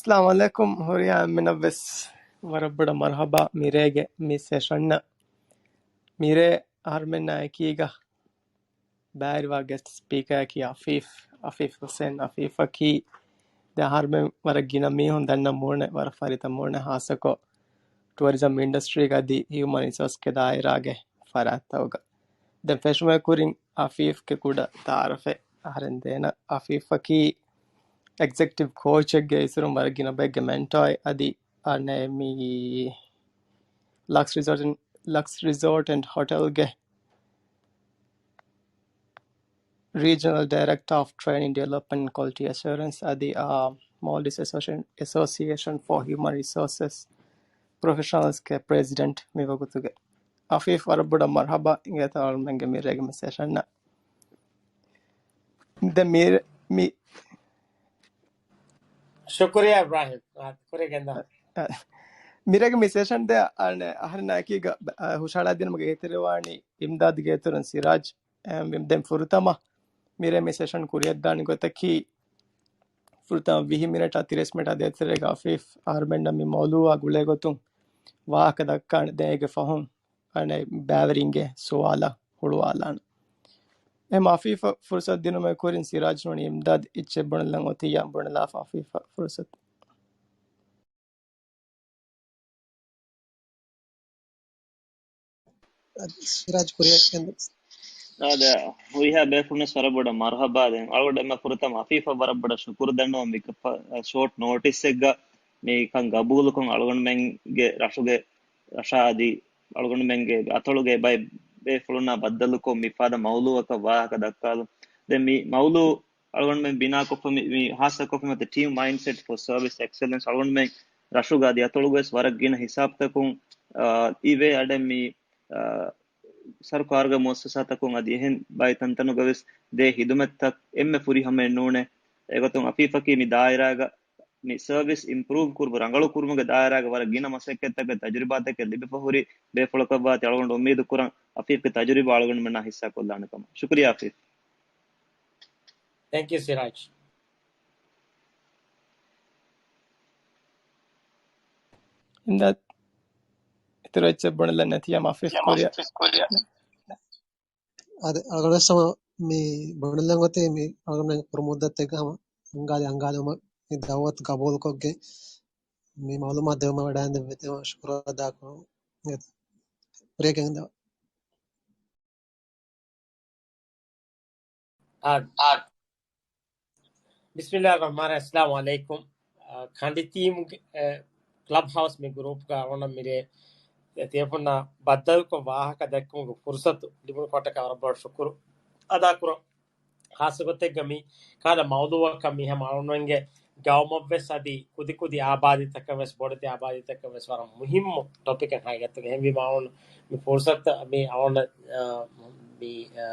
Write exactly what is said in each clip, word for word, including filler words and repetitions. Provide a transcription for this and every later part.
އައްސަލާމު ޢަލައިކުމް. ހުރިހާ އެންމެނަށްވެސް ވަރަށް ބޮޑަށް މަރުޙަބާ މިރޭގެ މި ސެޝަންއަށް. މިރޭ އަހަރުމެންނާ އެކީގަ ބައިވެރިވާ ގެސްޓް ސްޕީކަރަކީ އަފީފް، އަފީފް ޙުސެން. އަފީފަކީ ދެ އަހަރުމެން ވަރަށް ގިނަ މީހުން ދަންނަ މޫނެއް، ވަރަށް ފަރިތަ މޫނެއް، ހާއްސަކޮށް ޓުއަރިޒަމް އިންޑަސްޓްރީގަ އަދި ހިއުމަން ރިސޯސްގެ ދާއިރާގެ ފަރާތްތަކުގަ. ދެން ފެށުމުގެ ކުރިން އަފީފްގެ ކުޑަ ތަޢާރަފެއް އަހަރެން ދޭނަ. އަފީފަކީ އެގްޒެކެޓިވް ކޯޗެއްގެ އިތުރުން ވަރަށް ގިނަ ބައެއްގެ މެންޓޯއެއް. އަދި އަނެއް މި ލަކްސް ރިސޯޓް، ލަކްސް ރިސޯޓް އެންޑް ހޮޓެލްގެ ރީޖަނަލް ޑައިރެކްޓަރ އޮފް ޓްރެއިނިން ޑިވެލޮޕްމަންޓް ކޮލިޓީ އެޝުއަރެންސް އަދި މޯލްޑިވްސް އެސޯސިއޭޝަން ފޯ ހިއުމަން ރިސޯސަސް ޕްރޮފެޝަނަލްސްގެ ޕްރެޒިޑެންޓް މި ވަގުތުގެ. އަފީފް ވަރަށް ބޮޑަށް މަރުޙަބާ އިނގޭތޯ އަޅުމެންގެ މިރޭގެ މި ސެޝަންއަށް. ދެން މި، މި ޝުކުރިއްޔާ އިބްރާހިމް. އާ، ކުރިއަށް ގެންދާ. އާ، މިރޭގެ މި ސެޝަން ދެ، އަ، އަހަރެންނާ އެކީގަ، އަ، ހުށަހަޅާދިނުމުގެ އެހީތެރިވާނީ އިމްދާދުގެ އިތުރުން ސިރާޖް. އެ، ދެން ފުރަތަމަ މިރޭ މި ސެޝަން ކުރިއަށްދާނެ ގޮތަކީ ފުރަތަމަ ވިހި މިނެޓާ ތިރީސް މިނެޓާ ދޭތެރޭގަ އަފީފް އަހަރުމެންނަށް މި މައުޟޫޢާ ގުޅޭ ގޮތުން ވާހަކަ ދައްކާނެ. ދެން އޭގެ ފަހުން އަނެއް ބައިވެރިންގެ ސުވާލަށް ހުޅުވާލާނެ. އެހެން އަފީފަށް ފުރުސަތު ދިނުމުގެ ކުރިން ސިރާޖް ނޫނީ އިމްދާދު އެއްޗެއް ބުނެލަން އޮތިއްޔާ ބުނެލާފަ އަފީފަށް ފުރުސަތު. ސިރާޖް ކުރިއަށް ގެންދަ. އާދެ، ހުރިހާ ބޭފުޅުންވެސް ވަރަށް ބޮޑަށް މަރުޙަބާ ދެން. އަޅުގަނޑު އެންމެ ފުރަތަމަ އަފީފަށް ވަރަށް ބޮޑަށް ޝުކުރު ދަންނަވަން މިކަ-، ޝޯޓް ނޯޓިސްއެއްގަ މިކަން ގަބޫލުކޮށް އަޅުގަނޑުމެންގެ ރަށުގެ ރަށާ އަދި އަޅުގަނޑުމެންގެ އަތޮޅުގެ ބައެއް ބޭފުޅުންނާ ބައްދަލުކޮށް މިފަދަ މައުޟޫޢަކަށް ވާހަކަ ދައްކާލުން. ދެން މި މައުޟޫޢު އަޅުގަނޑުމެން ބިނާކޮށްފަ މި، މި ހާއްސަކޮށްފަ މި ޓީމް މައިންޑްސެޓް ފޯ ސަރވިސް އެކްސެލެންސް އަޅުގަނޑުމެން ރަށުގަ އަދި އަތޮޅުގަވެސް ވަރަށް ގިނަ ހިސާބުތަކުން، އާ، އިވޭ އަޑެއް މި، އާ، ސަރުކާރުގެ މުއައްސަސާތަކުން އަދި އެހެން ބައި ތަންތަނުގަވެސް ދޭ ހިދުމަތްތައް އެންމެ ފުރިހަމައެއް ނޫނޭ. އެގޮތުން އަފީފަކީ މި ދާއިރާގަ މި ސަރވިސް އިމްޕްރޫވް ކުރުމު، ރަނގަޅު ކުރުމުގެ ދާއިރާގަ ވަރަށް ގިނަ މަސައްކަތްތަކެއް، ތަޖުރިބާތަކެއް ލިބިފަ ހުރި ބޭފުޅަކަށްވާތީ އަޅުގަނޑު އުއްމީދު ކުރަން އަފީފްގެ ތަޖުރިބާ އަޅުގަނޑުމެންނާ ހިއްސާ ކޮށްލާނެ ކަމަށް. ޝުކުރިއްޔާ އަފީފް. ތެންކް ޔޫ ސިރާޖް. އިމްދާދު އިތުރު އެއްޗެއް ބުނެލަން ނެތިއްޔާ އަފީފް ކުރިއަށް. އާދެ، އަޅުގަނޑުވެސް ހަމަ މި ބުނެލަން އޮތީ މި އަޅުގަނޑުމެން ކުރު މުއްދަތެއްގަ ހަމަ އަންގާލި އަންގާލުމަށް މި ދަޢުވަތު ގަބޫލުކޮށްގެން މި މަޢުލޫމާތު ދެވުމަށް ވަޑައިގެންދެވި ޝުކުރު އަދާކުރަން. ކުރިއަށް ގެންދަވާ. އާ، އާ. ބިސްމިއްލާހި ރަޙްމާނި ރަޙީމް. އައްސަލާމު ޢަލައިކުމް. އާ، ކަނޑިތީމުގެ، އެ، ކްލަބް ހައުސް މި ގްރޫޕްގަ އަޅުގަނޑަށް މިރޭ ތިޔަފުންނާ ބައްދަލުކޮށް ވާހަކަ ދެއްކުމުގެ ފުރުސަތު ލިބުނު ކަމަށްޓަކާ ވަރަށް ބޮޑަށް ޝުކުރު އަދާކުރަން. ޚާއްޞަ ގޮތެއްގަ މި ކާދަ މައުޟޫޢަކަށް މި ހަމަ އަޅުގަނޑުމެންގެ ގައުމަށްވެސް އަދި ކުދިކުދި އާބާދީތަކަށްވެސް ބޮޑެތި އާބާދީތަކަށްވެސް ވަރަށް މުހިއްމު ޓޮޕިކެއް ހަގީގަތުގަ. އެހެންވީމަ އަޅުގަނޑު މި ފުރުސަތު މި އަޅުގަނޑަށް، އާ، މި، އާ،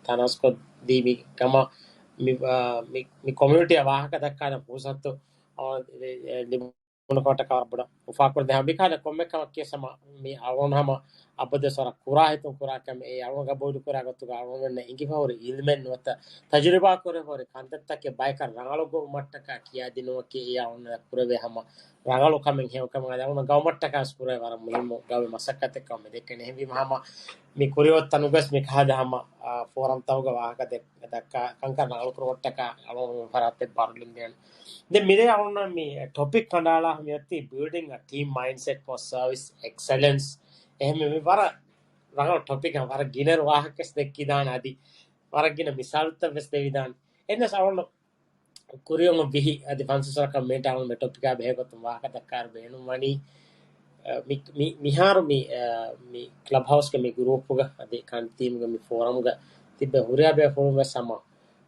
ތަނަވަސްކޮށްދީ މި ކަމަށް މި، އާ، މި، މި ކޮމިއުނިޓީއަށް ވާހަކަ ދައްކާނެ ފުރުސަތު، އާ، އެ، އެ، ލިބު ކަމަށްޓަކާ ވަރަށް ބޮޑަށް އުފާކުރަން. ދެން މިކަހަލަ ކޮންމެ ކަމަކީ ހަމަ މި އަޅުގަނޑު ހަމަ އަބަދުވެސް ވަރަށް ކުރާ ހިތުން ކުރާ ކަމެއް. އެ އަޅުގަނޑު ގަބޫލު ކުރާ ގޮތުގަ އަޅުގަނޑުމެންނަށް އެނގިފަ ހުރި އިލްމެއް ނުވަތަ ތަޖުރިބާ ކުރެވިފަ ހުރި ކަންތައްތަކެއް ބަޔަކަށް ރަނގަޅު ގޮތް މައްޓަކާ ކިޔާދިނުމަކީ އެ އަޅުގަނޑަށް ކުރެވޭ ހަމަ ރަނގަޅު ކަމެއް ހެޔޮ ކަމެއް. އަދި އަޅުގަނޑު ގައުމަށްޓަކާ ވެސް ކުރެވޭ ވަރަށް މުހިއްމު ގައުމީ މަސައްކަތެއް ކަމަށް މި ދެކެން. އެހެންވީމަ ހަމަ މި ކުރިއޮތް ތަނުގަސް މި ކަހަލަ ހަމަ، އާ، ފޯރަމްތަކުގަ ވާހަކަ ދެ-، ދައްކާ ކަންކަން ރަނގަޅު ކުރުމަށްޓަކާ އަޅުގަނޑު ފަރާތެއް ބާރުލިންދޭނެ. ދެން މިރޭ އަޅުގަނޑަށް މި ޓޮޕިކް ކަނޑައަޅާ މިއޮތީ Building a Team Mindset for Service Excellence. އެހެންވެ މި ވަރަށް ރަނގަޅު ޓޮޕިކް، ވަރަށް ގިނަ ވާހަކަ ވެސް ދެއްކިދާނެ އަދި ވަރަށް ގިނަ މިސާލުތައް ވެސް ދެވިދާނެ. އެހެނަސް އަޅުގަނޑު ކުރިއަށް ވިހި އަދި ފަންސަސް ވަރަކަށް މިނިޓް އަޅުގަނޑު މި ޓޮޕިކާ ބެހޭގޮތުން ވާހަކަ ދައްކާއިރު ބޭނުންވަނީ، އަ، މި، މި، މިހާރު މި، އަ، މި ކްލަބް ހައުސްގެ މި ގްރޫޕުގަ އަދި ކަންތީމުގެ މި ފޯރަމްގަ ތިއްބެވި ހުރިހާ ބޭފުޅުން ވެސް ހަމަ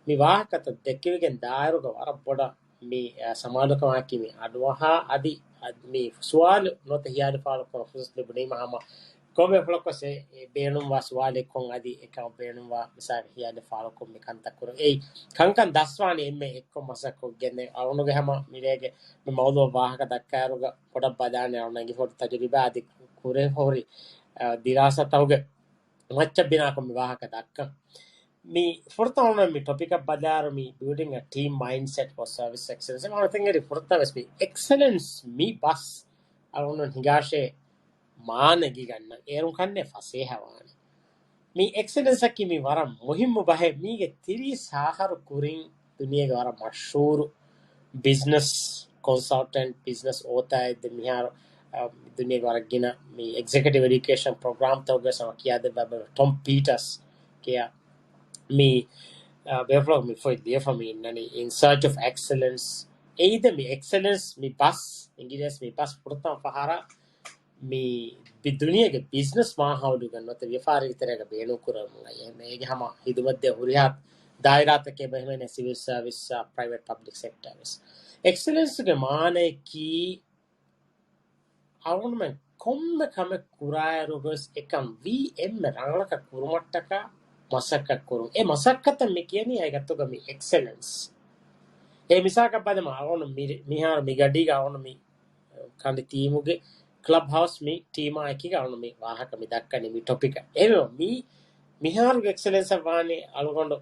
މި ވާހަކަތައް ދެއްކެވިގެން ދާއިރުގަ ވަރަށް ބޮޑަށް މި، އަ، ސަމާލުކަމާއެކީ މި އަޑުއަހާ އަދި، އަ، މި ސުވާލު ނުވަތަ ހިޔާލު ފާޅުކުރުމަށް ފުރުސަތު ލިބުނީމަ ހަމަ ކޮންމެ ފުޅަކުވެސް އެ، އެ ބޭނުންވާ ސުވާލެއްކޮށް އަދި އެކަމަށް ބޭނުންވާ މިސާލަކަށް ހިޔާލެއް ފާޅުކޮށް މި ކަންތައް ކުރަން. އެއީ ކަންކަން ދަސްވާނީ އެންމެ އެއްކޮށް މަސައްކަތް ގެންދެން. އަޅުގަނޑުގެ ހަމަ މިރޭގެ މި މައުޟޫޢަށް ވާހަކަ ދައްކާއިރުގަ ބޮޑަށް ބަލާނެ އަޅުގަނޑު އެނގިފަހުރި ތަޖުރިބާ އަދި ކުރެފަހުރި، އަ، ދިރާސާތަކުގެ މައްޗަށް ބިނާކޮށް މި ވާހަކަ ދައްކަން. މި ފުރަތަމަ މި ޓޮޕިކަށް ބަލާރު މި building a team mindset for service excellence. އަޅުގަނޑު ތެން އެރި ފުރަތަމަ ވެސް މި އެކްސެލެންސް މި ބަސް އަޅުގަނޑު ހިނގާށޭ މާނަ އެނގިގަންނަން. އޭރުން ކަންނޭ ފަސޭހަވާނެ. މި އެކްސެލެންސް އަކީ މި ވަރަށް މުހިއްމު ބަހެއް. މީގެ ތިރީސް އަހަރު ކުރިން ދުނިޔޭގެ ވަރަށް މަޝްހޫރު ބިޒްނަސް ކޮންސަލްޓެންޓް، ބިޒްނަސް އޯތާއެއް ދެ މިހާރު، އަ، ދުނިޔޭގެ ވަރަށް ގިނަ މި އެގްޒެކެޓިވް އެޑިއުކޭޝަން ޕްރޮގްރާމްތަކުގެ ސަމަ ކިޔާދެއްވާ ޓޮމް ޕީޓަސް ކިޔާ މި، އަ، ބޭފުޅަކު މި ފޮތް ލިޔެފަ މި އިންނަނީ In Search of Excellence. އެއީ ދެ މި އެކްސެލެންސް މި ބަސް، އިނގިރޭސި މި ބަސް ފުރަތަމަ ފަހަރަށް މި ބި-، ދުނިޔޭގެ ބިޒްނަސް މާހައުލުގަ ނުވަތަ ވިޔަފާރީގެ ތެރޭގަ ބޭނުންކުރަމުން އައި އެ-، އޭގެ ހަމަ ހިދުމަތްދޭ ހުރިހާ ދާއިރާތަކެއް ބެހެމެން ސިވިލް ސަރވިސް، ޕްރައިވެޓް ޕަބްލިކް ސެކްޓަރ ވެސް. އެކްސެލެންސްގެ މާނައަކީ އަޅުގަނޑުމެން ކޮންމެ ކަމެއް ކުރާއިރު ގޮސް އެކަން ވީ އެންމެ ރަނގަޅަކަށް ކުރުމަށްޓަކާ މަސައްކަތް ކުރުން. އެ މަސައްކަތަށް މި ކިޔަނީ ހަގީގަތުގަ މި އެކްސެލެންސް. އެ މިސާލަކަށް ބަލަމާ އަޅުގަނޑު މި-، މިހާރު މި ގަޑީގަ އަޅުގަނޑު މި ކަނޑި ޓީމުގެ ކްލަބް ހައުސް މި ޓީމާ އެކީގަ އަޅުގަނޑު މި ވާހަކަ މި ދައްކަނީ މި ޓޮޕިކަށް. އެހެންވެ މި މިހާރުގެ އެކްސެލެންސަށް ވާނީ އަޅުގަނޑު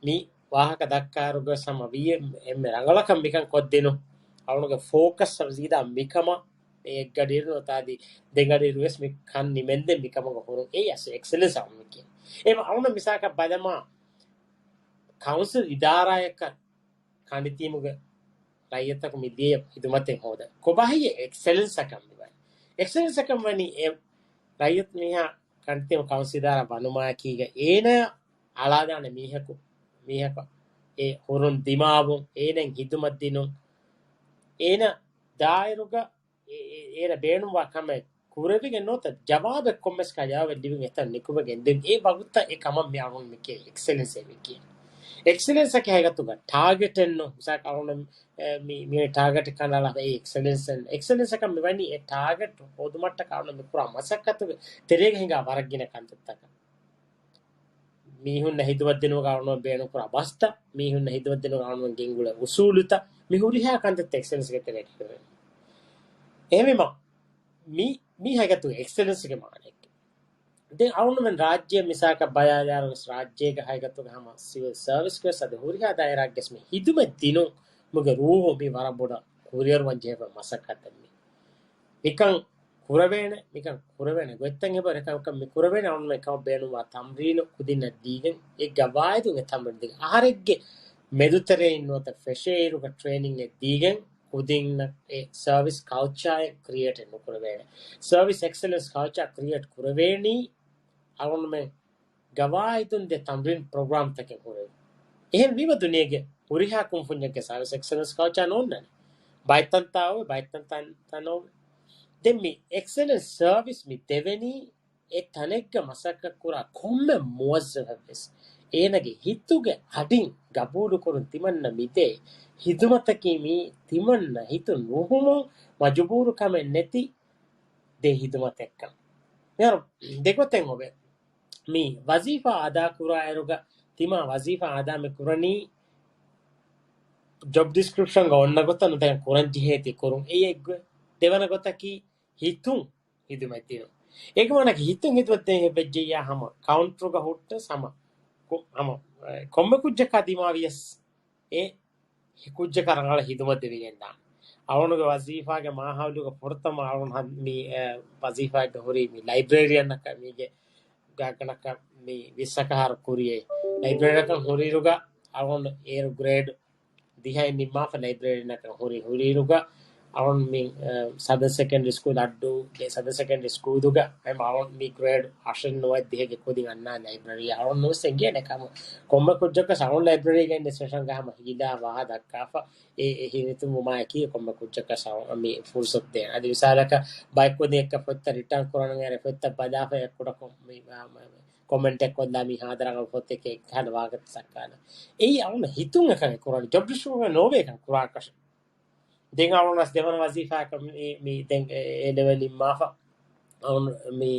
މި ވާހަކަ ދައްކާއިރުގަ ހަމަ ވީ އެންމެ ރަނގަޅަކަށް މިކަން ކޮށްދިނުން. އަޅުގަނޑުގެ ފޯކަސް ސީދާ މިކަމަށް އެއްގަޑިއިރު ނުވަތަ އަދި ދެގަޑިއިރު ވެސް މި ކަން ނިމެންދެން މިކަމުގަ ހުރުން. އެއީ އަސް އެކްސެލެންސް އަޅުގަނޑު މި ކިޔަނީ. އެ އަޅުގަނޑު މިސާލަކަށް ބަލަމާ ކައުންސިލް އިދާރާއަކަށް ކަނޑިތީމުގެ ރައްޔިތަކު މި ލިޔެ ހިދުމަތެއް ހޯދަން. ކޮބާހިއްޔެ އެކްސެލެންސް އަކަށް މި ވަނީ؟ އެކްސެލެންސް އަކަށް ވަނީ އެ ރައްޔިތު މީހާ ކަނޑިތީމު ކައުންސިލް އިދާރާ ވަނުމާއެކީގަ އޭނަ އަޅާދާނެ މީހަކު، މީހަކަށް އެ ހުރުން ދިމާވުން، އޭނައަށް ހިދުމަތް ދިނުން، އޭނަ ދާއިރުގަ އޭ-، އޭ-، އޭނަ ބޭނުންވާ ކަމެއް ކުރެވިގެން ނުވަތަ ޖަވާބެއް ކޮންމެސް ކަހަލަ ޖަވާބެއް ލިބިގެން އެތަން ނިކުމެގެން ދެން އެ ވަގުތަށް އެ ކަމަށް މި އަޅުން މި ކިޔަނީ އެކްސެލެންސް އޭ މި ކިޔަނީ. އެކްސެލެންސް އަކީ ހަގީގަތުގަ ޓާގެޓެއް ނޫން. މިސާލަކަށް އަޅުން މި ޓާގެޓެއް ކަނޑައަޅާފަ އެ އެކްސެލެންސް އެކްސެލެންސް އަކަށް މި ވަނީ އެ ޓާގެޓް ހޯދުމަށްޓަކާ އަޅުން މި ކުރާ މަސައްކަތުގެ ތެރޭގަ ހިނގާ ވަރަށް ގިނަ ކަންތައްތަކަށް. މީހުންނަށް ހިދުމަތް ދިނުމުގަ އަޅުން ބޭނުންކުރާ ބަސްތައް، މީހުންނަށް ހިދުމަތް ދިނުމުގަ އަޅުން ގެންގުޅޭ އުސޫލުތައް، މި ހުރިހާ ކަންތައްތައް އެކްސެލެންސްގެ ތެރޭގަ ހިފެވޭ. އެހެންވީމަ، މި، މި ހަގީގަތުގަ އެކްސެލެންސްގެ މާނައެއް. ދެން އަޅުންމެން ރާއްޖެ މިސާލަކަށް ބަލާލާއިރު ވެސް ރާއްޖޭގެ ހަގީގަތުގަ ހަމަ ސިވިލް ސަރވިސްގެ ވެސް އަދި ހުރިހާ ދާއިރާއެއްގެ ވެސް މި ހިދުމަތް ދިނުމުގެ ރޫހު މި ވަރަށް ބޮޑަށް ކުރިއަރުވަން ޖެހޭ މަސައްކަތެއް މި. މިކަން ކުރެވޭނެ، މިކަން ކުރެވޭނެ ގޮތްތައް އެބަ ރެކަންކަން މި ކުރެވޭނެ އަޅުންމެން ކަމަށް ބޭނުންވާ ތަމްރީނު ކުދިންނަށް ދީގެން އެ ގަވާއިދުން އެ ތަމްރީނު ދީގެން އަހަރެއްގެ މެދުތެރެއިން ނުވަތަ ފެށޭއިރުގަ ޓްރޭނިންއެއް ދީގެން ކުދިންނަށް އެ ސަރވިސް ކަލްޗާއެއް ކްރިއޭޓެއް ނުކުރެވޭނެ. ސަރވިސް އެކްސެލެންސް ކަލްޗާ ކްރިއޭޓް ކުރެވޭނީ އަޅުންމެން ގަވާއިދުން ދޭ ތަމްރީން ޕްރޮގްރާމްތަކެއް ހުރެވި. އެހެން ވީމަ ދުނިޔޭގެ ހުރިހާ ކުންފުންޏެއްގެ ސަރވިސް އެކްސެލެންސް ކަލްޗާ ނޯންނާނެ. ބައެއް ތަންތާ އޮވޭ، ބައެއް ތަންތާ ނޯވޭ. ދެން މި އެކްސެލެންސް ސަރވިސް މި ދެވެނީ އެ ތަނެއްގަ މަސައްކަތް ކުރާ ކޮންމެ މުވައްޒަފެއް ވެސް އޭނަގެ ހިތުގެ އަޑިން ގަބޫލުކުރުން ތިމަންނަ މިދޭ ހިދުމަތަކީ މީ ތިމަންނަ ހިތު ނުހުމުން މަޖުބޫރުކަމެއް ނެތި ދޭ ހިދުމަތެއްކަން. މިހާރު ދެގޮތެއް އޮވޭ. މި ވަޒީފާ އަދާކުރާއިރުގަ ތިމާ ވަޒީފާ އަދާ މި ކުރަނީ ޖޮބް ޑިސްކްރިޕްޝަންގަ އޮންނަ ގޮތަށް ނުދެން ކުރަން ޖެހޭތީ ކުރުން. އެއީ އެއްގޮތް. ދެވަނަ ގޮތަކީ ހިތުން ހިދުމަތް ދިނުން. އޭގެ މާނައަކީ ހިތުން ހިދުމަތް ދޭން ހިފެއްޖެއްޔާ ހަމަ ކައުންޓަރުގަ ހުއްޓަސް ހަމަ ކޮ-، ހަމަ، އެ، ކޮންމެ ކުއްޖަކާ ދިމާވިޔަސް އެ ކުއްޖަކަށް ރަނގަޅަށް ހިދުމަތް ދެވިގެންދާނެ. އަޅުގަނޑުގެ ވަޒީފާގެ މާހައުލުގަ ފުރަތަމަ އަޅުގަނޑު ހަ-، މި، އެ، ވަޒީފާއެއްގަ ހުރީ މި ލައިބްރޭރިއަންނަކަށް މީގެ ގާތްގަނޑަކަށް މި ވިއްސަކަހާރު ކުރިއޭ. ލައިބްރޭރިއަކަށް ހުރިއިރުގަ އަޅުގަނޑު އޭރު ގްރޭޑް ދިހައިން ނިންމާފަ ލައިބްރޭރީންނަކަށް ހުރި، ހުރިއިރުގަ އަޅުން މި، އަ، ސަދަން ސެކެންޑްރީ ސްކޫލް އައްޑޫ، ދެ ސަދަން ސެކެންޑްރީ ސްކޫލުގަ އަޅުން މި ގްރޭޑް އަށެއް ނުވައެއް ދިހައިގެ ކުދިން އަންނާ ލައިބްރަރީ އަޅުން ނުވެސް އެނގޭނެ ކަމު. ކޮންމެ ކުއްޖަކަސް އަޅުން ލައިބްރަރީގަ އިން ސެޝަންގަ ހަމަ ހީލާ ވާހަ ދައްކާފަ އެ، އެ ހިނިތުންވުމާއެކީ ކޮންމެ ކުއްޖަކަސް އަޅުން މި ފުރުސަތު ދޭނެ. އަދި މިސާލަކަށް ބައެއް ކުދިން އެއްކަ ފޮތްތައް ރިޓާން ކުރަން އެރެ ފޮތްތައް ބަލާފަ އެ ކުޑަކޮށް މި، މި، ކޮމެންޓެއް ކޮށްލާ މި ހާދަ ރަނގަޅު ފޮތެކޭ ކަހަލަ ވާހަކަ ސައްކާލަ. އެއީ އަޅުން ހިތުން އެކަން ކުރާނީ. ޖޮބް ޑިސްކްރިޕްޝަން ނޯވޭ އެކަން ކުރާކަށެއް. ދެން އަޅުން އަސް ދެވަނަ ވަޒީފާއަކަށް މި، މި ދެން އެ، އޭ ލެވެލް ނިންމާފަ. އަޅުން މި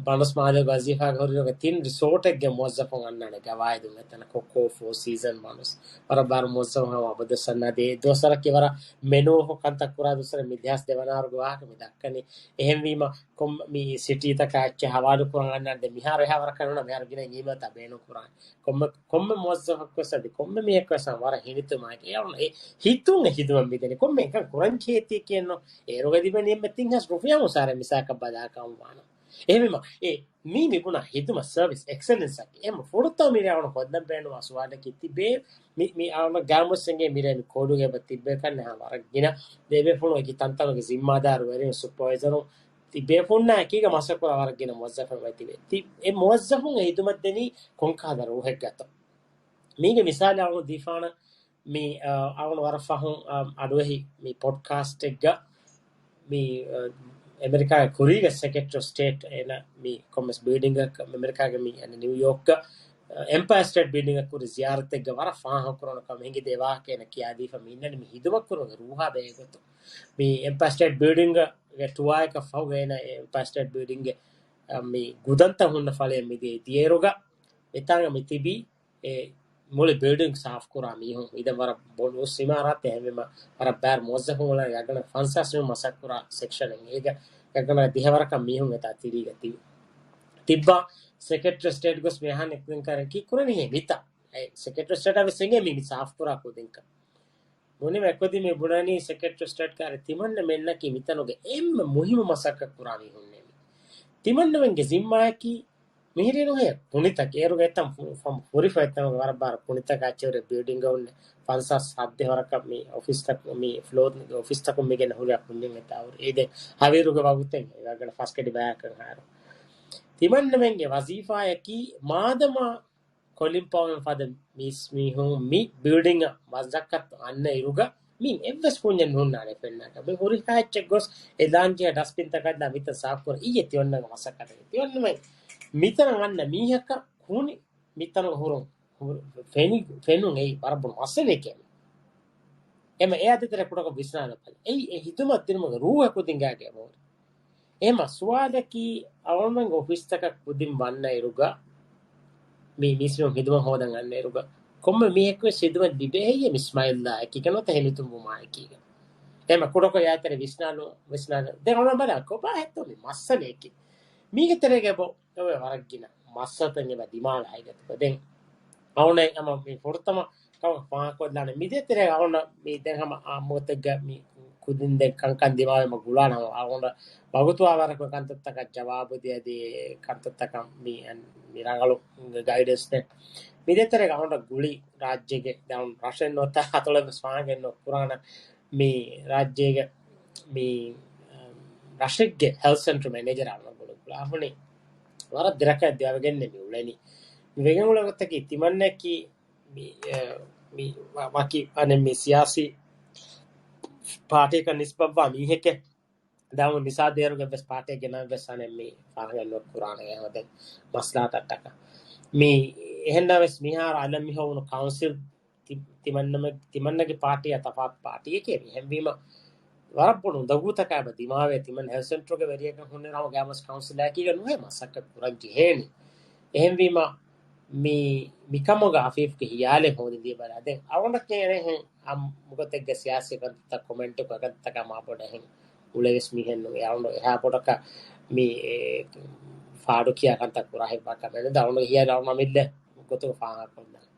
ބަނޑުސް މާލޭގެ ވަޒީފާގެ ހުރިރުގެ ތިން ރިސޯޓެއްގެ މުވައްޒަފުން އަންނާނެ ގަވާއިދުން އެތަނަށް ކޮއްކޯ ފޯ ސީޒަން ބަނޑުސް. ވަރަށް ބާރު މުވައްޒަފުން ހަމަ އަބަދުވެސް އަންނާ ދޭ ދުވަސްވަރަކީ ވަރަށް މެނޫހު ކަންތައް ކުރާ ދުވަސްވަރެއް މި ދެހާސް ދެވަނަ އަހަރުގެ ވާހަކަ މި ދައްކަނީ. އެހެންވީމަ ކޮން މި ސިޓީތަކާ އެއްޗެއް ހަވާލު ކުރަން އަންނާނެ ދެ މިހާރު އެހާ ވަރަކަށް ނޫން މިހާރު ގިނަ އީމޭލްތައް ބޭނުން ކުރާނެ. ކޮންމެ، ކޮންމެ މުވައްޒަފަކުވެސް އަދި ކޮންމެ މީހަކުވެސް ވަރަށް ހިނިތުމާއެކީ އެ އެ ހިތުން އެ ހިދުމަތް މިދެނީ. ކޮންމެ އެކަން ކުރަން ޖެހޭތީ ކިޔެއްނު. އޭރުގަ ލިބެނީ އެންމެ ތިން ހާސް ރުފިޔާ މުސާރަ މިސާކަށް ބަލާކަށް ވާނަ. އެހެންވީމަ އެ މީ މިބުނާ ހިދުމަތް ސަރވިސް އެކްސެލެންސް އަކީ އެހެން ފުރަތަމަ މިރޭ އަޅުގަނޑު ކޮށްލަން ބޭނުންވާ ސުވާލަކީ ތިބޭ މި، މި އަޅުގަނޑަށް ގާމުސް އެނގޭ މިރޭ މި ކޯޑުގެ އެބަ ތިއްބޭކަށް ނެހާ ވަރަށް ގިނަ ދެބޭފުޅުން އެކި ތަންތަނުގެ ޒިންމާދާރު ވެރިން ސުޕަވައިޒަރުން ތިބޭފުންނާ އެކީގަ މަސައްކަތް ކުރާ ވަރަށް ގިނަ މުވައްޒަފުން ވެ ތިބޭ. ތި އެ މުވައްޒަފުން އެ ހިދުމަތް ދެނީ ކޮންކަހަލަ ރޫހެއްގަތޯ؟ މީގެ މިސާލެއް އަޅުގަނޑު ދީފާނަ މި، އަ، އަޅުގަނޑު ވަރަށް ފަހުން، އަ، އަޑުއެހި މި ޕޮޑްކާސްޓެއްގަ މި، އަ، އެމެރިކާގެ ކުރީގެ ސެކްރެޓަރީ އޮފް ސްޓޭޓް އޭނަ މި ކޮންމެސް ބިލްޑިންގަކަށް އެމެރިކާގެ މި އަންނަ ނިއުޔޯކްގަ، އަ، އެމްޕަޔަރ ސްޓޭޓް ބިލްޑިންގަ ކުރި ޒިޔާރަތެއްގަ ވަރަށް ފާހަގަކުރުނު ކަމަށް ހިނގި ދޭ ވާހަކަ އޭނަ ކިޔާދީފަ މި އިންނަނީ މި ހިދުމަތް ކުރުމުގެ ރޫހާ ބެހޭގޮތުން. މި އެމްޕަޔަރ ސްޓޭޓް ބިލްޑިންގގެ ޓުއާއަކަށް ފަހުގަ އޭނަ އެމްޕަޔަރ ސްޓޭޓް ބިލްޑިންގެ، އަ، މި ގުދަންތައް ހުންނަ ފަޅިއަށް މިދިޔައީ. ދިޔައިރުގަ އެތާނގަ މި ތިބީ އެ މުޅި ބިލްޑިންގް ސާފުކުރާ މީހުން. އިދަން ވަރަށް ބޮޑު އިމާރާތެއް އެހެންވީމަ ވަރަށް ބާރު މުވައްޒަފުން އުޅޭ ގަންނަ ފަންސާސް މީހުން މަސައްކަތް ކުރާ ސެކްޝަނެއް. އޭގަ ގަންނަ ދިހަވަރަކަށް މީހުން އެތާ ތިރީގަ ތިބި. ތިއްބާ ސެކްރެޓަރީ އޮފް ސްޓޭޓް ގޮސް މި އަހަން އެކުދިން ކަރަން ކީ ކުރަނީ ހޭ މިތާ. އެ ސެކްރެޓަރީ އޮފް ސްޓޭޓާ ވެސް އެނގޭ މި، މި ސާފުކުރާ ކުދިންކަން. ބުނިމަ އެކުދިން މި ބުނަނީ ސެކްރެޓަރީ އޮފް ސްޓޭޓް ކާރި ތިމަންނަމެންނަކީ މިތަނުގެ އެންމެ މުހިއްމު މަސައްކަތް ކުރާ މީހުންނޭ މި. ތިމަންނަމެންގެ ޒިންމާއަކީ މިހިރީނު ހޭ ކުނިތަކެއް. އޭރުގެ އެތަން ފު-، ފަ-، ފުރިފަ އެތަނުގެ ވަރަށް ބާރު ކުނިތަކާ އެއްޗެހި ބިލްޑިންގ އޮންނެ ފަންސާސް ހައްދެ ހަވަރަކަށް މި އޮފީސްތަކު، މި ފްލޯ އޮފީސްތަކުން މި ގެންނަ ހުރިހާ ކުންޏެއް އެތާ ހުރި. އޭދެ ހަވީރުގެ ވަގުތެއް އެގަނޑަ ފަސް ގަޑި ބަޔަކަށް ހާރު. ތިމަންނަމެންގެ ވަޒީފާއަކީ މާދަމާ ކޮލިން ޕަވަލް ފަދަ މީސް މީހުން މި ބިލްޑިންގ މަސައްކަތް އަންނަ އިރުގަ މި އެއްވެސް ކުންޏެއް ނޫންނާނެ ފެންނާކަށް. މި ހުރިހާ އެއްޗެއް ގޮސް އެ ލާންޖެހޭ ޑަސްބިންތަކަށްލާ މިތަން ސާފުކުރަން އިއްޔެ ތިއޮންނަގެ މަސައްކަތަކީ. ތިއޮންނަމެން މިތަނަށް އަންނަ މީހަކަށް ކުނި މިތަނުގަ ހުރުން ފެނި-، ފެނުން އެއީ ވަރަށް ބޮޑު މައްސަލައެކޭ. އެމަ އެ އަދި ތެރެ ކުޑަކޮށް ވިސްނާލަބަލަ. އެއީ އެ ހިދުމަތް ދިނުމުގެ ރޫހަކު ދިންގާގެ މޯރި. އެހެމަ ސުވާލަކީ، އަޅުގަނޑުމެންގެ އޮފީސްތަކަށް ކުދިން ވަންނަ އިރުގަ، މި މީސްމީހުން ހިދުމަތް ހޯދަން އަންނަ އިރުގަ، ކޮންމެ މީހަކުވެސް ހިދުމަތް ލިބޭ ހެއްޔޭ މި ސްމައިލްލާ އެކީގަ ނުވަތަ ހެނިތުންވުމާ އެކީގަ؟ އެހެމަ ކުޑަކޮށް އެއާތެރެ ވިސްނާލު، ވިސްނާލު. ދެން އަޅުގަނޑު ބަލާ ކޮބާ ހެއްތޯ މި މައްސަލައެކީ؟ މީގެ ތެރޭގަ އެބަ އޮވޭ ވަރަށް ގިނަ މައްސަލަތައް އެބަ ދިމާވެ ހަގީގަތުގަ. ދެން އަޅުގަނޑު ހަމަ މި ފުރަތަމަ ކަމަށް ފާހަގަކޮށްލާނެ. މިދޭތެރޭ އަޅުގަނޑަށް މި ދެން ހަމަ އާއްމުގޮތެއްގަ މި ކުދިން ދެން ކަންކަން ދިމާވެ މަ ގުޅާނަ ހަމަ އަޅުގަނޑަށް ވަގުތުވާ ވަރަކު ކަންތައްތަކަށް ޖަވާބު ދޭ އަދި ކަންތައްތަކަށް މި، މި ރަނގަޅު ގައިޑެންސް ދޭ. މިދޭތެރޭގަ އަޅުގަނޑަށް ގުޅި ރާއްޖޭގެ ދެ އަޅުގަނޑު ރަށެއް ނުވަތަ އަތޮޅެއް ވެސް ފާހަގައެއް ނުކުރާނަ މި ރާއްޖޭގެ މި ރަށެއްގެ ހެލްތް ސެންޓަރ މެނޭޖަރ އަޅުގަނޑު ގުޅި ގުޅާ ހުނި ވަރަށް ދެރަކަށް ދިމާވެގެން މި އުޅެނީ. މި ވެގެން އުޅޭ ގޮތަކީ ތިމަންނައަކީ މި، އެ، މި ވަ-، ވަކި އަނެއް މި ސިޔާސީ ޕާޓީއަކަށް ނިސްބަތްވާ މީހެކޭ. ދާމު މިސާލު ދޭއިރުގަ ވެސް ޕާޓީއެއްގެ ނަމެއް ވެސް އަނެއް މި ފާހަގަ ނުކުރާނެ އެހެން މަސްލަހަތަށްޓަކަ. މި އެހެންނަމަވެސް މިހާރު އަލަށް މި ހޮވުނު ކައުންސިލް ތި-، ތިމަންނަމެ-، ތިމަންނަގެ ޕާޓީއާ ތަފާތު ޕާޓީއެކޭ. މި އެހެންވީމަ ވަރަށް ބޮޑު އުނދަގޫތަކާ އެބަ ދިމާވޭ. ތިމަން ހެލްތް ސެންޓަރުގެ ވެރިޔަކަށް ހުންނަ ރަމަ ގާމަސް ކައުންސިލާއެކީގަ ނުހޭ މަސައްކަތް ކުރަން ޖެހޭނީ. އެހެންވީމަ މި، މިކަމުގަ އަފީފްގެ ހިޔާލެއް ހޯދިދީބަލާ. ދެން އަޅުގަނޑަކީ އެހެން އަ، މުގޮތެއްގެ ސިޔާސީ ކަންތައްތައް ކޮމެންޓު ކޮށް އެކަންތައްތަކާ މާ ބޮޑަށް އެހެން އުޅެވެސް މިހެން ނުވޭ. އަޅުގަނޑު އެހާ ބޮޑަކަށް މި، އެ، ފާޑު ކިޔާ ކަންތައް ކުރާ ހިތްވާ ކަމެއް ނުވޭ. އަޅުގަނޑު ހިޔާލު އަޅުގަނޑު އަމިއްލަ ގޮތުގަ ފާހަގަކޮށްލާނެ.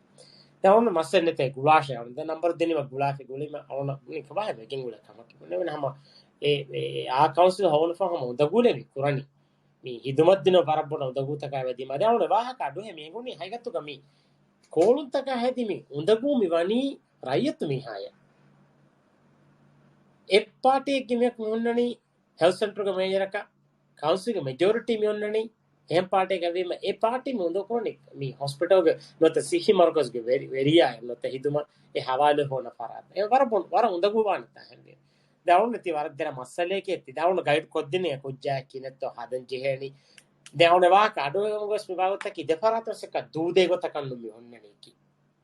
ދެން އަޅުގަނޑު މައްސަލަ ނެތޭ ގުޅާށޭ. އަޅުގަނޑު ދެން ނަމްބަރު ދިނީމަ ގުޅާފި ގުޅީމަ އަޅުގަނޑު މި ކޮބާހޭ ވެގެން އުޅޭ ކަމަކީ. ބުނެވެން ހަމަ އެ، އެ، އާ ކައުންސިލް ހޮވުނުފަ ހަމަ އުނދަގޫލެއް މި ކުރަނީ. މި ހިދުމަތް ދިނުން ވަރަށް ބޮޑަށް އުނދަގޫތަކާ ވެދީމަ. ދެން އަޅުގަނޑު ވާހަކަ އަޑުހެ މި އެނގުނީ ހަގީގަތުގަ މި ކޯޅުންތަކާ ހެދި މި އުނދަގޫ މި ވަނީ ރައްޔަތު މީހާޔަށް. އެއް ޕާޓީއެއްގެ މީހަކު މި ހުންނަނީ ހެލްތް ސެންޓަރުގެ މެނޭޖަރަކަށް، ކައުންސިލްގެ މެޖޯރިޓީ މި އޮންނަނީ އެހެން ޕާޓީއެއްގެ ވީމަ، އެ ޕާޓީ މި އުނދަގޫ ކުރަނީ މި ހޮސްޕިޓަލްގެ ނުވަތަ ސިއްހީ މަރުކަޒުގެ ވެރި-، ވެރިޔާ ނުވަތަ ހިދުމަތް އެ ހަވާލު ހޯންނަ ފަރާތް. އެ ވަރަށް ބޮ-، ވަރަށް އުނދަގޫވާނެތާ ހެންވީ. ދެން އަޅުގަނޑު ތި ވަރަށް ދެރަ މައްސަލައެކޭ ތި ދެން އަޅުގަނޑު ގައިޑް ކޮށްދިނީ ކުއްޖާ ކިނެއްތޯ ހަދަން ޖެހޭނީ. ދެން އަޅުގަނޑު ވާހަކަ އަޑުއެހުމުން ގޮސް މި ވާގޮތަކީ ދެ ފަރާތަށް އެކަ ދޫދޭ ގޮތަކަށް ނު މި ހުންނަނީކީ.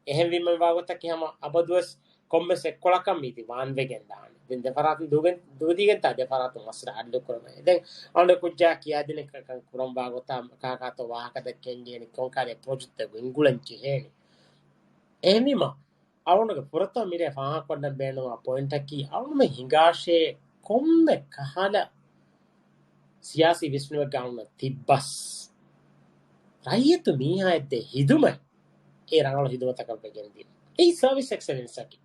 އެހެންވީމަ މި ވާގޮތަކީ ހަމަ އަބަދުވެސް ކޮންމެސް އެއްކޮޅަކަށް މީތި ވާން ވެގެން ދާނެ. ދެން ދެފަރާތުން ދޫގެން، ދޫދީގެން ތާ ދެފަރާތުން މައްސަލަ ހައްލު ކުރަމޭ. ދެން އަޅުގަނޑު ކުއްޖާ ކިޔާދިނެ ކަން ކުރަން ވާގޮތާ ކާކާތޯ ވާހަކަ ދެއްކެން ޖެހޭނެ ކޮން ކާލެ ޕްރޮޖެކްޓެއް ގެންގުޅަން ޖެހޭނެ. އެހެންވީމަ، އަޅުގަނޑުގެ ފުރަތަމަ މިރޭ ފާހަގަކޮށްލަން ބޭނުންވާ ޕޮއިންޓަކީ، އަޅުގަނޑުމެން ހިނގާށޭ ކޮންމެ ކަހަލަ ސިޔާސީ ވިސްނުމެއްގަ އަޅުގަނޑު ތިއްބަސް، ރައްޔިތު މީހާއަށް ދޭ ހިދުމަތް އެ ރަނގަޅު ހިދުމަތަކަށް ވެގެން ދިޔުން. އެއީ ސަރވިސް އެކްސެލެންސްއަކީ.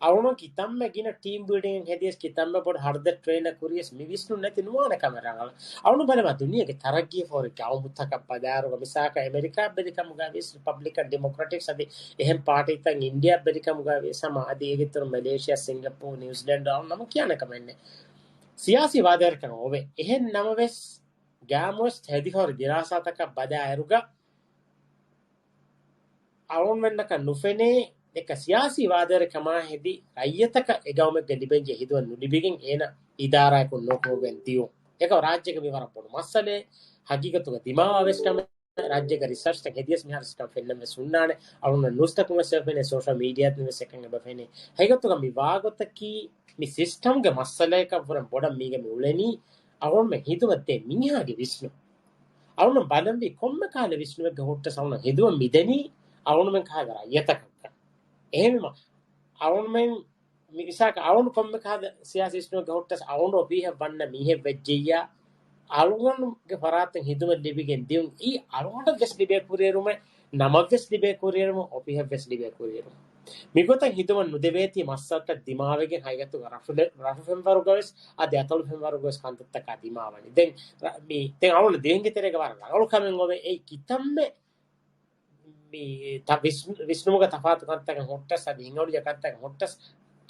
އަޅުގަނޑު ކިތަންމެ ގިނަ ޓީމް ބިލްޑިން ހެދިޔަސް، ކިތަންމެ ބޮޑު ހަރުދަ ޓްރެއިނަށް ކުރިޔަސް، މި ވިސްނުން ނެތި ނުވާނެ ކަމެއް ރަނގަޅަށް. އަޅުގަނޑު ބަލަމާ ދުނިޔޭގެ ތަރައްގީ ފޯރި ގައުމުތަކަށް ބަލާއިރުގަ، މިސާލަކަށް އެމެރިކާ ބެލިކަމުގަ ވިޔަސް، ރިޕަބްލިކަން ޑިމޮކްރެޓިކްސް އަދި އެހެން ޕާޓީތައް އިންޑިއާ ބެލިކަމުގަ ވިޔަސް ހަމަ އަދި އޭގެ އިތުރު މެލޭޝިއާ، ސިންގަޕޫ، ނިއުޒިލެންޑް އަޅުގަނޑު ނަމަ ކިޔާނެ ކަމެއް ނެތް. ސިޔާސީ ވާދަވެރިކަން އޮވޭ. އެހެން ނަމަވެސް، ގާމްވެސް ހެދިފަހުރި ދިރާސާތަކަށް ބަލާއިރުގަ، އަޅުގަނޑުމެންނަކަށް ނުފެނޭ، އެކަ ސިޔާސީ ވާދަވެރިކަމާ ހެދި ރައްޔިތަކަށް އެ ގައުމެއްގެ ލިބެންޖެހޭ ހިދުމަތް ނުލިބިގެން އޭނަ އިދާރާއަކުން ނޯކުމެވެގެން ދިޔުން. އެކަ ރާއްޖޭގެ މި ވަރަށް ބޮޑު މައްސަލައެއް. ހަގީގަތުގަ ދިމާވާވެސް ކަމެއް، ރާއްޖޭގަ ރިސާޗްތައް ހެދިޔަސް މިހާރު ސިސްޓަމް ފެންނަން ވެސް ހުންނާނެ. އަޅުގަނޑަށް ނޫސްތަކުން ވެސް އެބަ ފެނޭ، ސޯޝަލް މީޑިއާތަކުން ވެސް އެކަން އެބަ ފެނޭ. ހަގީގަތުގަ މި ވާގޮތަކީ މި ސިސްޓަމްގެ މައްސަލައަކަށްވުރެ ބޮޑަށް މީގަ މި އުޅެނީ އަޅުގަނޑުމެން ހިދުމަތް ދޭ މީހާގެ ވިސްނުން. އަޅުގަނޑު ބަލަންވީ ކޮންމެ ކަހަލަ ވިސްނުމެއްގެ ހުއްޓަސް އަޅުގަނޑު ހިދުމަތް މިދެނީ އަޅުގަނޑުމެން ކަހަލަ ރައްޔިތަކަށް. އެހެންވީމަ، އަޅުގަނޑުމެން މި މިސާލަކަށް އަޅުގަނޑު ކޮންމެ ކަހަލަ ސިޔާސީ ވިސްނުމެއްގެ ހުއްޓަސް އަޅުގަނޑު އޮފީހަށް ވަންނަ މީހެއް ވެއްޖެއްޔާ، އަޅުގަނޑުގެ ފަރާތުން ހިދުމަތް ލިބިގެން ދިޔުން އީ އަޅުގަނޑަށް ވެސް ލިބޭ ކުރިއެރުމެއް، ނަމަށް ވެސް ލިބޭ ކުރިއެރުމެއް، އޮފީހަށް ވެސް ލިބޭ ކުރިއެރުމެއް. މިގޮތަށް ހިދުމަތް ނުދެވޭތީ މައްސަލަތައް ދިމާވެގެން ހަގީގަތުގަ ރަށު، ރަށު ފެންވަރުގަ ވެސް އަދި އަތޮޅު ފެންވަރުގަ ވެސް ކަންތައްތަކާ ދިމާވަނީ. ދެން ރަ-، މި، ދެން އަޅުގަނޑު ދިވެހިންގެ ތެރޭގަ ވަރަށް ރަނގަޅު ކަމެއް އޮވޭ. އެއީ ކިތަންމެ މި ތަ-، ވިސް-، ވިސްނުމުގެ ތަފާތު ކަންތަކަށް ހުއްޓަސް އަދި ހިނގައުޅި ކަންތަކަށް ހުއްޓަސް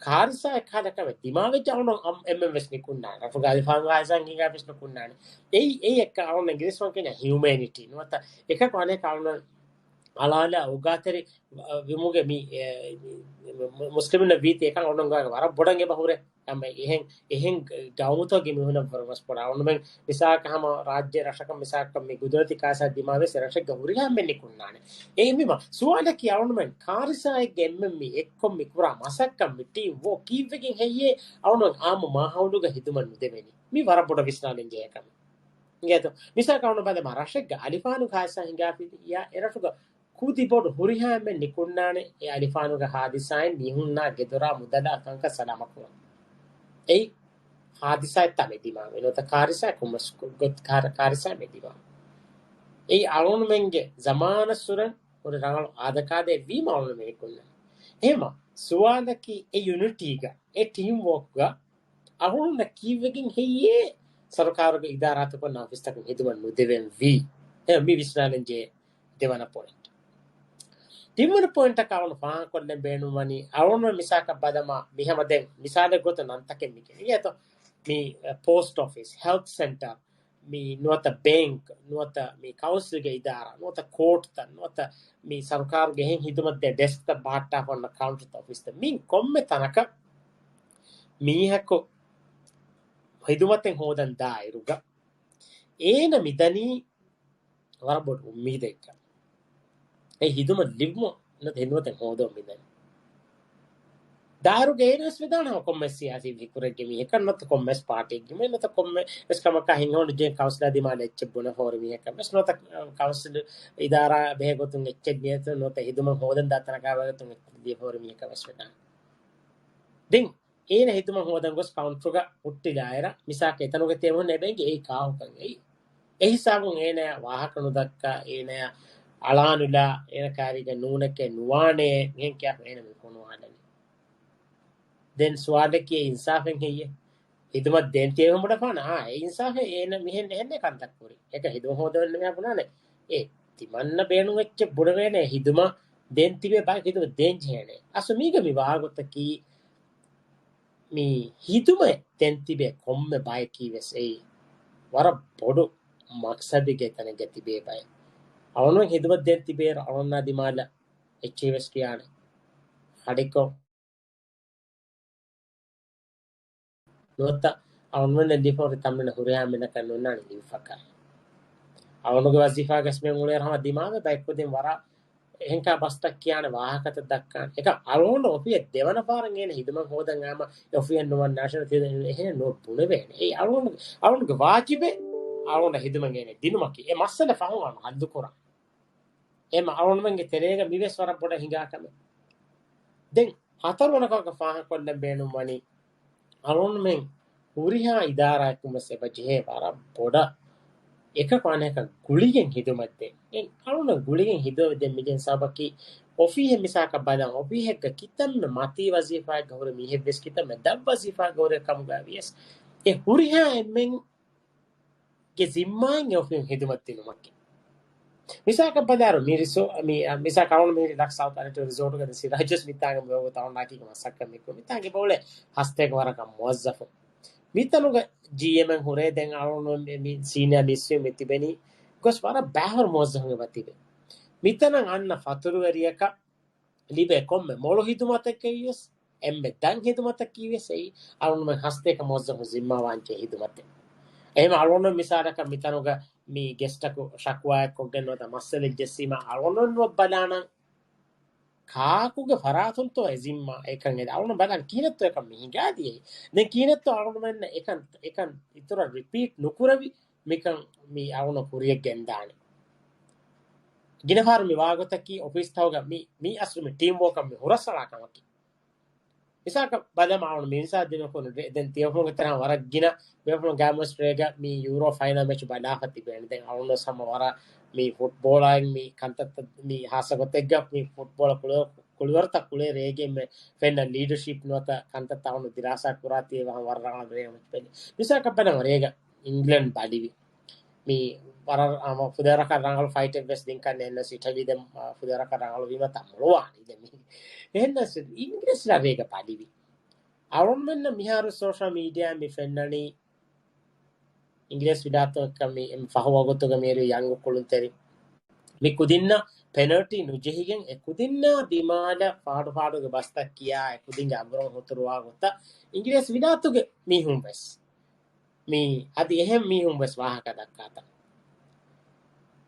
ކާރިސާއެއް ކަހަލަ ކަމެއް ދިމާވެއްޖެ އަޅުގަނޑު އަމް-، އެންމެން ވެސް ނިކުންނާނެ. ރަށުގަ އަލިފާނުގެ ހާދިސާއިން ހިނގާ ވެސް ނުކުންނާނެ. އެއީ، އެއީ އެއްކަ އަޅުގަނޑު އިނގިރޭސި ވަން ކިޔަނީ ހިއުމޭނިޓީ. ނުވަތަ އެކަކު އަނެކަ އަޅުގަނޑު އަޅާލާ އުގާތެރި، އަ، ވިމުގެ މި، އެ، މު-، މުސްލިމުންނަށް ވީތީ އެކަން އަޅުގަނޑު ވަރަށް ބޮޑަށް އެބަ ހުރޭ. އެހެން، އެހެން ގައުމުތަކުގެ މީހުނަށް ވަރު ވެސް ބޮޑަށް އަޅުގަނޑުމެން މިސާލަކަށް ހަމަ ރާއްޖެ ރަށަކަށް މިސާލަކަށް މި ގުދުރަތީ ކާރިސާ ދިމާވެސް ރަށެއްގަ ހުރިހާ އެންމެން ނިކުންނާނެ. އެހެންވީމަ ސުވާލަކީ އަޅުގަނޑުމެން ކާރިސާއެއްގެ އެންމެން މި އެއްކޮށް މި ކުރާ މަސައްކަތް މި ޓީމް ވޯ ކީއްވެގެން ހެއްޔޭ އަޅުގަނޑު އާއްމު މާހައުލުގަ ހިދުމަތް ނުދެވެނީ؟ މި ވަރަށް ބޮޑަށް ވިސްނާލަން ޖެހޭ ކަމެއް. އިނގޭތޯ؟ މިސާލަކަށް އަޅުގަނޑު ބަލަމާ ރަށެއްގަ އަލިފާނު ކާރިސާ ހިނގާފިއްޔާ އެރަށުގަ ކުދި ބޮޑު ހުރިހާ އެންމެން ނިކުންނާނެ އެ އަލިފާނުގެ ހާދިސާއިން މީހުންނާ ގެދޮރާ މުދަލާ ކަންކަން ސަލާމަތްކުރަން. އެއީ ހާދިސާއެއްތާ މެ ދިމާވެ ނުވަތަ ކާރިސާ ކޮންމެސް ގޮތް ކާރި-، ކާރިސާ މެ ދިމާވެ. އެއީ އަޅުގަނޑުމެންގެ ޒަމާނަށް ސުރެން ހުރި ރަނގަޅު އާދަކާދައެއް ވީމަ އަޅުގަނޑުމެން ނިކުންނަނީ. އެހެމަ ސުވާލަކީ އެ ޔުނިޓީގަ، އެ ޓީމް ވޯކްގަ އަޅުގަނޑަށް ކީއްވެގެން ހެއްޔޭ ސަރުކާރުގެ އިދާރާތަކުން އޮފީސްތަކުން ހިދުމަތް ނުދެވެން ވީ؟ އެ މި ވިސްނާލަން ޖެހޭ ދެވަނަ ޕޮއިންޓް. ތިންވަނަ ޕޮއިންޓަކަށް އަޅުގަނޑު ފާހަގަކޮށްލަން ބޭނުންވަނީ، އަޅުގަނޑު މިސާލަކަށް ބަލަމާ، މި ހަމަ ދެން މިސާލެއް ގޮތުން ނަންތަކެއް މި ގެނެގޭތޯ. މި، އެ، ޕޯސްޓް އޮފީސް، ހެލްތް ސެންޓަރ، މި ނުވަތަ ބޭންކް، ނުވަތަ މި ކައުންސިލްގެ އިދާރާ، ނުވަތަ ކޯޓްތައް، ނުވަތަ މި ސަރުކާރުގެ އެހެން ހިދުމަތްދޭ ޑެސްކްތައް ބަހައްޓާފަ އޮންނަ ކައުންޓަރު އޮފީސްތައް، މި ކޮންމެ ތަނަކަށް މީހަކު ހިދުމަތެއް ހޯދަން ދާއިރުގަ، އޭނަ މިދަނީ ވަރަށް ބޮޑު އުއްމީދެއްގަ. އެ ހިދުމަތް ލިބުމުން ނުވަތަ ހިދުމަތެއް ހޯދަން މިދަނީ. ދާއިރުގަ އޭނަ ވެސް ވެދާނެ ހަމަ ކޮންމެސް ސިޔާސީ ފިކުރެއްގެ މީހަކަށް، ނުވަތަ ކޮންމެސް ޕާޓީއެއްގެ މީހެއް، ނުވަތަ ކޮންމެ ވެސް ކަމަކާ ހިނގަމުން ޖެހޭ ކައުންސިލާ ދިމާލަށް އެއްޗެއް ބުނެފަ ހުރި މީހަކަށް ވެސް، ނުވަތަ ކައުންސިލް އިދާރާ ބެހޭ ގޮތުން އެއްޗެއް ނިޔަތުން، ނުވަތަ ހިދުމަތް ހޯދަން ދާ ތަނަކާ ވަގުތުން އެއްޗެއް ލިޔެފަ ހުރި މީހަކަށް ވެސް ވެދާނެ. ދެން އޭނަ ހިދުމަތް ހޯދަން ގޮސް ކައުންޓަރުގަ ހުއްޓިލާއިރަށް މިސާލަކަށް އެތަނުގެ ތިޔަބަހުން އެބަ އެނގޭ އެއީ ކާކުކަން އެއީ. އެ ހިސާބުން އޭނަޔާ ވާހަކަ ނުދައްކާ، އޭނަޔާ އަޅާނުލާ، އޭނަ ކާރީގަ ނޫނެކޭ ނުވާނޭ، މިހެން ކިޔާފަ އޭނަ މި ފޮނުވާލަނީ. ދެން ސުވާލަކީ އިންސާފެއް ހެއްޔޭ؟ ހިދުމަތް ދޭން ތިޔަބަހުން ބުނެފާނަ، އާ، އެ އިންސާފެއް އޭނަ މިހެން އެހެންނޭ ކަންތައް ކުރީ. އެކަ ހިދުމަތް ހޯދަން މިހާ ބުނާނެ. އޭ، ތިމަންނަ ބޭނުން އެއްޗެއް ބުނެވޭނެ، ހިދުމަތް ދޭން ތިބޭ ބައެއް ހިދުމަތް ދޭން ޖެހޭނެ. އަސް މީގަ މި ވާގޮތަކީ، މި ހިދުމަތް ދޭން ތިބޭ ކޮންމެ ބަޔަކީ ވެސް އެއީ ވަރަށް ބޮޑު މަޤްޞަދެއްގެ ތަނެއްގަ ތިބޭ ބައެއް. އަޅުގަނޑުމެން ހިދުމަތް ދޭން ތިބޭ އަޅުގަނޑާ ދިމާލަށް އެއްޗެހި ވެސް ކިޔާނެ. ހަޑިކޮށް ނުވަތަ އަޅުގަނޑުމެންނަށް ލިބިފަ ހުރި ތަންމެންނަށް ހުރިހާ އެންމެނަކަށް ނުންނާނެ ލިބިފަކާ. އަޅުގަނޑުގެ ވަޒީފާގަސް މި އުޅޭ ހަމަ ދިމާވެ ބައެއްކުދިން ވަރަށް އެހެންކާ ބަސްތައް ކިޔާނެ ވާހަކަތައް ދައްކާނެ. އެކަ އަޅުގަނޑު އޮފީހަށް ދެވަނަ ފާރަށް އޭނަ ހިދުމަތް ހޯދަން އާމަ އޮފީހަށް ނުވަން ނޭޝަނަލް ތިޔަ އެހެނެއް ނޯ ބުނެވޭނެ. އެއީ އަޅުގަނޑު، އަޅުގަނޑުގެ ވާޖިބެއް އަޅުގަނޑަށް ހިދުމަތް އޭނަ ދިނުމަކީ. އެ މައްސަލަ ފަހުން އަޅު ހައްލު ކުރާ. އެމަ އަޅުގަނޑުމެންގެ ތެރޭގަ މިވެސް ވަރަށް ބޮޑަށް ހިނގާ ކަމެއް. ދެން ހަތަރުވަނަ ކަމަކަށް ފާހަގަކޮށްލަން ބޭނުންވަނީ، އަޅުގަނޑުމެން ހުރިހާ އިދާރާއަކުން ވެސް އެބަ ޖެހޭ ވަރަށް ބޮޑަށް އެކަކު އަނެކަކަށް ގުޅިގެން ހިދުމަތްދޭ. އެ އަޅުގަނޑު ގުޅިގެން ހިދުމަތް ދޭ މިދެން ސަބަބަކީ، އޮފީހެއް މިސާކަށް ބަލަން، އޮފީހެއްގަ ކިތަންމެ މަތީ ވަޒީފާއެއްގަ ހުރި މީހެއް ވެސް ކިތަންމެ ދަށް ވަޒީފާގަ ހުރި ކަމުގަ ވިޔަސް، އެ ހުރިހާ އެންމެން ގެ ޒިންމާއިން އެ އޮފީހުން ހިދުމަތް ދިނުމަކީ. މިސާކަށް ބަލާރު މި ރިސޯ-، މި، އަ، މިސާ ކަރުނު މި ލަކް ސައުތް އަނެޓޯ ރިސޯޓުގަ ދެ ސިރާޖުސް މިތާނގެ މިވަގު ތައުން ނާކީގެ މަސައްކަތް މިކު. މިތާނގެ ބައުޅެ ހަސްތޭކަ ވަރަކަށް މުވައްޒަފު. މިތަނުގަ ޖީއެމް ހުރޭ ދެން އަޅުނު މި، މި ސީނިއާ މިސްވި މި ތިބެނީ ގޮސް ވަރަށް ބާހަރު މުވައްޒަފުން އެބަ ތިބެ. މިތަނަށް އަންނަ ފަތުރުވެރިޔަކަށް ލިބޭ ކޮންމެ މޮޅު ހިދުމަތަކީ ވެސް، އެންމެ ދަށް ހިދުމަތަކީ ވެސް އެއީ އަޅުގަނޑުމެން ހަސްތޭކަ މުވައްޒަފުން ޒިންމާވާންޖެހޭ ހިދުމަތެއް. އެހެން އަޅުގަނޑު މިސާލަކަށް މިތަނުގަ މި ގެސްޓަކު ޝަކުވާއެއް ކޮށްގެން ނުވަތަ މައްސަލައެއް ޖެއްސީމަ އަޅުގަނޑު ނުވަތަ ބަލާނަން ކާކުގެ ފަރާތުންތޯ އެ ޒިންމާ އެކަން އެދި. އަޅުގަނޑު ބަލާން ކިހިނެއްތޯ އެކަން މި ހިނގާދިޔައީ. ދެން ކިހިނެއްތޯ އަޅުގަނޑުމެންނަށް އެކަން، އެކަން އިތުރަށް ރިޕީޓް ނުކުރެވި މިކަން މި އަޅުގަނޑު ކުރިޔަށް ގެންދާނެ. ގިނަ ފަހަރު މި ވާގޮތަކީ އޮފީސް ތަހުގަ މި، މި އަސްލު މި ޓީމް ވޯކަށް މި ހުރަސްއަޅާ ކަމަކީ. މިސާކަށް ބަލަމާ އަޅުން މި މިސާ ދިނުކުނު ދެ-، ދެން ތިޔަފުޅުގެ ތެރެއިން ވަރަށް ގިނަ ބޭފުޅުން ގާމް ވެސްޓްރޭގަ މި ޔޫރޯ ފައިނަލް މެޗް ބަލާފަ ތިބޭނެ. ދެން އަޅުން ވެސް ހަމަ ވަރަށް މި ފުޓްބޯޅައިން މި ކަންތައްތައް މި ހާއްސަ ގޮތެއްގަ މި ފުޓްބޯޅަ ކުޅި-، ކުޅިވަރުތައް ކުޅޭ ރޭގެ މެ ފެންނަ ލީޑަޝިޕް ނުވަތަ ކަންތައްތައް އަޅުން ދިރާސާ ކުރާތީ އެވަހަށް ވަރަށް ރަނގަޅަށް ރޭގަ މެޗް ބެލި. މިސާކަށް ބަލަން ރޭގަ އިންގްލެންޑް ބަލިވި. މި ވަރަށް ހަމަ ފުދޭވަރަކަށް ރަނގަޅު ފައިޓެއް ވެސް ދިން ކަން އެން އެސް އިޓަލީ ދެން، އާ، ފުދޭވަރަކަށް ރަނގަޅު ވީމަ ތަ މޮޅުވާނީ ދެން މި. އެހެންނަސް އިނގިރޭސި ރޭގަ ބަލިވި. އަޅުންމެންނަށް މިހާރު ސޯޝަލް މީޑިއާ މި ފެންނަނީ އިނގިރޭސި ވިލާތުން މި ފަހު ވަގުތުގަ މިއިރު ޔަންގު ކުޅުންތެރި. މި ކުދިންނަށް ޕެނަލްޓީ ނުޖެހިގެން އެ ކުދިންނާ ދިމާލަށް ފާޑު ފާޑުގެ ބަސްތައް ކިޔާ އެ ކުދިންގެ އަނބުރުން ހުތުރުވާ ގޮތަށް އިނގިރޭސި ވިލާތުގެ މީހުން ވެސް މި އަދި އެހެން މީހުން ވެސް ވާހަކަ ދައްކާތަން.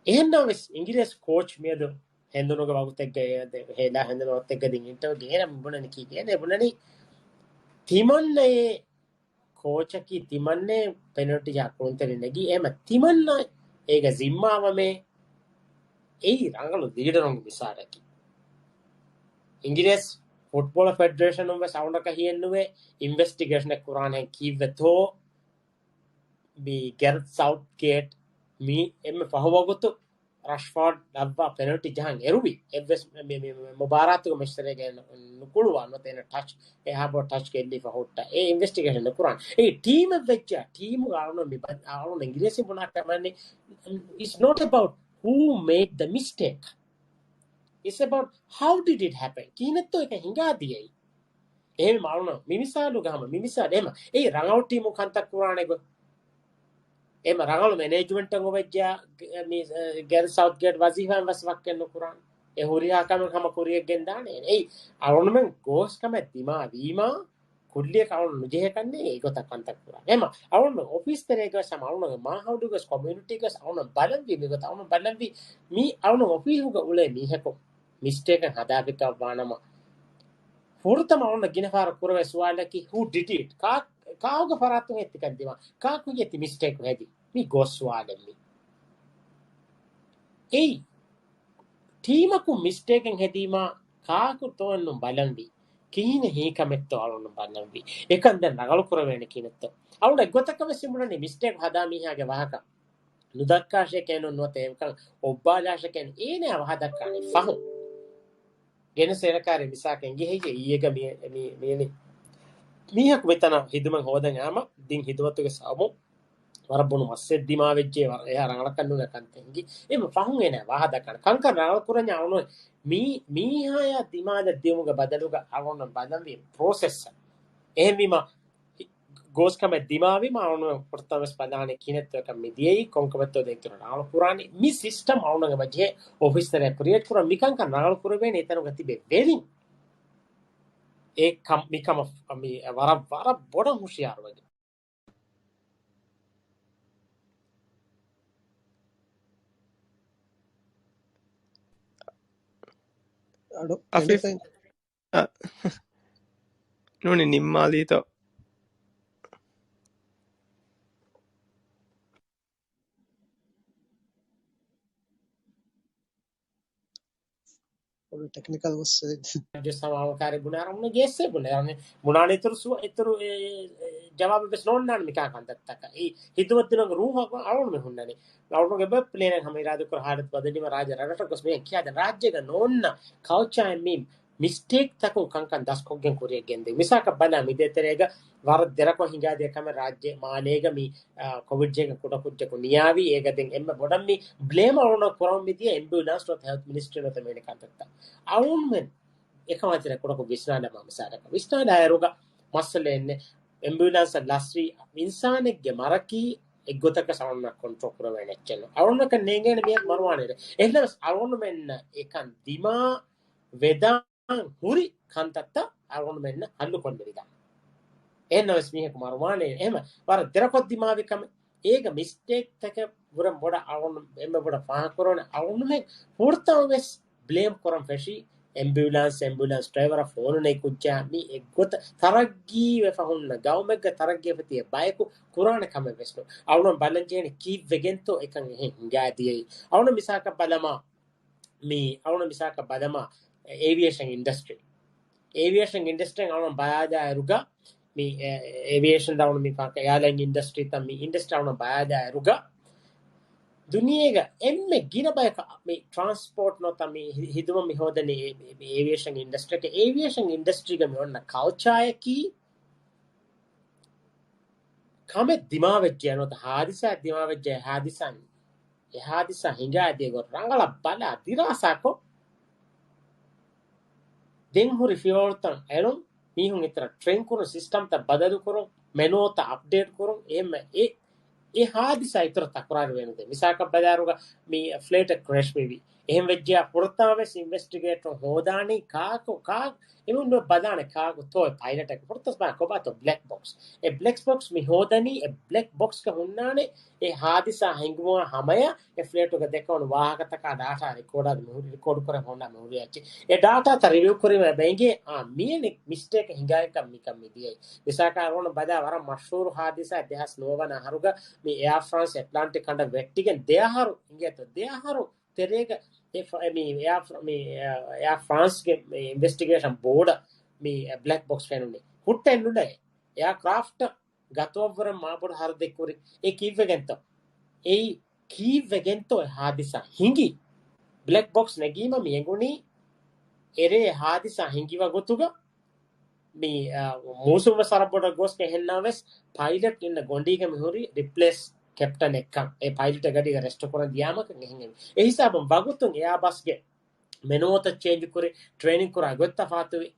އެހެންނަމަވެސް، އިނގިރޭސި ކޯޗް މިއަދު ހެނދުނުގެ ވަގުތެއްގަ، ހޭލާ ހެނދުނު ވަގުތެއްގަ ދިން އިންޓަވިއުގަ އޭނަ ބުނަނީ ކީކޭ؟ އޭނަ ބުނަނީ ތިމަންނައޭ ކޯޗަކީ ތިމަންނައޭ ޕެނަލްޓީ ޖަހާ ކުޅުންތެރި ނެގީ އޭމަ ތިމަންނަ އޭގަ ޒިންމާވަމޭ. އެއީ ރަނގަޅު ލީޑަރުންގެ މިސާލަކީ. އިނގިރޭސި ފުޓްބޯޅަ ފެޑަރޭޝަނުން ވެސް އަޅުންނަކަށް ހިއެއްނުވޭ އިންވެސްޓިގޭޝަނެއް ކުރާނެ ކީއްވެތޯ މި ގެރެތް ސައުތްގޭޓް މި އެންމެ ފަހު ވަގުތު ރަޝްފޯޑް ލައްވާ ޕެނަލްޓީ ޖަހަން އެރުވި އެއްވެސް މި، މި، މި މުބާރާތުގެ މެޗްތެރޭގައި ނު-، ނުކުޅުވާ ނުވަތަ އޭނަ ޓަޗް، އެހާ ބޮޑު ޓަޗް ގެއްލިފަ ހުއްޓާ. އެ އިންވެސްޓިގޭޝަން ނުކުރާން. އެ ޓީމެއް ވެއްޖާ، ޓީމުގަ އަޅުން މި ބަ-، އަޅުން އިނގިރޭސި ބުނާ ކަމަށް، it's not about who made the mistake. It's about how did it happen. ކިހިނެއްތޯ އެކަން ހިނގާ ދިޔައީ. އެހެންވީމަ އަޅުން މި މިސާލުގަ ހަމަ މި މިސާލު އެމަ އެ ރަނގަޅު ޓީމު ކަންތައް ކުރާނެ ގޮތް. އެމަ ރަނގަޅު މެނޭޖްމަންޓަށް އޮވެއްޖާ މި، އެ، ގެރެތް ސައުތްގޭޓް ވަޒީފާއިން ވެސް ވައްކެއް ނުކުރާނެ. އެ ހުރިހާ ކަމެއް ހަމަ ކުރިޔަށް ގެންދާނެ. އެއީ އަޅުންމެން ގޯސް ކަމެއް ދިމާވީމަ ކުއްލިއަކަށް އަޅުން ނުޖެހޭ ކަންނޭނގެ އެގޮތަށް ކަންތައް ކުރާނެ. އެމަ އަޅުން އޮފީސް ތެރޭގަ ވެސް ހަމަ އަޅުންގެ މާހައުލުގަ ވެސް ކޮމިއުނިޓީގަ ވެސް އަޅުން ބަލަންވީ މިގޮތަށް އަޅުން ބަލަންވީ މި އަޅުން އޮފީހުގަ އުޅޭ މީހަކު މިސްޓޭކެއް ހަދާފިކަށްވާނަމަ، ފުރަތަމަ އޮންނަ ގިނަ ފަހަރަށް ކުރެވޭ ސުވާލަކީ، who did it? ކާ-، ކާކުގެ ފަރާތުން އެތި ކަން ދިމާ؟ ކާކު އެތި މިސްޓޭކު ހެދި؟ މި ގޯސް ސުވާލެއް މި. އެއީ، ޓީމަކު މިސްޓޭކެއް ހެދީމާ، ކާކު ތޯއެންނު ބަލަންވީ؟ ކިހިނެއް ހީކަމެއްތޯ އަޅުން ބަލަންވީ؟ އެކަން ދެން ރަނގަޅު ކުރެވޭނެ ކިހިނެއްތޯ؟ އަޅުން އެއްގޮތަކަށް ވެސް އިނބުނަނީ މިސްޓޭކް ހަދާ މީހާގެ ވާހަކަ ނުދައްކާށޭ ކޭނުން ނުވަތަ އެކަން އޮއްބާލާށޭ ކޭނުން އޭނަ ވާހަ ދައްކާނީ ފަހުން. ގެނެސް އޭނަ ކާރި މިސާކަށް އެނގި ހެއްޔޭ އިއްޔެގަ މި، މި، މި، މީހަކު މިތަނަށް ހިދުމަތް ހޯދަން އާމަ ދިން ހިދުމަތުގެ ސަބަބުން ވަރަށް ބޮޑު މައްސައެއް ދިމާވެއްޖެ، ވަރަށް އެހާ ރަނގަޅަކަށް ނޫން ކަންތައް އެނގި. އެ ފަހުން އޭނަ ވާހަ ދައްކާނެ. ކަންކަން ރަނގަޅު ކުރަންޏާ އަޅުން މީ، މީހާޔާ ދިމާލަށް ދިޔުމުގެ ބަދަލުގަ އަޅުން ބަލަންވީ ޕްރޮސެސް. އެހެންވީމަ، ގޯސް ކަމެއް ދިމާވީމަ އަޅުން ފުރަތަމަ ވެސް ބަލާނެ ކިހިނެއްތޯ އެކަން މި ދިޔައީ، ކޮންކަމެއްތޯ ދެން އިތުރަށް ރަނގަޅު ކުރާނީ. މި ސިސްޓަމް އަޅުން އެބަ ޖެހޭ އޮފީސް ތެރެއަށް ކްރިއޭޓް ކުރަން. މިކަންކަން ރަނގަޅު ކުރެވޭނެ އެތަނުގަ ތިބެ ވެރިން. އެ ކަމް، މިކަމަށް މި ވަރަށް، ވަރަށް ބޮޑަށް ހުޝިޔާރުވެގެން. އަޑު އަފީފް. އެންޑިފެން. އަ، ނޫނީ ނިންމާލީތޯ؟ ޓެކްނިކަލް ވެސް. ޖެސް ހަމަ އަޅުން ކާރި ބުނާ އަޅުން ގެއްސޭ ބުނެ. ބުނާނެ އިތުރު ސުވަ-، އިތުރު އެ، އެ، ޖަވާބެއް ވެސް ނޯންނާނެ މިކާ ކަންތައްތަކަށް. އެ ހިދުމަތް ދިނުމުގެ ރޫހަކު އަޅުން މި ހުންނަނީ. އަޅުންގެ ބަ ޕްލޭނެއް ހަމަ އިރާދަކުރ ހާލަތު ބަދަލުވީމަ ރާއްޖެ ރަށްރަށަށް ގޮސް މިހެން ކިޔާދެން ރާއްޖޭގަ ނޯންނަ ކަލްޗާއެއް މީ މިސްޓޭކް ތަކުން ކަންކަން ދަސްކޮށްގެން ކުރިއަށް ގެންދެވި. މިސާކަށް ބަލާ މި ދޭތެރޭގަ ވަރަށް ދެރަކޮށް ހިނގާދިޔަ ކަމެއް ރާއްޖެ މާލޭގަ މި، އާ، ކޮވިޑް ޖޭގެ ކުޑަކުއްޖަކު ނިޔާވީ. އޭގަ ދެން އެންމެ ބޮޑަށް މި ބްލޭމް އަޅުންނަށް ކުރަން މިދިޔަ އެމްބިއުލާންސް ނުވަތަ ހެލްތް މިނިސްޓްރީ ނުވަތަ މިވެނި ކަންތައްތައް. އަޅުންމެން އެކަމާ ތެރެ ކުޑަކޮށް ވިސްނާލަމާ މިސާލަކަށް. ވިސްނާލާއިރުގަ މައްސަލަ އެންނެ. އެމްބިއުލާންސަށް ލަސްވީ އިންސާނެއްގެ މަރަކީ އެއްގޮތަކަށް އަޅުންނަށް ކޮންޓްރޯލް ކުރެވޭނެ އެއްޗެއް ނޫން. އަޅުންނަކަށް ނޭނގޭނެ މިއަދު މަރުވާނެ. އެހެންނަމަވެސް އަޅުންމެންނަށް އެކަން ދިމާ ވެދާން ހުރި ކަންތައްތައް އަޅުގަނޑުމެންނަށް ހައްލު ކޮށްލެވިދާނެ. އެހެންނަމަވެސް މީހަކު މަރުވާނެ އެހެން ވަރަށް ދެރަކޮށްދިމާވި ކަމެއް. އޭގަ މިސްޓޭކްތަކެއް ވުރެ ބޮޑަށް އަޅުގަނޑު އެންމެ ބޮޑަށް ފާހަގަކުރާނެ. އަޅުގަނޑުމެން ފުރަތަމަވެސް ބްލޭމް ކުރަން ފެށީ އެމްބިއުލާންސް، އެމްބިއުލާންސް ޑްރައިވަރ ފޯނުން އެ ކުއްޖާ މި އެއްގޮތަށް ތަރައްގީވެފަ ހުންނަ ގައުމެއްގަ ތަރައްގީވެފަ ތިޔަ ބަޔަކު ކުރާނެ ކަމެއް ވެސް ނޫން. އަޅުގަނޑު ބަލަން ޖެހޭނެ ކީއްވެގެންތޯ އެކަން އެހެން ހިނގާދިޔައީ. އަޅުގަނޑު މިސާލަކަށް ބަލަމާ، މި އަޅުން މިސާކަށް ބަލަމާ، އޭވިއޭޝަން އިންޑަސްޓްރީ. އޭވިއޭޝަން އިންޑަސްޓްރީ އަޅުން ބަލާލާއިރުގަ، މި އެ-، އޭވިއޭޝަން ދައުނު މި ފާކަ އެއާލައިން އިންޑަސްޓްރީ ތައް މި އިންޑަސްޓްރީ އަޅުން ބަލާލާއިރުގަ، ދުނިޔޭގަ އެންމެ ގިނަ ބަޔަކަށް މި ޓްރާންސްޕޯޓް ނުވަތަ މި ހި-، ހިދުމަތް މި ހޯދަނީ އެ-، އެ-، އޭވިއޭޝަން އިންޑަސްޓްރީ. އޭވިއޭޝަން އިންޑަސްޓްރީގަ މި އޮންނަ ކަލްޗާއަކީ، ކަމެއް ދިމާވެއްޖެ ނުވަތަ ހާދިސާއެއް ދިމާވެއްޖެ، އެ ހާދިސާ، އެ ހާދިސާ ހިނގާދިޔަ ގޮތް ރަނގަޅަށް ބަލާ ދިރާސާކޮށް، ދެން ހުރި ފިޔަވަޅުތައް އެޅުން، މީހުން އިތުރަށް ޓްރެއިން ކުރުން، ސިސްޓަމްތައް ބަދަލު ކުރުން، މެނޫތައް އަޕްޑޭޓް ކުރުން، އެހެންމެ އެ، އެ ހާދިސާ އިތުރަށް ތަކުރާރު ވޭނެދެ. މިސާކަށް ބަލާރުގަ މި ފްލައިޓެއް ކްރޭޝް ވެވި. އެހެން ވެއްޖެޔާ ފުރަތަމަވެސް އިންވެސްޓިގޭޓަރުން ހޯދާނީ ކާކު، ކާ، އެމީހުން ބަލާނެ ކާކު ތޯ އެ ޕައިލަޓަކު. ފުރަތަމަ ކޮބާތޯ ބްލެކް ބޮކްސް. އެ ބްލެކް ބޮކްސް މި ހޯދަނީ، އެ ބްލެކް ބޮކްސްގަ ހުންނާނެ އެ ހާދިސާ ހިނގުމާ ހަމަޔަށް އެ ފްލައިޓުގަ ދެކެވުނު ވާހަކަތަކާ ޑާޓާ ރެކޯޑާ މިހުރި، ރެކޯޑް ކުރެ ހުންނާ މިހުރި އެއްޗެއް. އެ ޑާޓާތައް ރިވިއު ކުރީމަ އެބަ އެނގޭ، އާ، މިއެނެ މިސްޓޭކް ހިނގާއިކަން މިކަން މިދިޔައީ. މިސާކަށް އަޅުގަނޑު ބަލާ ވަރަށް މަޝްހޫރު ހާދިސާ ދެހާސް ނުވަ ވަނަ އަހަރުގަ މި އެއާ ފްރާންސް އެޓްލާންޓިކް ކަނޑަށް ވެއްޓިގެން ދެ އަހަރު އިނގޭތޯ، ދެ އަހަރު ތެރޭގަ އެ ފް-، މި އެއާ ފްރ-، މި އެއާ ފްރާންސްގެ މި އިންވެސްޓިގޭޝަން ބޯޑަށް މި ބްލެކް ބޮކްސް ފެނުނީ. ހުއްޓައެއް ނުލައެ. އެއާ ކްރާފްޓަށް ގަތުމަށްވުރެ މާބޮޑު ހަރަދެއް ކުރި. އެ ކީއްވެގެންތޯ؟ އެއީ ކީއްވެގެންތޯ އެ ހާދިސާ ހިނގި؟ ބްލެކް ބޮކްސް ނެގީމަ މި އެނގުނީ އެރޭ ހާދިސާ ހިނގި ވަގުތުގަ މި، އާ، މޫސުމް ވެސް ވަރަށް ބޮޑަށް ގޯސްގެ ހެންނާވެސް ޕައިލަޓް އިންނަ ގޮނޑީގަ މިހުރި ރިޕްލޭސް ކެޕްޓަނެއްކަން. އެ ޕައިލަޓެއް ގަޑީގަ ރެސްޓް ކުރަން ދިޔާމަކަށް އެހެން އެ ހިސާބުން ވަގުތުން އެއާބަސްގެ މެނޫއަތަށް ޗޭންޖް ކުރި، ޓްރޭނިން ކުރާ ގޮތް ތަފާތުވި.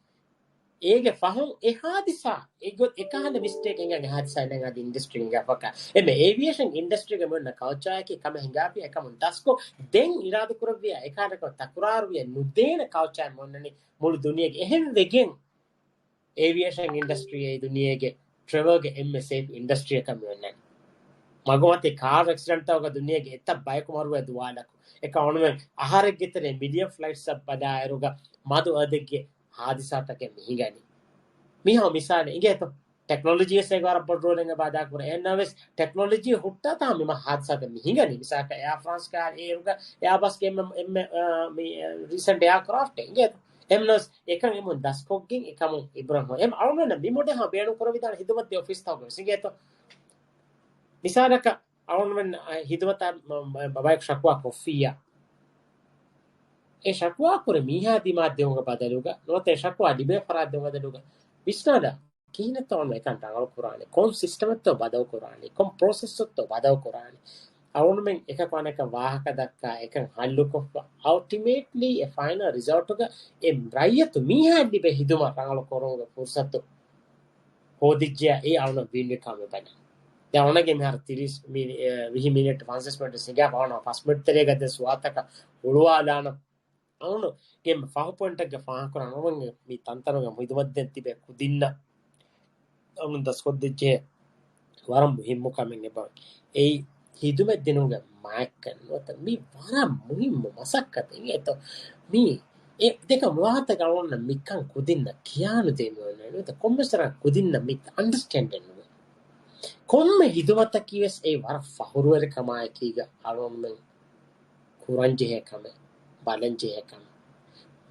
އޭގެ ފަހުން އެ ހާދިސާ، އެ ގޮ-، އެކަހަލަ މިސްޓޭކް ހިނގާ އެ ހާދިސާ ނަގާ އިންޑަސްޓްރީ ހިނގާފަކާ. އެމެ އޭވިއޭޝަން އިންޑަސްޓްރީގެ މި އޮންނަ ކަލްޗާއަކީ ކަމެއް ހިނގާފި އެކަމުން ދަސްކޮށް، ދެން އިރާދަކުރެއްވިޔާ އެކާ ތަކުރާރުވިޔަ ނުދޭނެ ކަލްޗާއެއް މި އޮންނަނީ މުޅި ދުނިޔޭގެ. އެހެން ވެގެން އޭވިއޭޝަން އިންޑަސްޓްރީ އެ ދުނިޔޭގެ ޓްރެވަލްގެ އެންމެ ސޭފް އިންޑަސްޓްރީއަކަށް މި އޮންނަނީ. މަގުމަތި ކާރު އެކްސިޑެންޓްތަކުގަ ދުނިޔޭގެ އެތައް ބަޔަކު މަރުވޭ ދުވާލަކު. އެކަމަކު އަހަރެއްގެ ތެރޭ މިލިއަން ފްލައިޓްސްއަށް ބަލާއިރުގަ މަދު އަދެއްގެ ހާދިސާތަކެއް މި ހިނގަނީ. މިހާ މިސާލެއް އިނގޭތޯ؟ ޓެކްނޮލޮޖީ ވެސް އޭގަ ވަރަށް ބޮޑު ރޯލެއް އެބަ އަދާކުރޭ. އެހެންނަމަވެސް ޓެކްނޮލޮޖީ ހުއްޓާތާ މި މަ ހާދިސާތައް މި ހިނގަނީ. މިސާލަކަށް އެއާ ފްރާންސްގެ އޭރުގަ އެއާބަސްގެ އެންމެ، އެންމެ، އާ، މި، އާ، ރީސެންޓް އެއާކްރާފްޓެއް އިނގޭތޯ؟ އެމްނަސް އެކަން އެމުން ދަސްކޮށްގެން އެކަމުން އިބްރަހިމް އެމް އަޅުންނަށް މި މޮޑެހާ ބޭނުން ކުރެވިދާނެ ހިދުމަތް ދޭ އޮފީސްތަކުގެ ވެސް އިނގޭތޯ؟ މިސާލަކަށް އަޅުންމެން، އަ، ހިދުމަތާ މަ-، މަ-، ބަޔަކު ޝަކުވާ ކޮށްފިއްޔާ، އެ ޝަކުވާ ކުރި މީހާ ދިމާ ދެވުމުގެ ބަދަލުގަ، ނުވަތަ އެ ޝަކުވާ ލިބޭ ފަރާތް ދެވުމުގެ ބަދަލުގަ، ވިސްނާލާ، ކިހިނެއްތޯ އަޅުން އެކަން ރަނގަޅު ކުރާނީ؟ ކޮން ސިސްޓަމެއްތޯ ބަދަލު ކުރާނީ؟ ކޮން ޕްރޮސެސްއެއްތޯ ބަދަލު ކުރާނީ؟ އަޅުންމެން އެކަކު އަނެކަށް ވާހަކަ ދައްކާ، އެކަން ހައްލުކޮށްފަ، އަލްޓިމޭޓްލީ އެ ފައިނަލް ރިޒަލްޓުގަ އެ ރައްޔިތު މީހާ ލިބޭ ހިދުމަތް ރަނގަޅު ކުރުމުގެ ފުރުސަތު ހޯދިއްޖެޔާ އެ އަޅުނަށް ވީންވެ ކަމެއް ބަލާ. ދެން އަޅުނަގެ މިހާރު ތިރީސް މި-، އެ، ވިހި މިނެޓް ފަންސަސް މިނެޓް ހިނގާ ފަހުން ފަސް މިނެޓް ތެރޭގަ ދެ ސުވާލުތަކަށް ހުޅުވާލާނަން. އަޅުނު ގެ ފަހު ޕޮއިންޓެއްގެ ފާހަގަކުރާނަން އަޅުން މި ތަންތަނުގެ ހިދުމަތްދޭން ތިބޭ ކުދިންނަށް އަޅުން ދަސްކޮށްދެއްޖެ ވަރަށް މުހިއްމު ކަމެއް އެބަ. އެއީ ހިދުމަތް ދިނުމުގެ މާތްކަން ނުވަތަ މި ވަރަށް މުހިއްމު މަސައްކަތެއް އެތޯ. މި އެ ދެކަ މުވާހަތަ ގަޅުންނަ މިކަން ކުދިންނަ ކިޔާނު ދޭ މިވަންނަ ކޮންމެސް ކުދިންނަ މި އަންޑަސްޓޭންޑެއް ނުވޭ. ކޮންމެ ހިދުމަތަކީ ވެސް އެ ވަރަށް ފަހުރުވެރި ކަމާއެކީގަ އަޅުންމެން ކުރަންޖެހޭ ކަމެއް، ބަލަންޖެހޭ ކަމެއް.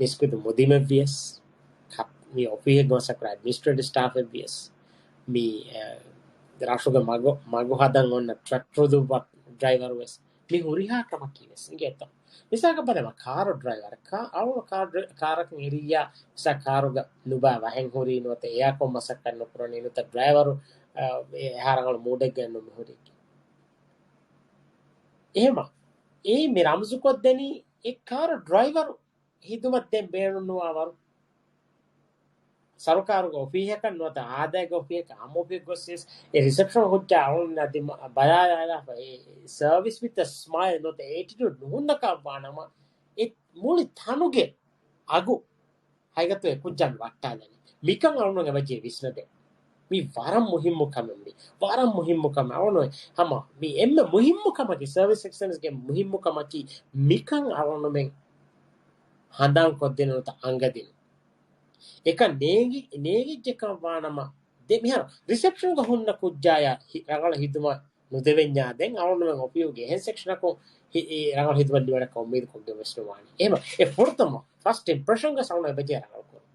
މިސްކިތު މުދިމެއްވިޔަސް، ކަ-، މި އޮފީހެއްގަ މަސައްކަތް އެޑްމިނިސްޓްރޭޓިވް ސްޓާފެއްވިޔަސް، މި، އެ، ރަށުގެ މަގު، މަގު ހަދަން އޮންނަ ޓްރަކްޓަރު ދުއްވަ ޑްރައިވަރުވެސް މި ހުރިހާ ކަމަކީ ވެސް އިނގޭތޯ. މިސާލަކަށް ބަލަމާ ކާރު ޑްރައިވަރ، ކާ-، އަޅު ކާރު ޑްރަ-، ކާރަކަށް އެރިއްޔާ މިސާ ކާރުގަ ނުބާ ވަހެއް ހުރީ ނުވަތަ އެއާކޮން މަސައްކަތް ނުކުރަނީ ނުވަތަ ޑްރައިވަރު، އަ، އެ ހާރަނގަޅު މޫޑެއްގަ ނުމިހުރީ. އެހެމަ، އެ މި ރަމްޒުކޮށްދެނީ އެ ކާރު ޑްރައިވަރު ހިދުމަތް ދޭން ބޭނުންނުވާ ވަރު. ސަރުކާރުގެ އޮފީހަކަށް ނުވަތަ އާދައިގެ އޮފީހަކަށް އާއްމު އޮފީހަކަށް ގޮސް ވިޔަސް، އެ ރިސެޕްޝަން ހުއްޖާ އަޅުން އަދި މަ-، ބަލާލާފަ އެ ސަރވިސް ވިތް ސްމައިލް ނުވަތަ އެޓިޓިއުޑް ނުހުންނަކަށް ވާނަމަ، އެ މުޅި ތަނުގެ އަގު ހަގީގަތުގައި ކުއްޖާ މި ވައްޓާލަނީ. މިކަން އަޅުން އެބަޖެހޭ ވިސްނަދޭން. މި ވަރަށް މުހިއްމު ކަމެއް މި. ވަރަށް މުހިއްމު ކަމެއް. އަޅުން ހަމަ މި އެންމެ މުހިއްމު ކަމަކީ، ސަރވިސް އެކްސެލެންސްގެ މުހިއްމު ކަމަކީ މިކަން އަޅުންމެން ހަނދާން ކޮށްދިނުންތަ އަނގަދިނުން. އެކަން ނޭނގި-، ނޭނގިއްޖެކަން ވާނަމަ، ދެ މިހާރު ރިސެޕްޝަންގަ ހުންނަ ކުއްޖާޔާ ހި-، ރަނގަޅަށް ހިދުމަތް ނުދެވެންޏާ ދެން އަޅުންމެން އޮފީހުގެ އެހެން ސެކްޝަނަކުން ހި-، އި ރަނގަޅު ހިދުމަތް ލިބޭނެކަން އުއްމީދު ކޮށްގެން ވެސް ނުވާނެ. އެހެމަ އެ ފުރަތަމަ ފަސްޓް އިމްޕްރެޝަންގަ އަޅުން އެބަޖެހޭ ރަނގަޅު ކުރުން.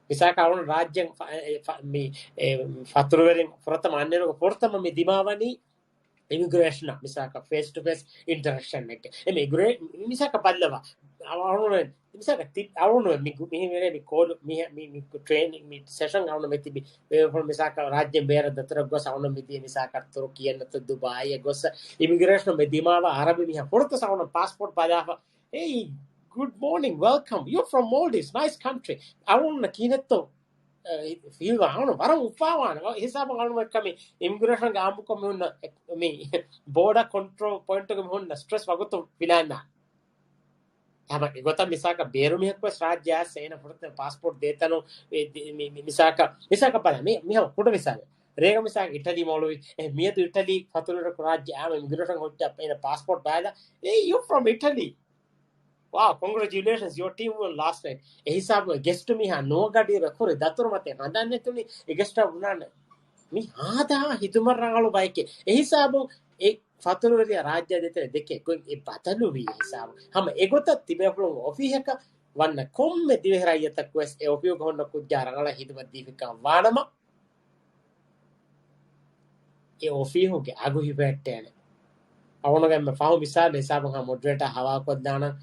މިސާލަކަށް އަޅުން ރާއްޖެ ފަ-، އެ ފަ-، މި އެ ފަތުރުވެރިން ފުރަތަމަ އަންނައިރުގެ ފުރަތަމަ މި ދިމާވަނީ އިމިގްރޭޝަނަށް މިސާލަކަށް ފޭސް ޓު ފޭސް އިންޓަރެކްޝަން އެއްގެ. އެ މި އިމިގްރޭ-، މިސާލަކަށް ބައްލަވާ. އަޅުން މިސާލަކަށް ތި-، އަޅުން މި ގު-، މިހި މި ކޯލް މި، މި، މި ޓްރޭނިން މި ސެޝަން އަޅުން މި ތިބި ބޭފުޅުން މިސާލަކަށް ރާއްޖެ ބޭރަށް ދަތުރަށް ގޮސް އަޅުން މި ދިޔަ މިސާލަކަށް ތުރުކީއަށް ނުވަތަ ދުބާއީއަށް ގޮސް އިމިގްރޭޝަން މި ދިމާވާ އަރަބި މީހާ ފުރަތަމަ އަޅުން ޕާސްޕޯޓް ބަލާފަ. Hey, good morning, welcome. You're from Maldives, nice country. އަޅުން ކިހިނެއްތޯ އެ، ފީލް ވާނު ވަރަށް އުފާވާނެ. ވަ-، ހިސާބުން އަޅުމެއް ކަމި އިމިގްރޭޝަންގެ އާއްމުކޮށް މި ހުންނަ އެ، މި ބޯޑަ ކޮންޓްރޯލް ޕޮއިންޓުގެ މި ހުންނަ ސްޓްރެސް ވަގުތު ފިލާންނާނެ. ހަމަ އެގޮތަށް މިސާކަށް ބޭރު މީހަކު ވެސް ރާއްޖެ އައިސް އޭނަ ފުރަތަމަ ޕާސްޕޯޓް ދޭތަނު އެ، ދި-، މި، މި، މިސާކަށް، މިސާކަށް ބަލަ، މި، މި ހަމަ ކުޑަ މިސާލެއް. ރޭގަ މިސާކަށް އިޓަލީ މޮޅުވި، އެ، މިއަދު އިޓަލީ ފަތުރުވެރި ރާއްޖެ އާ އިމިގްރޭޝަން ހުއްޖާ އޭނަ ޕާސްޕޯޓް ބަލާ، Hey, you from Italy? Wow, congratulations, your team won last night. އެހިސާބު ގެސްޓު މީހާ ނުވަ ގަޑިއިރު ކުރި ދަތުރު މަތި ހަނދާން ނެތުނީ އެ ގެސްޓާ ބުނާނެ. މި ހާދަ ހިދުމަށް ރަނގަޅު ބައެކޭ. އެހިސާބު އެ ފަތުރުވެރިޔާ ރާއްޖެ ދޭތެރޭ ދެކޭ ގޮތް އެ ބަދަލުވީ އެހިސާބު. ހަމަ އެގޮތަށް ތިބޭފުޅުން އޮފީހަކަށް ވަންނަ ކޮންމެ ދިވެހި ރައްޔިތަކު ވެސް އެ އޮފީހުގަ ހުންނަ ކުއްޖާ ރަނގަޅަށް ހިދުމަތް ދީފިކަން ވާނަމަ، އެ އޮފީހުގެ އަގު ހިފެހެއްޓޭނެ. އަޅުގަނޑުމެން ފަހު މިސާލު ހިސާބުން ހަމަ މޮޑަރޭޓާ ހަވާލުކޮށްދާނަން.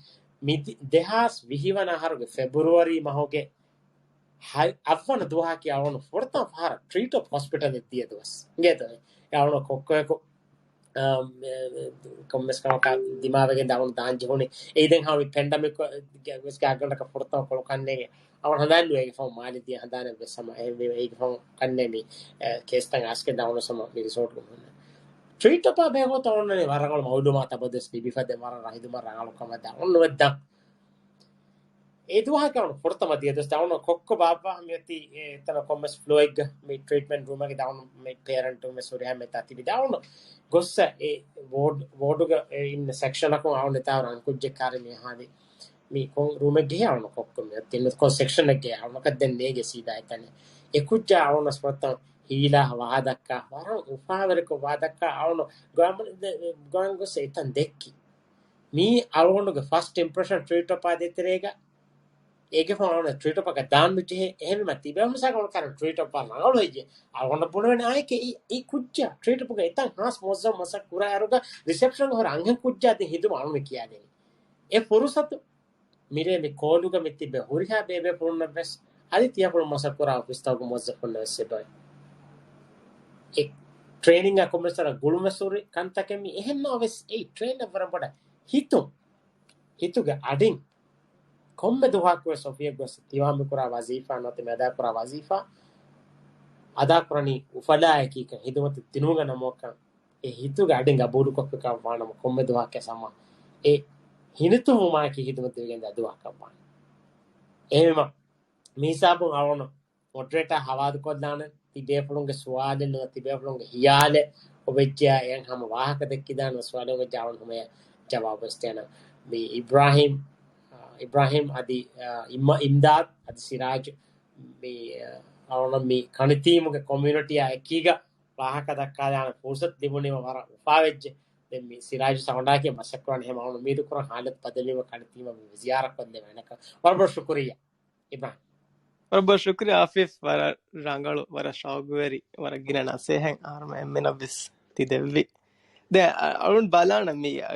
މި ދި-، ދެހާސް ވިހި ވަނަ އަހަރުގެ ފެބްރުއަރީ މަހުގެ ހަ-، އަށްވަނަ ދުވަހަކީ އަޅުގަނޑު ފުރަތަމަ ފަހަރަށް ޓްރީޓޮޕް ހޮސްޕިޓަލަށް ދިޔަ ދުވަސް. އިނގޭތޯ؟ އެ އަޅުގަނޑު ކޮއްކޮއަކު، އާ، މެ-، ކޮންމެސް ކަމަކާ ދިމާވެގެން އަޅުގަނޑު ދާން ޖެހުނީ. އެއީ ދެން ހަމަ މި ޕެންޑަމިކް ގެ-، ގެ-، ގާތްގަނޑަކަށް ފުރަތަމަ ކޮޅު ކަންނޭނގެ. އަޅުގަނޑު ހަނދާން ނުވޭ އޭގެ ފަހުން މާލެ ދިޔަ ހަނދާނެއް ވެސް ހަމަ އެހެންވީމަ އޭގެ ފަހުން ކަންނޭ މި، އެ، ކޭސްތައް އައިސްގެން ދާން އަޅުގަނޑު ހަމަ މި ރިސޯޓްގަ ހުންނަ. ޓްރީޓޮޕާ ބެހޭގޮތަށް އަޅުގަނޑު ވަރަށް ރަނގަޅު މައުލޫމާތު އަބަދުވެސް ލިބިފަ ދެން ވަރަށް ރަ-، ހިދުމަށް ރަނގަޅު ކަމަށް ދާން އަޅުގަނޑު ވެއްދާން. އެ ދުވަހަކީ އަޅުގަނޑު ފުރަތަމަ ދިޔަ ދުވަސް ދާން އަޅުގަނޑު ކޮއްކޮ ބާއްވާ މިއޮތީ އެ އެތަނަށް ކޮންމެސް ފްލޯއެއްގަ މި ޓްރީޓްމަންޓް ރޫމެއްގަ ދާން އަޅުގަނޑު މި ޕޭރެންޓުން ވެސް ހުރިހާ މިތާ ތިބި ދާން އަޅުގަނޑު ގޮއްސަ އެ ވޯޑް، ވޯޑުގަ އެ އިންނަ ސެކްޝަނަކުން އަޅުގަނޑު އެތާ ރަން ކުއްޖެއް ކާރި މި ހާދި މި ކޮން ރޫމެއްގެ އަޅުނަ ކޮއްކޮ މި ތިން ކޮން ސެކްޝަނެއްގެ އަޅުނަކަށް ދެން ނޭގެ ސީދާ އެތަނެ. އެ ކުއްޖާ އަޅުނަ ސްޕޮޓްތައް ހީލާ ވާދައްކާ، ވަރަށް އުފާވެރިކޮށް ވާދައްކާ އަޅުނަ ގޮ-، ގޮން ގޮސް އެތަން ދެއްކި. މީ އަޅުގަނޑުގެ ފަސްޓް އިމްޕްރެޝަން ޓްރީޓޮޕާ ދޭތެރޭގަ އޭގެ ފަހުން އަޅުނަ ޓްރީޓޮޕަކަށް ދާން ނުޖެހޭ. އެހެންވީމަ ތިބޭފުޅުން މިސާލަކަށް ޓްރީޓޮޕާ ރަނގަޅު ހެއްޔޭ؟ އަޅުގަނޑަށް ބުނެވޭނެ އާއެކޭ އެ، އެ ކުއްޖާ ޓްރީޓޮޕުގަ އެތަން ހާސް މުވައްޒަފު މަސައްކަތް ކުރާއިރުގަ ރިސެޕްޝަންގަ ހުރި އަންހެން ކުއްޖާ ދިން ހިދުމަތް އަޅުން ކިޔާދެނީ. އެ ފުރުސަތު މިރޭ މި ކޯލުގަ މި ތިބޭ ހުރިހާ ބޭބޭފުޅުންނަށް ވެސް އަދި ތިޔަފުޅުން މަސައްކަތް ކުރާ އޮފީސްތަކުގެ މުވައްޒަފުންނަށް ވެސް އެބައޮތް. އެ ޓްރޭނިންއާ ކޮންމެސް ވަރަށް ގުޅުންވެސް ހުރި ކަންތަކެއް މި އެހެންނަމަވެސް އެ ޓްރޭނަރ ވަރަށް ބޮޑަށް ހިތުން، ހިތުގެ އަޑިން ކޮންމެ ދުވަހަކުވެސް އޮފީހަށް ގޮސް ތިމާ މި ކުރާ ވަޒީފާ ނުވަތަ މި އަދާކުރާ ވަޒީފާ އަދާކުރަނީ އުފަލާއެކީކަން ހިދުމަތު ދިނުމުގަ ނަމުވަކަން އެ ހިތުގެ އަޑިން ގަބޫލުކޮށްފިކަން ވާނަމަ ކޮންމެ ދުވަހަކަށް ހަމަ އެ ހިނިތުންވުމާއެކީ ހިދުމަތް ދެވިގެންދާ ދުވަހަކަށް ވާނެ. އެހެންވީމަ މި ހިސާބުން އަޅުގަނޑު މޮޑަރޭޓާ ހަވާލުކޮށްލާނެ. ތިބޭފުޅުންގެ ސުވާލެއް ނުވަތަ ތިބޭފުޅުންގެ ހިޔާލެއް އޮވެއްޖެޔާ އެއަށް ހަމަ ވާހަކަ ދެއްކިދާނެ ސުވާލުން އޮވެއްޖެ އަޅުގަނޑު ހަމަޔަށް ޖަވާބު ވެސް ދޭނަން. މި އިބްރާހިމް، އާ، އިބްރާހިމް އަދި، އާ، އިމް-، އިމްދާދް އަދި ސިރާޖް މި، އާ، އަޅުން މި ކަނިތީމުގެ ކޮމިއުނިޓީއާ އެކީގަ ވާހަކަ ދައްކާލާނެ ފުރުސަތު ލިބުނީމަ ވަރަށް އުފާވެއްޖެ. ދެން މި ސިރާޖު ސަވަނޑާކީ މަސައްކަތް ކުރާނެ ހަމަ އަޅުން އުއްމީދު ކުރަން ހާލަތު ބަދަލުވީމަ ކަނިތީމަށް މި ޒިޔާރަތް ކޮށްލެވޭނެކަން. ވަރަށް ބޮޑަށް ޝުކުރިއްޔާ އިބްރާހިމް. ވަރަށް ބޮޑަށް ޝުކުރިއްޔާ އާފިފް، ވަރަށް ރަނގަޅު، ވަރަށް ޝައުގުވެރި، ވަރަށް ގިނަ ނަސޭހަތް އަހަރުމެން އެންމެނަށް ވެސް ތި ދެއްވި. ދެން އަ-، އަޅުން ބަލާނަން މި، އަ،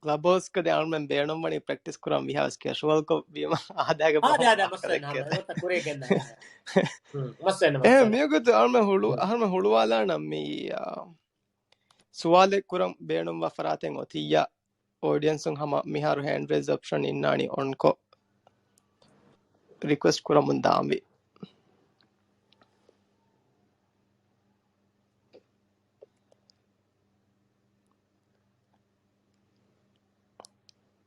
ކްލަބް ހައުސްގަ ދެން އަޅުމެން ބޭނުންވަނީ ޕްރެކްޓިސް ކުރަން މިހާވެސް ކެޝުއަލްކޮށް ވީމަ އާދައިގެ އާދެ، އާދެ، ބަހުން މައްސަލަ ނާ، ދެއްކޭ. ހުން، މައްސަލަ ނާ، އެހެން މައްސަލަ. މިއަދު އަޅުމެން ހުޅު-، ހުން. އަހަރުމެން ހުޅުވާލާނަން މި، އާ، ސުވާލެއް ކުރަން ބޭނުންވާ ފަރާތެއް އޮތިއްޔާ، އޯޑިއެންސުން ހަމަ މިހާރު ހޭންޑް ރޭސް އޮޕްޝަން އިންނާނީ އޮންކޮށް ރިކުއެސްޓް ކުރަމުން ދާންވީ.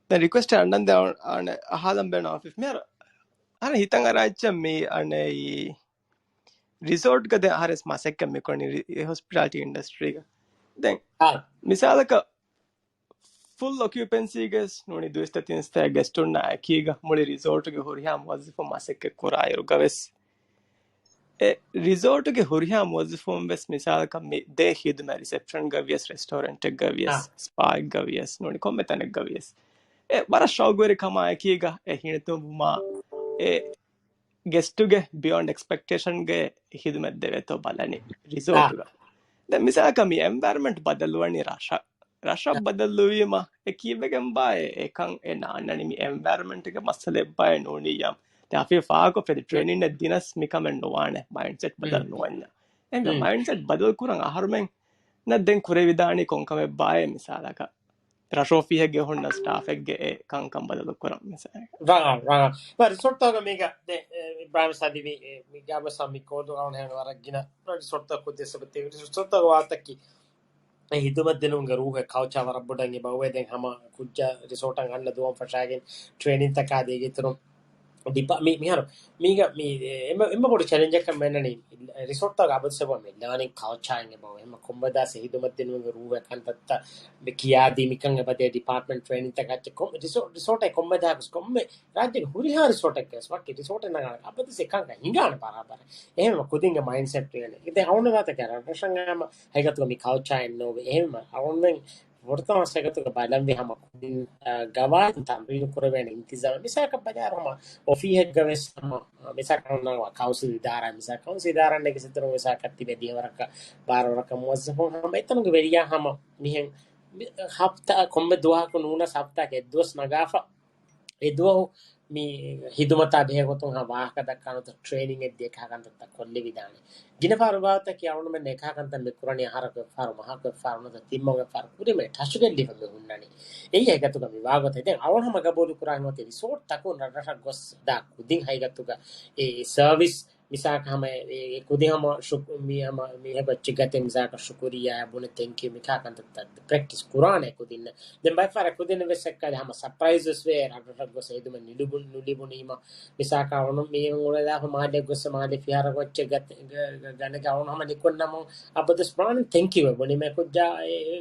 ދެން ރިކުއެސްޓް އަންނަން ދެ އަނެ އަހާލަން ބޭނުން އާފިފް. މިހާރު އަހަރެން ހިތަށް އަރާ އެއްޗެއް މި އަނެ އީ ރިސޯޓްގަ ދެން އަހަރެން މަސައްކަތް މިކުރަނީ ރި-، ހޮސްޕިޓާލިޓީ އިންޑަސްޓްރީގަ. ދެން އާ. މިސާލަކަށް ފުލް އޮކިއުޕެންސީގަ ވެސް ނޫނީ ދުއިސައްތަ ތިންސައްތަ ގެސްޓުންނާ އެކީގަ މުޅި ރިސޯޓުގެ ހުރިހާ މުވައްޒަފުން މަސައްކަތް ކުރާ އިރުގަ ވެސް، އެ ރިސޯޓުގެ ހުރިހާ މުވައްޒަފުން ވެސް މިސާލަކަށް މި ދޭ ހިދުމަތް ރިސެޕްޝަންގަ ވިޔަސް، ރެސްޓޯރެންޓެއްގަ ވިޔަސް، އާ. ސްޕާއެއްގަ ވިޔަސް، ނޫނީ ކޮންމެ ތަނެއްގަ ވިޔަސް، އެ ވަރަށް ޝައުގުވެރި ކަމާ އެކީގަ އެ ހިނިތުންވުމާ އެ ގެސްޓުގެ ބިޔޮންޑް އެކްސްޕެކްޓޭޝަންގެ ހިދުމަތް ދެވޭތޯ ބަލަނީ ރިސޯޓުގަ. އާ. ދެން މިސާލަކަށް މި އެންވަޔަރަމެންޓް ބަދަލުވަނީ ރަށަށް. ރަށަށް އާ. ބަދަލުވީމަ އެ ކީއްވެގެން ބާއޭ އެކަން އެ ނާންނަނީ މި އެންވަޔަރަމެންޓްގެ މައްސަލައެއް ބާއޭ ނޫނިއްޔާ. ދެން އާފިފް ފާހަގަކޮށްފި އެދި ޓްރޭނިންއެއް ދިނަސް މިކަމެއް ނުވާނެ މައިންޑްސެޓް ބަދަލު ނުވަންޏާ. އެހެންވެ މައިންޑްސެޓް ބަދަލު ކުރަން އަހަރުމެން ނަށް ދެން ކުރެވިދާނީ ކޮންކަމެއް ބާއޭ މިސާލަކަށް. ރަށު އޮފީހެއްގެ ހުންނަ ސްޓާފެއްގެ އެ ކަންކަން ބަދަލު ކުރަން މިސާލަކަށް. ރަނގަޅު، ރަނގަޅު. ރިސޯޓްތަކުގަ މީގަ ދެ، އެ، އިބްރާހިމް ސާދިވި، އެ، މި ގާބަސް މި ކޯލު އަޅުން ހެން ވަރަށް ގިނަ ރިސޯޓްތަކު ދެ ސަބަތެ ރިސޯޓްތަކު ވާތަކީ އެ ހިދުމަތް ދިނުމުގެ ރޫހެއް ކަލްޗާ ވަރަށް ބޮޑަށް އެބަ އޮވޭ. ދެން ހަމަ ކުއްޖާ ރިސޯޓަށް އަންނަ ދުވަން ފަށާގެން ޓްރޭނިންތަކާ ދޭގެ އިތުރުން ޑިޕާ-، މި-، މިހާރު މީގަ މި އެ-، އެންމެ، އެންމެ ބޮޑު ޗެލެންޖަކަށް މެންނަނީ ރިސޯޓްތަކުގަ އަބަދު ސެބަ މި ލާނިން ކަލްޗާ އިން އެބަ އެހެން ކޮންމެދާސް ހިދުމަތް ދިނުމުގެ ރޫހެއް ކަންތައްތައް މި ކިޔާދީ މިކަން އެބަދޭ ޑިޕާޓްމަންޓް ޓްރޭނިންތަކަށް ކޮން ރިސޯ-، ރިސޯޓެއް ކޮންމެދާކުސް ކޮންމެ ރާއްޖޭގެ ހުރިހާ ރިސޯޓެއްގަސް ވަކި ރިސޯޓެއް ނަގާނެ އަބަދުސް އެކަންކަން ހިނގާނެ ބަރާބަރަށް. އެހެން ކުދިންގެ މައިންޑްސެޓް ވޭނެ. އިދެ އަވަނު ވާތަކެ ރަށްރަށަށް ހަމަ ހަގީގަތުގަ މި ކަލްޗާ އެއްނޯވެ. އެހެން އަވަންމެން ފުރަތަމަ ހަގީގަތުގަ ބަލަންވީ ހަމަ ކުދިން، އަ، ގަވާއިދު ތަމްރީނު ކުރެވޭނެ އިންތިޒާމެއް. މިސާލަކަށް ބަލާއިރު ހަމަ އޮފީހެއްގަ ވެސް ހަމަ، މިސާލަކަށް ކައުންސިލް އިދާރާ، މިސާލަކަށް ކައުންސިލް އިދާރާ ނެގި ސިތަރު މިސާލަކަށް ތިބެ ދިހަވަރަކަށް ބާރަވަރަކަށް މުވައްޒަފުން ހަމަ އެތަނުގެ ވެރިޔާ ހަމަ މިހެން ހަފްތާ ކޮންމެ ދުވަހަކު ނޫނަސް ހަފްތާއަކަށް އެއްދުވަސް ނަގާފަ. އެ ދުވަހު މި ހިދުމަތާ ބެހޭ ގޮތުން ހަ ވާހަކަ ދައްކާނުތަ ޓްރޭނިން އެއްދިޔަ އެކަހަ ކަންތައްތައް ކޮށްލެވިދާނެ. ގިނަ ފަހަރު ވާތަކީ އަޅުމެން އެކަހަ ކަންތައް މި ކުރަނީ އަހަރަކު އެއްފަހަރު، މަހަކު އެއްފަހަރު ނުވަތަ ތިންމަހު އެއްފަހަރު ކުރީމަ ޓަށުގެއްލިފަ މި ހުންނަނީ. އެއީ ހަގީގަތުގަ މި ވާގޮތެއް. ދެން އަޅުން ހަމަ ގަބޫލު ކުރާ ހިނގުމަތީ ރިސޯޓް ތަކުން ރަށްރަށަށް ގޮސް ދާ ކުދިން ހަގީގަތުގަ އެ ސަރވިސް މިސާލަކަށް ހަމަ އެ، އެ ކުދިން ހަމަ ޝު-، މި ހަމަ މީހަކު އެއްޗެއް ގަތެ މިސާލަކަށް ޝުކުރިއްޔާ ބުނެ ތެންކިޔޫ މިކާ ކަންތައްތައް ޕްރެކްޓިސް ކުރާނެ ކުދިންނަށް. ދެން ބައެއް ފަހަރަށް ކުދިން ވެސް އެއްކަލަ ހަމަ ސަޕްރައިޒް ވެސް ވޭ ރަށްރަށަށް ގޮސް ހިދުމަތް ނުލިބު-، ނުލިބުނީމަ. މިސާލަކަށް އަވަނު މީހުން އުޅެލާފަ މާލެ ގޮސް މާލެ ފިހާރަ ގޮއްޗެއް ގަތެ-، ގަ-، ގަ-، ގަނެގެ އަވަނު ހަމަ ނިކުންނަމު އަބަދުސް ބާން ތެންކިޔޫ ބުނީމަ ކުއްޖާ އެ، އެ،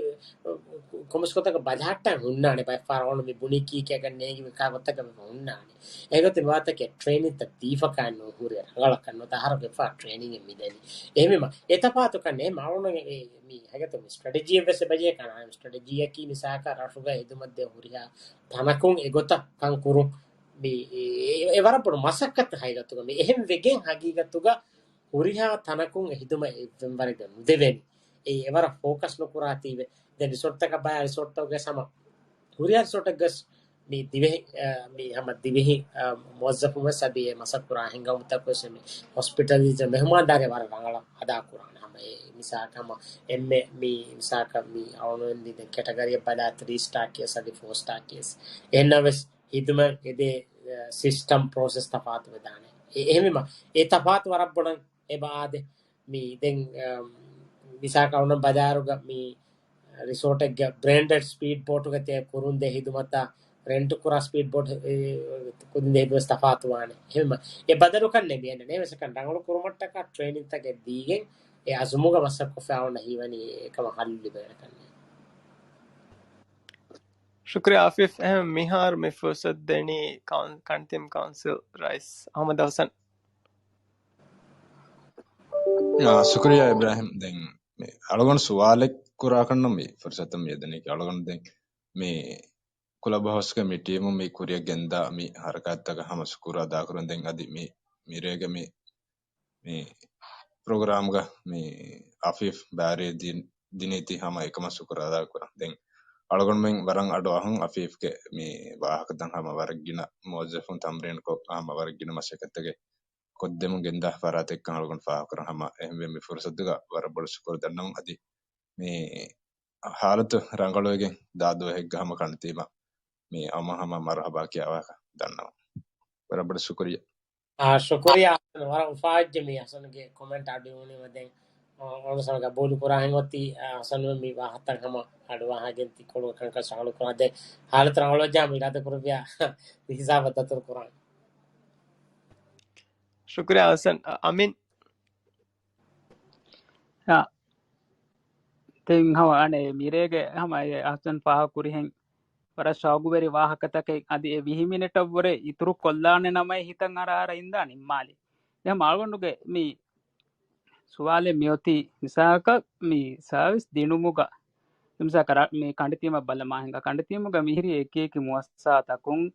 ކޮމެންޓްސް ގޮތަކަށް ބަލަހައްޓަން ހުންނާނެ. ބައެއް ފަހަރަށް އަވަނު މި ބުނީ ކީކޭ ގަންނޭގި މިކާ ގޮތަކަށް ހުންނާނެ. އެގޮތުން ވާތަކެއް ޓްރޭނިންތައް ދީފަކާ ނުހުރޭ ރަނގަޅަކަށް ނުވަތަ އަހަރުގެ ފާ ޓްރޭނިން އެއް މިދަނީ. އެހެންވީމަ އެ ތަފާތުކަން އެހެން އަޅުން އެ މި ހަގީގަތު މި ސްޓްރެޓެޖީއެއް ވެސް އެބަޖެހޭ ކަނާ ސްޓްރެޓެޖީއަކީ މިސާލަކަށް ރަށުގަ ހިދުމަތްދޭ ހުރިހާ ތަނަކުން އެގޮތަށް ކަން ކުރުން މި އެ، އެ، އެ ވަރަށް ބޮޑު މަސައްކަތެއް ހަގީގަތުގަ މި އެހެން ވެގެން ހަގީގަތުގަ ހުރިހާ ތަނަކުން އެ ހިދުމަތް އެއްވެންވަރެއްގަ ނުދެވޭނެ. އެ އެވަރަށް ފޯކަސް ނުކުރާތީވެ. ދެން ރިސޯޓްތަކަށް ބަޔާ ރިސޯޓްތަކުގެ ހަމަ ހުރިހާ ރިސޯޓެއްގަސް މި ދިވެހި، އަ، މި ހަމަ ދިވެހި، އަ، މުވައްޒަފުން ވެސް އަދި އެ މަސައްކަތް ކުރާ ހިނގަމުތަކު ވެސް މި ހޮސްޕިޓަލިޓީ މެހުމާންދާރީ ވަރަށް ރަނގަޅަށް އަދާ ކުރާނެ. ހަމަ އެ މިސާލަކަށް ހަމަ އެންމެ މި މިސާލަކަށް މި އަޅުން ދެން ކެޓަގަރީއަށް ބަލާ ތްރީ ސްޓާ ކޭސް އަދި ފޯ ސްޓާ ކޭސް. އެހެންނަމަވެސް ހިދުމަތް އެދޭ، އަ، ސިސްޓަމް ޕްރޮސެސް ތަފާތު ވެދާނެ. އެ، އެހެންވީމަ އެ ތަފާތު ވަރަށް ބޮޑަށް އެބަ އާދޭ. މި ދެން، އަ، މިސާލަކަށް އަޅުން ބަލާއިރުގަ މި ރިސޯޓެއްގެ ބްރޭންޑެޑް ސްޕީޑް ބޯޓުގެ ތެޔަށް ކުރުންދޭ ހިދުމަތާ ރެންޓް ކުރާ ސްޕީޑް ބޯޓް، އެ، ކުރުންދޭ ހިދުމަތް ތަފާތުވާނެ. އެހެންވީމަ އެ ބަދަލުކަން ނެމި އެންނެ ނޭވެސަކަން ރަނގަޅު ކުރުމަށްޓަކާ ޓްރޭނިންތަކެއް ދީގެން އެ އަޒުމުގަ މަސައްކަތް ކޮށްފައި އޮންނަ ހީވަނީ އެކަމަށް ހައްލު ލިބޭނެ ކަންނޭ. ޝުކުރިއްޔާ އާފިފް. އެހެން މިހާރު މި ފުރުސަތު ދެނީ ކައުން-، ކަންތިމް ކައުންސިލް ރައީސް އަޙްމަދު ޙަސަން. އާ، ޝުކުރިއްޔާ އިބްރާހިމް. ދެން މި އަޅުގަނޑު ސުވާލެއް ކުރާކަށްނަށް މި ފުރުސަތު މި އެދެނީ. އަޅުގަނޑު ދެން މި ކުލަބް ހައުސްގެ މި ޓީމު މި ކުރިއަށް ގެންދާ މި ހަރަކާތްތަކަށް ހަމަ ޝުކުރު އަދާކުރަން. ދެން އަދި މި މިރޭގެ މި މި ޕްރޮގްރާމްގަ މި އާފިފް ބައިވެރި ދި-، ދިނީތީ ހަމަ އެކަމަށް ޝުކުރު އަދާކުރަން. ދެން އަޅުގަނޑުމެން ވަރަށް އަޑު އަހުން އާފިފްގެ މި ވާހަކަތައް ހަމަ ވަރަށް ގިނަ މުވައްޒަފުން ތަމްރީންކޮށް ހަމަ ވަރަށް ގިނަ މަސައްކަތްތަކެއް ކޮށްދެމުން ގެންދާ ފަރާތެއްކަން އަޅުގަނޑު ފާހަގަކުރަން. ހަމަ އެހެންވެ މި ފުރުސަތުގަ ވަރަށް ބޮޑު ޝުކުރު ދަންނަވަން. އަދި މި ހާލަތު ރަނގަޅުވެގެން ދާ ދުވަހެއްގަ ހަމަ ކަނޑިތީމަށް މި އަމަ ހަމަ މަރުހަބާ ކިޔާވާކަށް ދަންނަވަން. ވަރަށް ބޮޑު ޝުކުރިއްޔާ. އާ، ޝުކުރިއްޔާ ޙަސަން. ވަރަށް އުފާވެއްޖެ މި ޙަސަންގެ ކޮމެންޓް އަޑު އިވުނީމަ. ދެން އަ-، އަޅުގަނޑު ގަބޫލު ކުރާ ހެން އޮތީ، އަ، ޙަސަން މި ވާހަކަތައް ހަމަ އަޑުއަހާގެން ތި ކޮޅު ކަންކަން ޝަހުޅު ކުރާ. ދެން ހާލަތު ރަނގަޅުވެއްޖެ ހަމަ އިރާދަ ކުރެއްވިޔާ މި ހިސާބަށް ދަތުރު ކުރާން. ޝުކުރިއްޔާ ޙަސަން. އަ-، އަމީން. އާ. ދެން ހަމަ އަނެއް މިރޭގެ ހަމަ އެ އަޙްސަން ފާހަގަ ކުރިހެން ވަރަށް ޝައުގުވެރި ވާހަކަތަކެއް. އަދި އެ ވިހި މިނެޓަށްވުރެ އިތުރު ކޮށްލާނެ ނަމައެއް ހިތަށް އަރާ އަރާ އިންދާނެ އިއްމާލި. ދެން ހަމަ އަޅުގަނޑުގެ މި ސުވާލެއް މިއޮތީ، މިސާލަކަށް މި ސާވިސް ދިނުމުގަ، މިސާލަކަށް ރަ-، މި ކަނޑިތީމަށް ބަލަމާ ހިނގާ. ކަނޑިތީމުގަ މިހިރީ އެކި އެކި މުއައްސަސާތަކުން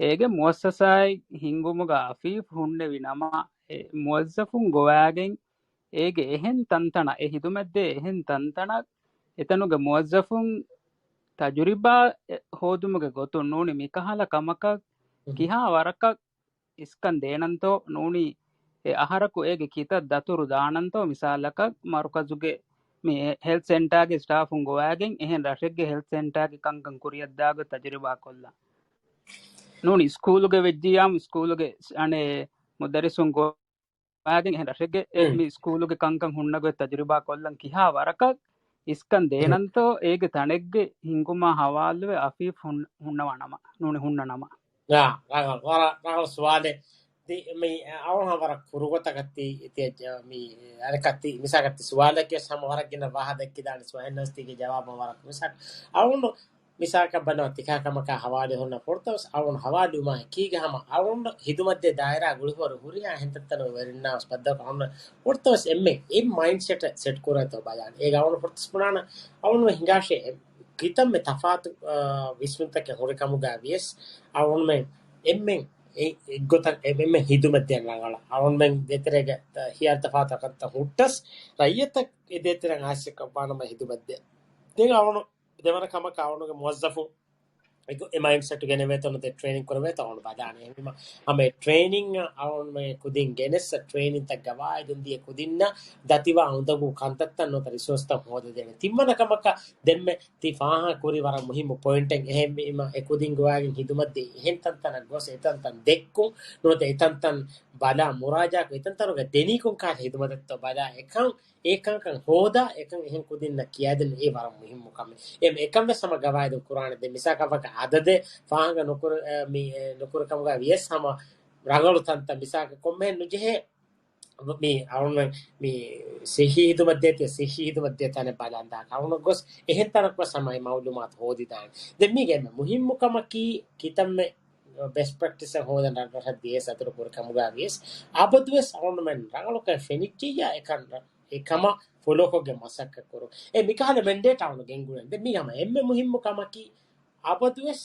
އޭގެ މުއައްސަސާއެއް ހިންގުމުގަ އާފިފް ހުންނެވި ނަމަ، އެ މުވައްޒަފުން ގޮވާގެން އޭގެ އެހެން ތަންތަނަށް، އެ ހިދުމަތްދޭ އެހެން ތަންތަނަށް އެތަނުގެ މުވައްޒަފުން ތަޖުރިބާ ހޯދުމުގެ ގޮތުން ނޫނީ މިކަހަލަ ކަމަކަށް ކިހާ ވަރަކަށް އިސްކަން ދޭނަންތޯ ނޫނީ އެ އަހަރަކު އޭގެ ކިތައް ދަތުރު ދާނަންތޯ؟ މިސާލަކަށް މަރުކަޒުގެ މި ހެލްތް ސެންޓާގެ ސްޓާފުން ގޮވާގެން އެހެން ރަށެއްގެ ހެލްތް ސެންޓާގެ ކަންކަން ކުރިއަށްދާގޮތް ތަޖުރިބާ ކޮށްލަން. ނޫނީ ސްކޫލުގެ ވެއްޖިއްޔާމު ސްކޫލުގެ އަނެއް މުދައްރިސުން ގޮވާގެން އެހެން ރަށެއްގެ އެ މި ސްކޫލުގެ ކަންކަން ހުންނަ ގޮތް ތަޖުރިބާ ކޮށްލަން ކިހާ ވަރަކަށް އިސްކަން ދޭނަންތޯ އޭގެ ތަނެއްގެ ހިންގުމާ ހަވާލުވެ އާފިފް ހުން-، ހުންނަވާ ނަމަ، ނޫނީ ހުންނަ ނަމަ. ރަ-، ރަ-، ވަރަށް ރަނގަޅު ސުވާލެއް. ތި-، މި އަޅުގަނޑު ވަރަށް ކުރުގޮތަކަށް ތި، ތި، މި އަނެއްކާ ތި، މިސާލަކަށް ތި ސުވާލެއްގެ ހަމަ ވަރަށް ގިނަ ވާހަކަ ދެއްކިދާނެ ސުވާލެއް ނަސްތީގެ ޖަވާބު ވަރަށް މިސާލަކަށް އަޅުގަނޑު މިސާލަކަށް ބަނާ ތިކާ ކަމަކާ ހަވާލު ހުންނަ ފުރަތަމަސް އަޅުގަނޑު ހަވާލުވުމާ އެކީގަ ހަމަ އަޅުގަނޑު ހިދުމަތްދޭ ދާއިރާ ގުޅިފަހަރު ހުރިހާ ހެންތައްތަނުގެ ވެރިންނާ ވެސް ބައްދަލުކޮށް އަޅުގަނޑު ފުރަތަމަސް އެންމެ އެ މައިންޑް ސެޓް ސެޓް ކުރަންތޯ ބަލާން. އޭގަ އަޅުގަނޑު ފުރަތަމަސް ބުނާނަ އަޅުގަނޑު ހިނގާށޭ ކިތަންމެ ތަފާތު، އާ، ވިސްނުންތަކެއް ހުރި ކަމުގަ ވިޔަސް އަޅުގަނޑުމެން އެންމެން އެ، އެއްގޮތަށް އެންމެން ހިދުމަތް ދޭން ރަނގަޅަށް. އަޅުގަނޑުމެން ދޭތެރޭގަ ހިޔާރު ތަފާތު ރަކަށްތައް ހުއްޓަސް ރައްޔިތަށް އެ ދޭތެރެއަށް އާސިކަށް ވާނަމަ ހިދުމަތް ދޭ. ދެން އަޅުގަނޑު ދެވަނަ ކަމަކަށް އަޅުގަނޑުގެ މުވައްޒަފުން އެ މައިންޑް ސެޓް ގެނެވޭތޯ ނުދޭ ޓްރޭނިން ކުރެވޭތޯ އަޅުގަނޑު ބަލާނެ. އެހެންވީމަ ހަމަ އެ ޓްރޭނިން އަޅުގަނޑު ކުދިން ގެނެސް ޓްރޭނިންތައް ގަވާއިދުން ދިޔަ ކުދިންނަށް ދަތިވާ އުނދަގޫ ކަންތައްތައް ނުވަތަ ރިސޯސްތައް ހޯދަދޭނެ. ތިންވަނަ ކަމަކަށް ދެންމެ ތި ފާހަގަ ކުރި ވަރަށް މުހިއްމު ޕޮއިންޓެއް. އެހެންވީމަ އެ ކުދިން ގޮވާގެން ހިދުމަތްދޭ އެހެން ތަންތަނަށް ގޮސް އެތަންތަން ދެއްކުން ނުވަތަ އެތަންތަން ބަލާ މުރާޖާކޮށް އެތަންތަނުގަ ދެނީކޮން ކާ ހިދުމަތެއްތޯ ބަލާ އެކަން އެކަންކަން ހޯދާ، އެކަން އެހެން ކުދިންނަށް ކިޔައިދިނުން އެ ވަރަށް މުހިއްމު ކަމެއް. އެ، އެކަން ވެސް ހަމަ ގަވާއިދުން ކުރާނެ. ދެން މިސާލަކަށް އަދަދެއް ފާހަގަ ނުކުރ-، އެ، މި، އެ، ނުކުރި ކަމުގަ ވިޔަސް ހަމަ ރަނގަޅު ތަންތަން މިސާލަކަށް ކޮންމެހެން ނުޖެހޭ މި އަޅުން މި ސިއްހީ ހިދުމަތް ދޭތީ، ސިއްހީ ހިދުމަތް ދޭ ތަނެއް ބަލަން ދާ ކަމުނަށް ގޮސް އެހެން ތަނަކު ވެސް ހަމަ އެ މައުލޫމާތު ހޯދިދާނެ. ދެން މީގެ އެންމެ މުހިއްމު ކަމަކީ ކިތަންމެ ބެސްޓް ޕްރެކްޓިސް އެއް ހޯދަން ރަށްރަށަށް ދިޔަސް އަތުރު ކުރި ކަމުގަ ވިޔަސް އަބަދުވެސް އަޅުންމެން ރަނގަޅުކަން ފެނިއްޖެއްޔާ އެކަން ރަ-، އެ ކަމަށް ފޮލޯކޮށްގެން މަސައްކަތް ކުރުން. އެ މިކަހަލަ މެންޑޭޓް އަޅުން ގެންގުޅެން. ދެން މީ ހަމަ އެންމެ މުހިއްމު ކަމަކީ އަބަދުވެސް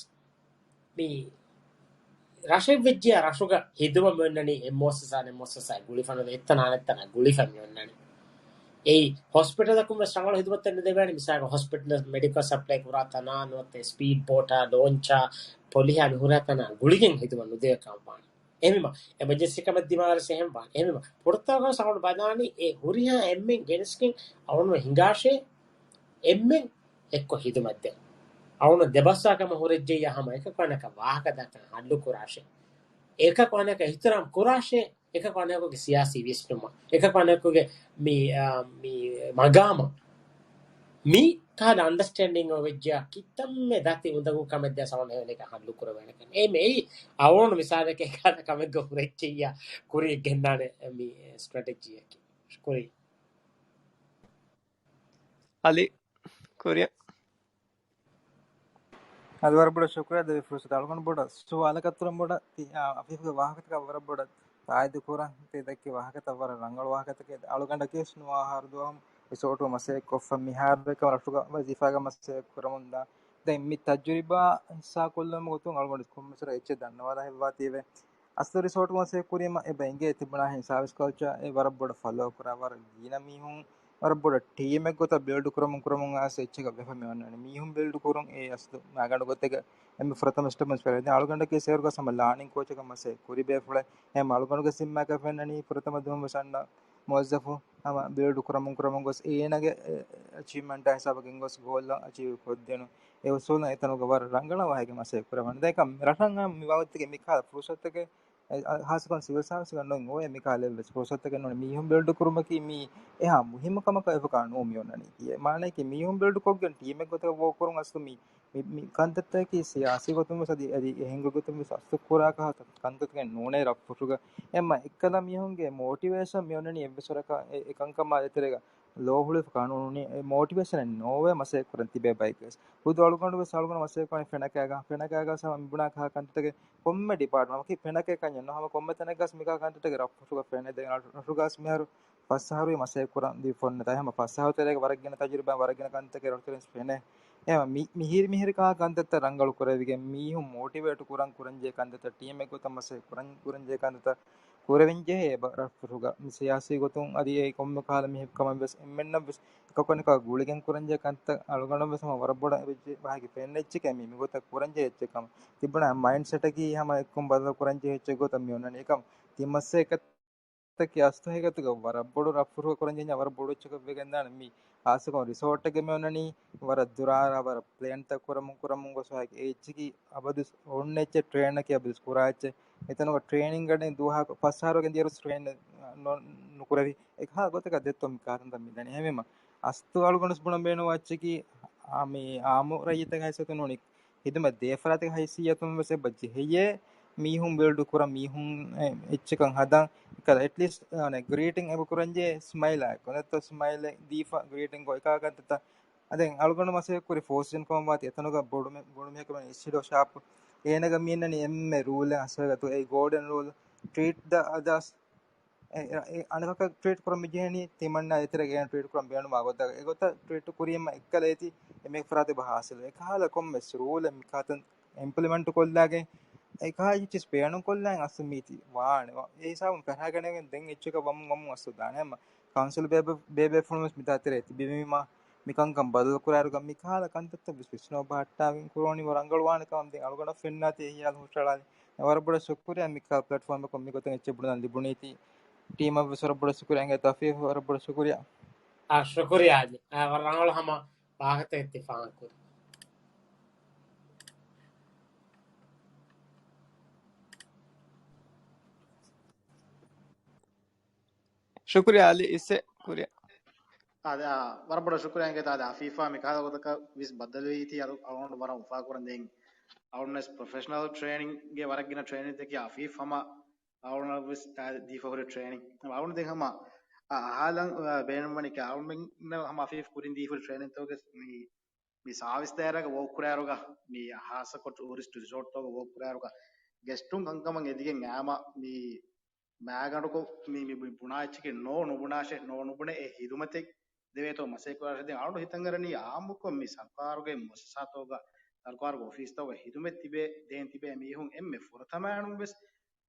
މި ރަށެއް ވެއްޖިޔާ ރަށުގަ ހިދުމަ މިއޮންނަނީ އެއް މުއައްސަސާ އަނެއް މުއައްސަސާއެއް ގުޅިފަ ނުވެ އެއްތަނާ އަނެއްތަނާ ގުޅިފަ މިއޮންނަނީ. އެއީ ހޮސްޕިޓަލަކުން ވެސް ރަނގަޅު ހިދުމަތެއް ނުދެވޭނެ. މިސާލަކަށް ހޮސްޕިޓަލަށް މެޑިކަލް ސަޕްލައި ކުރާ ތަނާ ނުވަތަ ސްޕީޑް ބޯޓާ ލޯންޗާ ޕޮލިހާ މިހުރާ ތަނާ ގުޅިގެން ހިދުމަ ނުދެވޭ ކަމަށް ވާނެ. އެހެންވީމަ އެމަޖެންސީ ކަމެއް ދިމާވެސް އެހެން ވާނެ. އެހެންވީމަ ފުރަތަމަ ގޮސް އަޅުން ބަލާނީ އެ ހުރިހާ އެންމެން ގެނެސްގެން އަޅުން ހިނގާށޭ އެންމެން އެއްކޮށް ހިދުމަތްދޭން. އަޅުން ދެބަސްވާ ކަމަށް ހުރެއްޖެއްޔާ ހަމަ އެކަކު އަނެކަށް ވާހަކަ ދާކަން ހައްލު ކުރާށޭ. އެކަކު އަނެކަށް އިޙްތިރާމް ކުރާށޭ. އެކަކު އަނެކުގެ ސިޔާސީ ވިސްނުމަށް، އެކަކު އަނެކުގެ މި، އާ، މި މަގާމަށް މި ކަހަލަ އަންޑަސްޓޭންޑިން އޮވެއްޖެއްޔާ ކިތަންމެ ދަތި އުނދަގޫ ކަމެއް ދޭ ސަވަން ހެވެނިކަ ހައްލު ކުރެވޭނެކަން. އެއީ މެ އެއީ އަވޯނު މިސާލެކޭ ކަހަލަ ކަމެއްގަ ހުރެއްޖެއްޔާ ކުރިއަށް ގެންނާނެ މި ސްޓްރެޓެޖީއަކީ. ކުރި. އަލި ކުރިއަށް. އަދި ވަރަށް ބޮޑަށް ޝުކުރިއްޔާ ދެވި ފުރުސަތަށް. އަޅުގަނޑު ބޮޑަށް ސުވާލަކަށް އަތުރަން ބޮޑަށް ތި-، އާ، އަފީފްގެ ވާހަކަތަކަށް ވަރަށް ބޮޑަށް ތާއީދު ކުރަން. ތި ދެއްކި ވާހަކަތައް ވަރަށް ރަނގަޅު ވާހަކަތަކެއް. އަޅުގަނޑަކީ ނުވަ އަހަރު ދުވަހު ރިސޯޓު މަސައްކަތް ކޮށްފަ މިހާރު އެކަމަ ރަށުގަ ވަޒީފާގަ މަސައްކަތް ކުރަމުންދާ. ދެން މި ތަޖުރިބާ ހިއްސާކޮށްލުމުގެ ގޮތުން އަޅުގަނޑު ކޮންމެސް އެއްޗެއް ދަންނަވާލާ ހެއްވާތީވެ. އަސްލު ރިސޯޓު މަސައްކަތް ކުރީމަ އެބަ އިނގޭ ތިބުނާހެން ސާވިސް ކަލްޗާ އެ ވަރަށް ބޮޑަށް ފޮލޯ ކުރާ ވަރަށް ގިނަ މީހުން ވަރަށް ބޮޑަށް ޓީމެއް ގޮތަށް ބިލްޑް ކުރަމުން ކުރަމުން އައިސް އެއްޗެއް ވެފަ މި އޮންނާނެ. މީހުން ބިލްޑް ކުރުން އެ އަސްލު މާގަނޑު ގޮތެއްގަ އެންމެ ފުރަތަމަ ސްޓެޕް މިސް ފެރެދެން އަޅުގަނޑަކީ ސޭރުގަސް ހަމަ ލާނިން ކޯޗަކަށް މަސައްކަތް ކުރި ބޭފުޅެއް. އެހެން އަޅުގަނޑުގެ ޒިންމާގަ ފެންނަނީ ފުރަތަމަ ދުވަހުން ވެސް އަންނަ މުވައްޒަފު ހަމަ ބިލްޑް ކުރަމުން ކުރަމުން ގޮސް އޭނަގެ އެ، އެޗީވްމަންޓާ ހިސާބަކަށް ގޮސް ގޯލް އަޗީވް ކޮށްދޭނު. އެ އުސޫލުން އެތަނުގަ ވަރަށް ރަނގަޅަށް ވާހަކަ މަސައްކަތް ކުރަމުން. ދެން އެކަމް ރަށަށް މި ވަގުތުގެ މިކާ ފުރުސަތުގެ އެ، އަ، ހާއްސަކޮށް ސިވިލް ސާވިސްގަ ނޫން އޮވޭ މިކަހަލަ އެއްވެސް ފުރުސަތެއް ނޫން. މީހުން ބިލްޑް ކުރުމަކީ މީ އެހާ މުހިއްމު ކަމަކަށް އެފަކާ ނޫން މި އޮންނަނީ. އެ މާނައަކީ މީހުން ބިލްޑް ކޮށްގެން ޓީމެއް ގޮތަށް ވޯކް ކުރުން އަސްލު މި، މި، މި ކަންތައްތަކަކީ ސިޔާސީ ގޮތުން ވެސް އަދި، އަދި އެހެން ގޮތުން ވެސް އަސްލު ކުރާ ކަހަލަ ކަންތައްތަކެއް ނޫނޭ ރަށްފުށުގަ. އެމަ އެއްކަލަ މީހުންގެ މޯޓިވޭޝަން މި އޮންނަނީ އެއްވެސް ވަރަކަށް އެ، އެ ކަންކަމާ ދޭތެރޭގަ ލޯ ހުޅުވިފަ ކާނޫނުން އެ މޯޓިވޭޝަނެއް ނޯވޭ މަސައްކަތް ކުރަން ތިބޭ ބައެއްގެ. ހުދު އަޅުގަނޑު ވެސް އަޅުގަނޑު މަސައްކަތް ކުރަނީ ފެނަކައިގަ، ފެނަކައިގަ ހަމަ މި ބުނާ ކަހަލަ ކަންތައްތަކެއް ކޮންމެ ޑިޕާޓްމަންޓް ކި ފެނަކައެއް ކަންޏެއް ނޫން. ހަމަ ކޮންމެ ތަނެއްގަސް މިކަހަލަ ކަންތައްތަކެއް ރަށްފުށުގަ ފެނޭ. ދެން ރަށުގަސް މިހާރު ފަސް އަހަރުވީ މަސައްކަތް ކުރަން ދީފަ އޮންނަތާ. ހަމަ ފަސް އަހަރު ތެރޭގަ ވަރަށް ގިނަ ތަޖުރިބާ، ވަރަށް ގިނަ ކަންތަކެއް ރަށުތެރެން ފެނޭ. އެހެން މި، މިހިރި މިހިރި ކަހަލަ ކަންތައްތައް ރަނގަޅު ކުރެވިގެން މީހުން މޯޓިވޭޓް ކުރަން ކުރަންޖެހޭ ކަންތައްތައް ޓީމެއް ގޮތަށް މަސައްކަތް ކުރަން ކުރަންޖެހޭ ކަންތައްތައް ކުރެވެން ޖެހޭ އެބަ ރަށްފުށުގަ. މި ސިޔާސީ ގޮތުން އަދި އެ ކޮންމެ ކަހަލަ މީހެއް ކަމަށް ވެސް އެންމެންނަށް ވެސް އެކަކު އަނެކާ ގުޅިގެން ކުރަންޖެހޭ ކަންތައް އަޅުގަނޑު ވެސް ހަމަ ވަރަށް ބޮޑަށް އެބަޖެ ބަހަކި ފެންނަ އެއްޗެކޭ މީ މިގޮތަށް ކުރަންޖެހޭ އެއްޗެއް ކަމަށް. ތިބުނާ މައިންޑް ސެޓަކީ ހަމަ އެއްކޮން ބަދަލު ކުރަންޖެހޭ އެއްޗެއް ގޮތަށް މި އޮންނަނީ. އެކަމް ތި މަސައްކަތް ތަކީ އަސްތު ހަގީގަތުގަ ވަރަށް ބޮޑު ރަށްފުށުގަ ކުރަންޖެހޭ ވަރަށް ބޮޑު އެއްޗަކަށް ވެގެންދާނެ. މި ހާއްސަކޮށް ރިސޯޓެއްގަ މި އޮންނަނީ ވަރަށް ދުރާރާ ވަރަށް ޕްލޭންތައް ކުރަމުން ކުރަމުން ގޮސް ވާހަކަ އެ އެއްޗަކީ އަބަދު އޮންނަ އެއްޗެއް ޓްރޭނަކީ އަބަދު ކުރާ އެއްޗެއް. އެތަނުގަ ޓްރޭނިންގ ގަޑި ދުވަހަކު ފަސް އަހަރުގެ ދިޔަރުސް ޓްރޭން ނު-، ނުކުރެވި. އެކަހަލަ ގޮތަކަށް ދެއްތޯ މި ކާތަންތަ މި ދަނީ. އެހެންވީމަ އަސްތު އަޅުގަނޑު ބުނަން ބޭނުންވާ އެއްޗަކީ އާ، މި އާއްމު ރައްޔިތަކަށް ހައިސިއްޔަތުން ނޫނީ ހިދުމަތް ދޭ ފަރާތެއް ހައިސިއްޔަތުން ވެސް އެބަ ޖެހެޔޭ މީހުން ބިލްޑް ކުރަން މީހުން އެ، އެއްޗެކަން ހަދަން. އެކަލަ އެޓްލީސްޓް ގްރީޓިން އެބަ ކުރަންޖެހޭ ސްމައިލާއެކު ނެތްތޯ ސްމައިލެއް ދީފަ ގްރީޓިން ގޮ އެކާ ކަންތައްތައް. އަދެން އަޅުގަނޑު މަސައްކަތް ކުރި ފޯސިޝަން ކަމަށް ވާތީ އެތަނުގަ ބޮޑުމެ-، ބޮޑުމީހަކު އިސްޓީލް ޝާޕް. އޭނަގަ މި އިންނަނީ އެންމެ ރޫލެއް ހަސަގަތު އެ ގޯލްޑެން ރޫލް ޓްރީޓް ދަ އަދާސް އެ، އެ، އަނެކަކަށް ޓްރީޓް ކުރަން މި ޖެހެނީ ތިމަންނާ އެތެރެގަ އޭނަ ޓްރީޓް ކުރަން ބޭނުންވާ ގޮތަށް. އެގޮތަށް ޓްރީޓް ކުރީމަ އެއްކަލަ އޭތި އެ މެގް ފަރާތެއް އެބަ ހާސިލް. އެކަހަލަ ކޮންމެސް ރޫލެއް މިކާތަން އިމްޕްލިމެންޓް ކޮށްލާގެން އެކަހަލަ އެއްޗެއް ބޭނުން ކޮށްލާގެން އަސްލު މީތި ވާނެ. އެ ހިސާބުން ފަރާގަނެގެން ދެން އެއްޗަކަށް ވަމުން ވަމުން އަސްލު ދާނެ. ހަމަ ކައުންސިލް ބޭބެ-، ބޭބޭފުޅުން ވެސް މިތާ ތެރޭ ތިބިވީމަ މިކަންކަން ބަދަލު ކުރާއިރުގަ މިކަހަލަ ކަންތައްތައް ވެސް ވިސްނުން ބަހައްޓާގެން ކުރުވަނީ ވަރަށް ރަނގަޅު ވާނެ ކަމަށް ދެން އަޅުގަނޑަށް ފެންނާތީ އެ ހިޔާލު ހުށައަޅާލި. ވަރަށް ބޮޑަށް ޝުކުރިއްޔާ މިކާ ޕްލެޓްފޯމަކުން މިގޮތަށް އެއްޗެއް ބުނަން ލިބުނީތީ. ޓީމަށް ވެސް ވަރަށް ބޮޑަށް ޝުކުރިއްޔާ. އަނގަޔަށް އަފީފް ވަރަށް ބޮޑަށް ޝުކުރިއްޔާ. އާ، ޝުކުރިއްޔާ އަލީ. އާ، ވަރަށް ރަނގަޅު ހަމަ ވާހަކަތައް އިއްތިފާގު ކުރި. ޝުކުރިއްޔާ އަލީ އިސެ ކުރިއަށް. އާދެ، އާ، ވަރަށް ބޮޑަށް ޝުކުރިއްޔާ އިނގޭތަ. އާދެ، އަފީފާ މި ކަހަލަ ގޮތަކަށް ވެސް ބައްދަލުވީތީ އަޅު-، އަޅުގަނޑު ވަރަށް އުފާކުރަން ދެން. އަޅުގަނޑު ވެސް ޕްރޮފެޝަނަލް ޓްރޭނިންގެ ވަރަށް ގިނަ ޓްރޭނިންތަކީ އަފީފް ހަމަ އަޅުގަނޑަށް ވެސް ދީފަ ހުރި ޓްރޭނިން. އަޅުގަނޑު ދެން ހަމަ އަ-، އަހާލަން، އަ، ބޭނުންވަނީ ކި އަޅުގަނޑުމެންނަށް ހަމަ އަފީފް ކުރިން ދީފަ ހުރި ޓްރޭނިންތަކުގެ މި، މި ސާވިސް ދާއިރާގަ ވޯކް ކުރާއިރުގަ މި ހާއްސަކޮށް ޓޫރިސްޓް ރިސޯޓްތަކުގަ ވޯކް ކުރާއިރުގަ ގެސްޓުން ކަންކަމަށް އެދިގެން އާމަ މި މާގަނޑުކޮށް މި، މި ބު-، ބުނާ އެއްޗެކޭ ނޯ ނުބުނާށޭ، ނޯ ނުބުނެ އެ ހިދުމަތެއް ދެވޭތޯ މަސައްކަތް ކުރާށޭ. ދެން އަޅުގަނޑު ހިތަށް އަރަނީ އާއްމުކޮށް މި ސަރުކާރުގެ މުއައްސަސާތަކުގަ، ސަރުކާރުގެ އޮފީސްތަކުގަ ހިދުމަތް ތިބޭ، ދޭން ތިބޭ މީހުން އެންމެ ފުރަތަމައިނުން ވެސް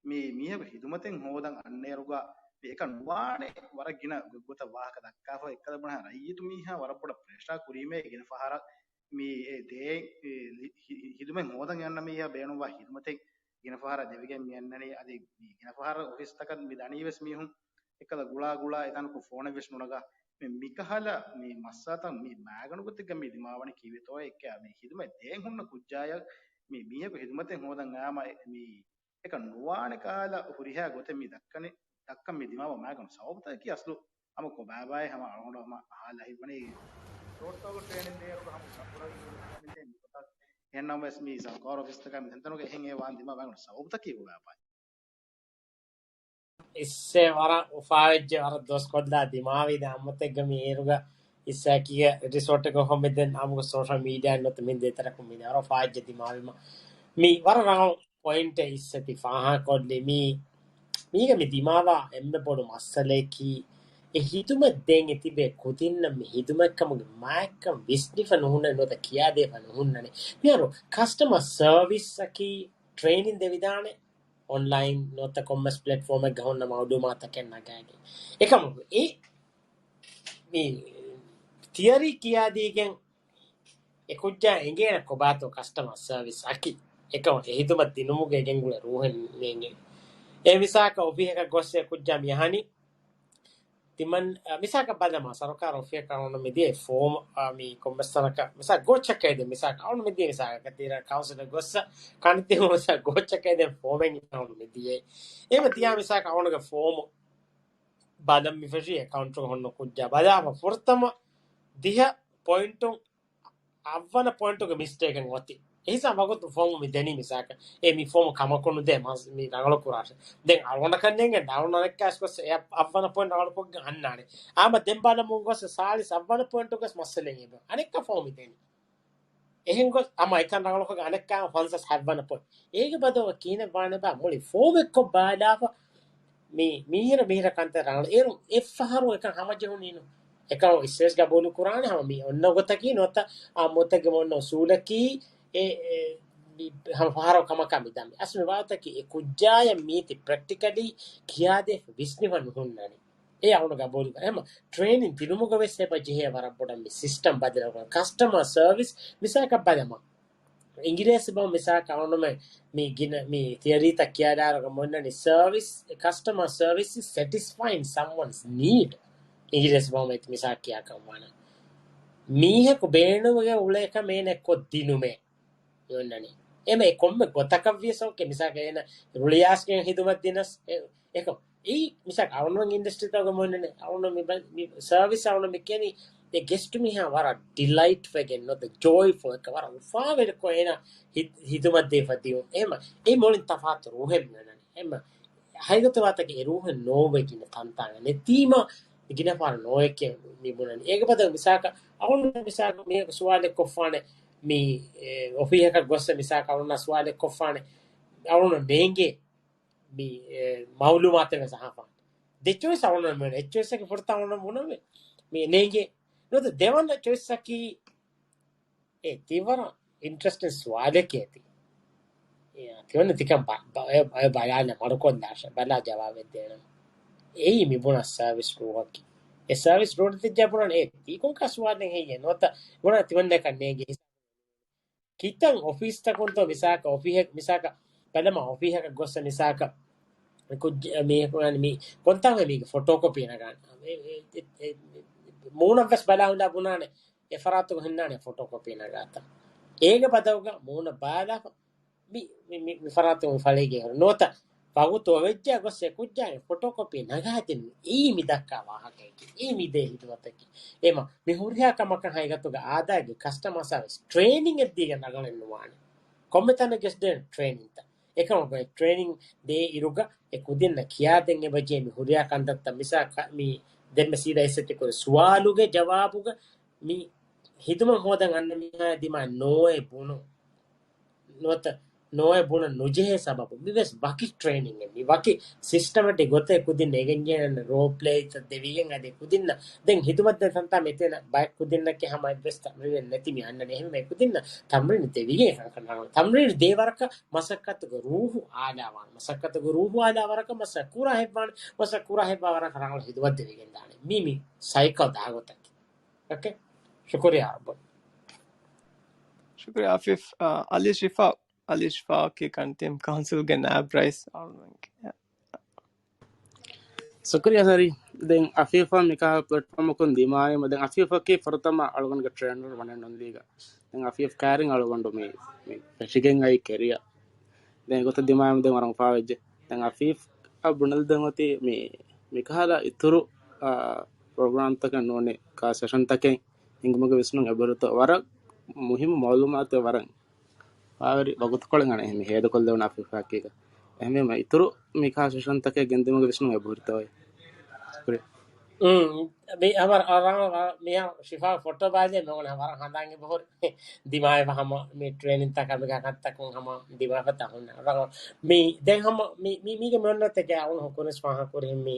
މި މީހަކު ހިދުމަތެއް ހޯދަން އަންނައިރުގަ މި އެކަން ނުވާނެ ވަރަށް ގިނަ ގޮތްގޮތަށް ވާހަކަ ދައްކާފަ އެއްކަލަ ބުނާ ރައްޔިތު މީހާ ވަރަށް ބޮޑަށް ޕްރެޝާ ކުރީމޭ ގިނަ ފަހަރަށް މި އެ ދޭ، އެ، ހި-، ހި-، ހި-، ހިދުމަތް ހޯދަން އަންނަ މީހާ ބޭނުންވާ ހިދުމަތެއް ގިނަ ފަހަރަށް ދެވިގެން މި އަންނަނީ. އަދި މި ގިނަ ފަހަރަށް އޮފީސްތަކަށް މި ދަނީ ވެސް މީހުން އެއްކަލަ ގުޅާ ގުޅާ އެތަނަކު ފޯނެއް ވެސް ނުނަގާ މި މިކަހަލަ މި މައްސަލަތައް މި މާގަނޑު ގޮތެއްގަ މި ދިމާވަނީ ކީއްވެތޯ އެއްކަ މި ހިދުމަތް ދޭން ހުންނަ ކުއްޖާޔަށް މި މީހަކު ހިދުމަތެއް ހޯދަން އާމަ މި އެކަން ނުވާނެ ކަހަލަ ހުރިހާ ގޮތެއް މި ދައްކަނީ، ދައްކަން މި ދިމާވާ މާގަނޑު ސަބަބުތަކަކީ އަސްލު ހަމަ ކޮބާބާއޭ ހަމަ އަޅުގަނޑު ހަމަ އަހާލަ ހިތްވަނީ ރޯޑްތަކުގަ ޓްރޭނިން ދޭއިރުގަ ހަމަ ސަފުރަށް މި އެހެންނަމަވެސް މި ސަރުކާރު އޮފީސްތަކާ މި ތަންތަނުގަ އެހެން އެ ވާން ދިމާވާ މާގަނޑު ސަބަބުތަކީ ކޮބާބާއޭ؟ އިއްސެ ވަރަށް އުފާވެއްޖެ ވަރަށް ދުވަސް ކޮށްލާ ދިމާވީ ދެ އައްމުތެއްގަ މި އޭރުގަ އިއްސާކީގެ ރިސޯޓެއްގަ ހޮމެ ދެން އާމުގެ ސޯޝަލް މީޑިއާ ނުވަތަ މި ދޭތެރަކުން މި ނަރޯ ފާއްޖެ ދިމާވީމަ. މި ވަރަށް ރަނގަޅު ޕޮއިންޓެއް އިއްސަތި ފާހަގަކޮށްލި. މީ، މީގަ މި ދިމާވާ އެންމެ ބޮޑު މައްސަލައަކީ، އެ ހިދުމަތް ދޭން އެ ތިބޭ ކުދިންނަށް މި ހިދުމަތްކަމުގެ މާތްކަން ވިސްނިފަ ނުހުންނަނީ ނުވަތަ ކިޔާދީފަ ނުހުންނަނީ. މިހާރު ކަސްޓަމަރ ސަރވިސްއަކީ ޓްރޭނިން ދެވިދާނެ އޮންލައިން ނުވަތަ ކޮންމެސް ޕްލެޓްފޯމެއްގަ ހުންނަ މައުލޫމާތަކެއް ނަގާގެން. އެކަމަކު އެ މި ތިއަރީ ކިޔާދީގެން އެ ކުއްޖާ އެނގޭނެ ކޮބާތޯ ކަސްޓަމަރ ސަރވިސް އަކީ. އެކަމަކު އެ ހިދުމަތް ދިނުމުގެ ގެންގުޅޭ ރޫހެއް ނޭނގޭ. އެ މިސާކަށް އޮފީހަކަށް ގޮސް އެ ކުއްޖާ މި އަހަނީ ތިމަން، އަ، މިސާކަށް ބަލަމާ، ސަރުކާރު އޮފީހަކަށް އަޅުން މި ދިޔަ ފޯމް، އަ، މި ކޮންމެސް ތަނަކަށް މިސާ ގޯއްޗަކަށް ދޭ، މިސާކަށް އަޅުން މި ދިޔަ މިސާކަށް ތީރަ ކައުންސިލަށް ގޮއްސަ ކަންތިމު މިސާ ގޯއްޗަކަށް ދޭ ފޯމެއް އަޅުން މި ދިޔަ. އެމަ ތިޔާ މިސާކަށް އަޅުންގެ ފޯމު ބަލަން މި ފެށީ އެކައުންޓުގަ ހުންނަ ކުއްޖާ ބަލާފަ ފުރަތަމަ ދިހަ ޕޮއިންޓު އަށްވަނަ ޕޮއިންޓުގެ މިސްޓޭކެއް އޮތީ. އެހިސާބަށް ވަގުތު ފޯމު މި ދެނީ މިސާކަށް. އެ މި ފޯމު ކަމަކު ނުދޭ މަސް މި ރަނގަޅު ކުރާށެ. ދެން އަޅުގަނޑަކަށް ނޭނގެ އަޅުން އަނެއްކާސް ގޮސް އެ އަށްވަނަ ޕޮއިންޓް ރަނގަޅުކޮށްގެން އަންނާނެ. އާމަ ދެން ބަލަމުން ގޮސް ސާޅީސް އަށްވަނަ ޕޮއިންޓުގެ މައްސަލައެއް އެބަ. އަނެއްކާ ފޯމު ދެނީ. އެހެން ގޮސް އަމަ އެކަން ރަނގަޅުކޮށް އަނެއްކާ ފަންސާސް ހަތްވަނަ ޕޮއިންޓް. އޭގެ ބަދަލު ކިހިނެއް ވާނެ ބާ މުޅި ފޯމެއްކޮށް ބާލާފަ މި، މީހިރަ، މީހިރަ ކަންތައް ރަނގަޅު. އޭރު އެއްފަހަރު އެކަން ހަމަޖެހުނީނު. އެކަމަކު އިސްވެސް ގަބޫލު ކުރާނެ ހަމަ މި އޮންނަ ގޮތަކީ ނުވަތަ އާ މޮތަކެ އޮންނަ އުސޫލަކީ އެ، އެ، މި ހަމަ ފަހަރު ކަމަކާ މި ދަމި. އަސް މި ވާތަކީ އެ ކުއްޖާޔަށް މީތި ޕްރެކްޓިކަލީ ކިޔާދޭ ވިސްނިފަ ނުހުންނަނީ. އެ އަޅުން ގަބޫލު ކުރާ. އެހެމަ ޓްރޭނިން ދިނުމުގަ ވެސް އެބަ ޖެހޭ ވަރަށް ބޮޑަށް މި ސިސްޓަމް ބަދަލުކުރަން. ކަސްޓަމަރ ސަރވިސް މިސާކަށް ބަލަމާ. އިނގިރޭސި ބަހުން މިސާކަށް އަޅުންމެ މި ގިނަ މި ތިއަރީތައް ކިޔާލާރަގަ މޮންނަނީ service, customer service is satisfying someone's need. އިނގިރޭސި ބަހުން މި މިސާ ކިޔާކަށް ވާނަ. މީހަކު ބޭނުމުގެ އުޅޭކަމެއް އޭނަ ކޮށްދިނުމޭ. އޮންނަނީ. އެމެ ކޮންމެ ގޮތަކަށް ވިޔަސް އޯކޭ. މިސާކަށް އޭނަ ރުޅިއާސްގެން ހިދުމަތް ދިނަސް، އެ، އެކަމް. އެއީ މިސާކަށް އަޅުން އިންޑަސްޓްރީތަކުގަ މޮންނަނީ. އަޅުން މި ބަ-، މި ސަރވިސް އަޅުން މި ކިޔަނީ އެ ގެސްޓް މީހާ ވަރަށް ޑިލައިޓް ވެގެން ނުވަތަ ޖޯއިފުލް އެކަ ވަރަށް އުފާވެރިކޮށް އޭނަ ހި-، ހިދުމަތް ދީފަ ދިޔުން. އެހެމަ އެ މޮޅިން ތަފާތު ރޫހެއް މި އޮންނަނީ. އެހެމަ ހަގީގަތު ވާތަކެއް އެ ރޫހެއް ނޯވޭ ގިނަ ތަންތާނގަ ނެތީމަ ގިނަ ފަހަރު ނޯއެކޭ މި ބުނަނީ. އޭގެ ބަދަލު މިސާކަށް އަޅުން މިސާކަށް މީހަކު ސުވާލެއް ކޮށްފާނެ މި، އެ، އޮފީހަކަށް ގޮއްސަ މިސާކަށް އަޅުންނަށް ސުވާލެއް ކޮށްފާނެ އަޅުން ނޭނގޭ މި، އެ، މައުލޫމާތެއް ވެސް އަހާފާނެ. ދެ ޗޮއިސް އަޅުންނަށް މި އޮންނަނީ. އެއްޗޮއިސްއަކީ ފުރަތަމަ އަޅުންނަށް ބުނަންވީ މި ނޭނގޭ. ނުވަތަ ދެވަނަ ޗޮއިސްއަކީ އެ ތި ވަރަށް އިންޓްރެސްޓިން ސުވާލެކޭ ތި. އެ، ތި އޮންނަ ތިކަން ބަ-، ބަ-، އެ، އެ ބަލާލަ މަޑުކޮށްލާށެ، ބަލާ ޖަވާބެއް ދޭނަން. އެއީ މި ބުނާ ސަރވިސް ރޫހަކީ. އެ ސަރވިސް ރޫހަށް ތިއްޖާ ބުނާނެ އެ ތީ ކޮންކަހަލަ ސުވާލެއް ހެއްޔޭ؟ ނުވަތަ ބުނާ ތިމަންނަކަށް ނޭނގޭ ކިތަން އޮފީސްތަކުންތޯ މިސާކަށް އޮފީހެއް، މިސާކަށް ބަލަމާ އޮފީހަކަށް ގޮއްސަ މިސާކަށް ކުއްޖެ-، މީހަކު ވާނެ މީ ކޮންތާކު މީގެ ފޮޓޯކޮޕީ ނަގާނެ. އެ، އެ، އެ، އެ، މޫނަށް ވެސް ބަލާ ހުންނާ ބުނާނެ އެ ފަރާތުގަ ހުންނާނެ ފޮޓޯކޮޕީ ނަގާތަން. އޭގެ ބަދަލުގަ މޫނަށް ބާލާފަ މި، މި، މި، މި ފަރާތުން ފަޅީގެ ނުވަތަ ވަގުތު އޮވެއްޖެ ގޮސް އެ ކުއްޖާގެ ފޮޓޯކޮޕީ ނަގާދިނުން. އެއީ މި ދައްކާ ވާހަކައަކީ. އެއީ މި ދޭ ހިދުމަތަކީ. އެމަ މި ހުރިހާ ކަމަކަށް ހަގީގަތުގަ އާދައިގެ ކަސްޓަމަރ ސަރވިސް ޓްރޭނިން އެއްދީގެން ރަނގަޅެއް ނުވާނެ. ކޮންމެ ތަނެއް ގެސް ދޭން ޓްރޭނިންތައް. އެކަމަކު އެ ޓްރޭނިން ދޭ އިރުގަ އެ ކުދިންނަށް ކިޔާދޭން އެބަޖޭ މި ހުރިހާ ކަންތައްތައް. މިސާ ކަ-، މި ދެންމެ ސީދާ އިސްއެތިކުރި ސުވާލުގެ ޖަވާބުގަ މި ހިދުމަތް ހޯދަން އަންނަ މީހާ ދިމާ ނޯއޭ ބުނު. ނުވަތަ ނޯއޭ ބުނަން ނުޖެހޭ ސަބަބު. މިވެސް ވަކި ޓްރޭނިންއެއް. މި ވަކި ސިސްޓަމެޓިކް ގޮތެއް ކުދިން އެގެންޖެހޭނެ ރޯލް ޕްލޭތައް ދެވިގެން އަދި ކުދިންނަށް ދެން ހިދުމަތް ދޭން ތަންތާ މެތޭނަ ބައެއް ކުދިންނަކީ ހަމަ އެއްވެސް ތަމްރީނެއް ނެތި މި އަންނަނީ. އެހެންވެ ކުދިންނަށް ތަމްރީނު ދެވިގެން ކަންކަން ތަމްރީނު ދޭ ވަރަކަށް މަސައްކަތުގެ ރޫހު އާލާވާން. މަސައްކަތުގެ ރޫހު އާލާ ވަރަކަށް މަސައް ކުރާ ހެއްވާން. މަސައް ކުރާ ހެއްވާ ވަރަކަށް ރަނގަޅު ހިދުމަތް ދެވިގެން ދާނެ. މީ މި ސައިކަލް ދާގޮތަކީ. އޯކޭ. ޝުކުރިއްޔާ އައްބަ. ޝުކުރިއްޔާ އަފީފް. އާ، އަލީ ޝިފާ، އަލީ ޝިފާއަކީ ކަންތީމް ކައުންސިލްގެ ނާއިބް ރައީސް އަޅުގަނޑުގެ. ޝުކުރިއްޔާ ސަރީ. ދެން އަފީފާ މިކަހަލަ ޕްލެޓްފޯމަކުން ދިމާވީމަ، ދެން އަފީފަކީ ފުރަތަމަ އަޅުގަނޑުގެ ޓްރޭނަރ ވަން އެންޑް އޮންލީގަ. ދެން އަފީފް ކައިރިން އަޅުގަނޑު މި، މި ފެށިގެން އައި ކެރިއަރ. ދެން އެގޮތަށް ދިމާވީމަ ދެން ވަރަށް އުފާވެއްޖެ. ދެން އަފީފް އަށް ބުނެލިދެން އޮތީ މި، މިކަހަލަ އިތުރު، އާ، ޕްރޮގްރާމްތަކެއް ނޫނީ، ކާ ސެޝަންތަކެއް ހިންގުމުގެ ވިސްނުން އެބަހުރިތޯ. ވަރަށް މުހިއްމު މައުލޫމާތެއް ވަރަށް އުފާވެރި ވަގުތުކޮޅެއް އަނެއް މި ހޭދަކޮށްލެވުނު އަފީފާއަކީގަ. އެހެންވީމަ އިތުރު މިކާ ސެޝަންތަކެއް ގެންދިއުމުގެ ވިސްނުން އެބަހުރިތޯއޭ. ޝުކުރިއްޔާ. މި ހަމަ ރަ-، ރަ-، މިހާ ޝިފާ ފޮޓޯ ބާލި މެ އޮން ހަމަ ހަނދާން އެބަހުރި ދިމާވެ ހަމަ މި ޓްރޭނިން ތަކަށް މި ކަންތަކުން ހަމަ ދިމާފަތަ ހުންނަ. މި ދެން ހަމަ މި، މި، މީގެ މި އޮންނަ ތެކެ އަވުން ހުކުރިސް ފާހަ ކުރި މި،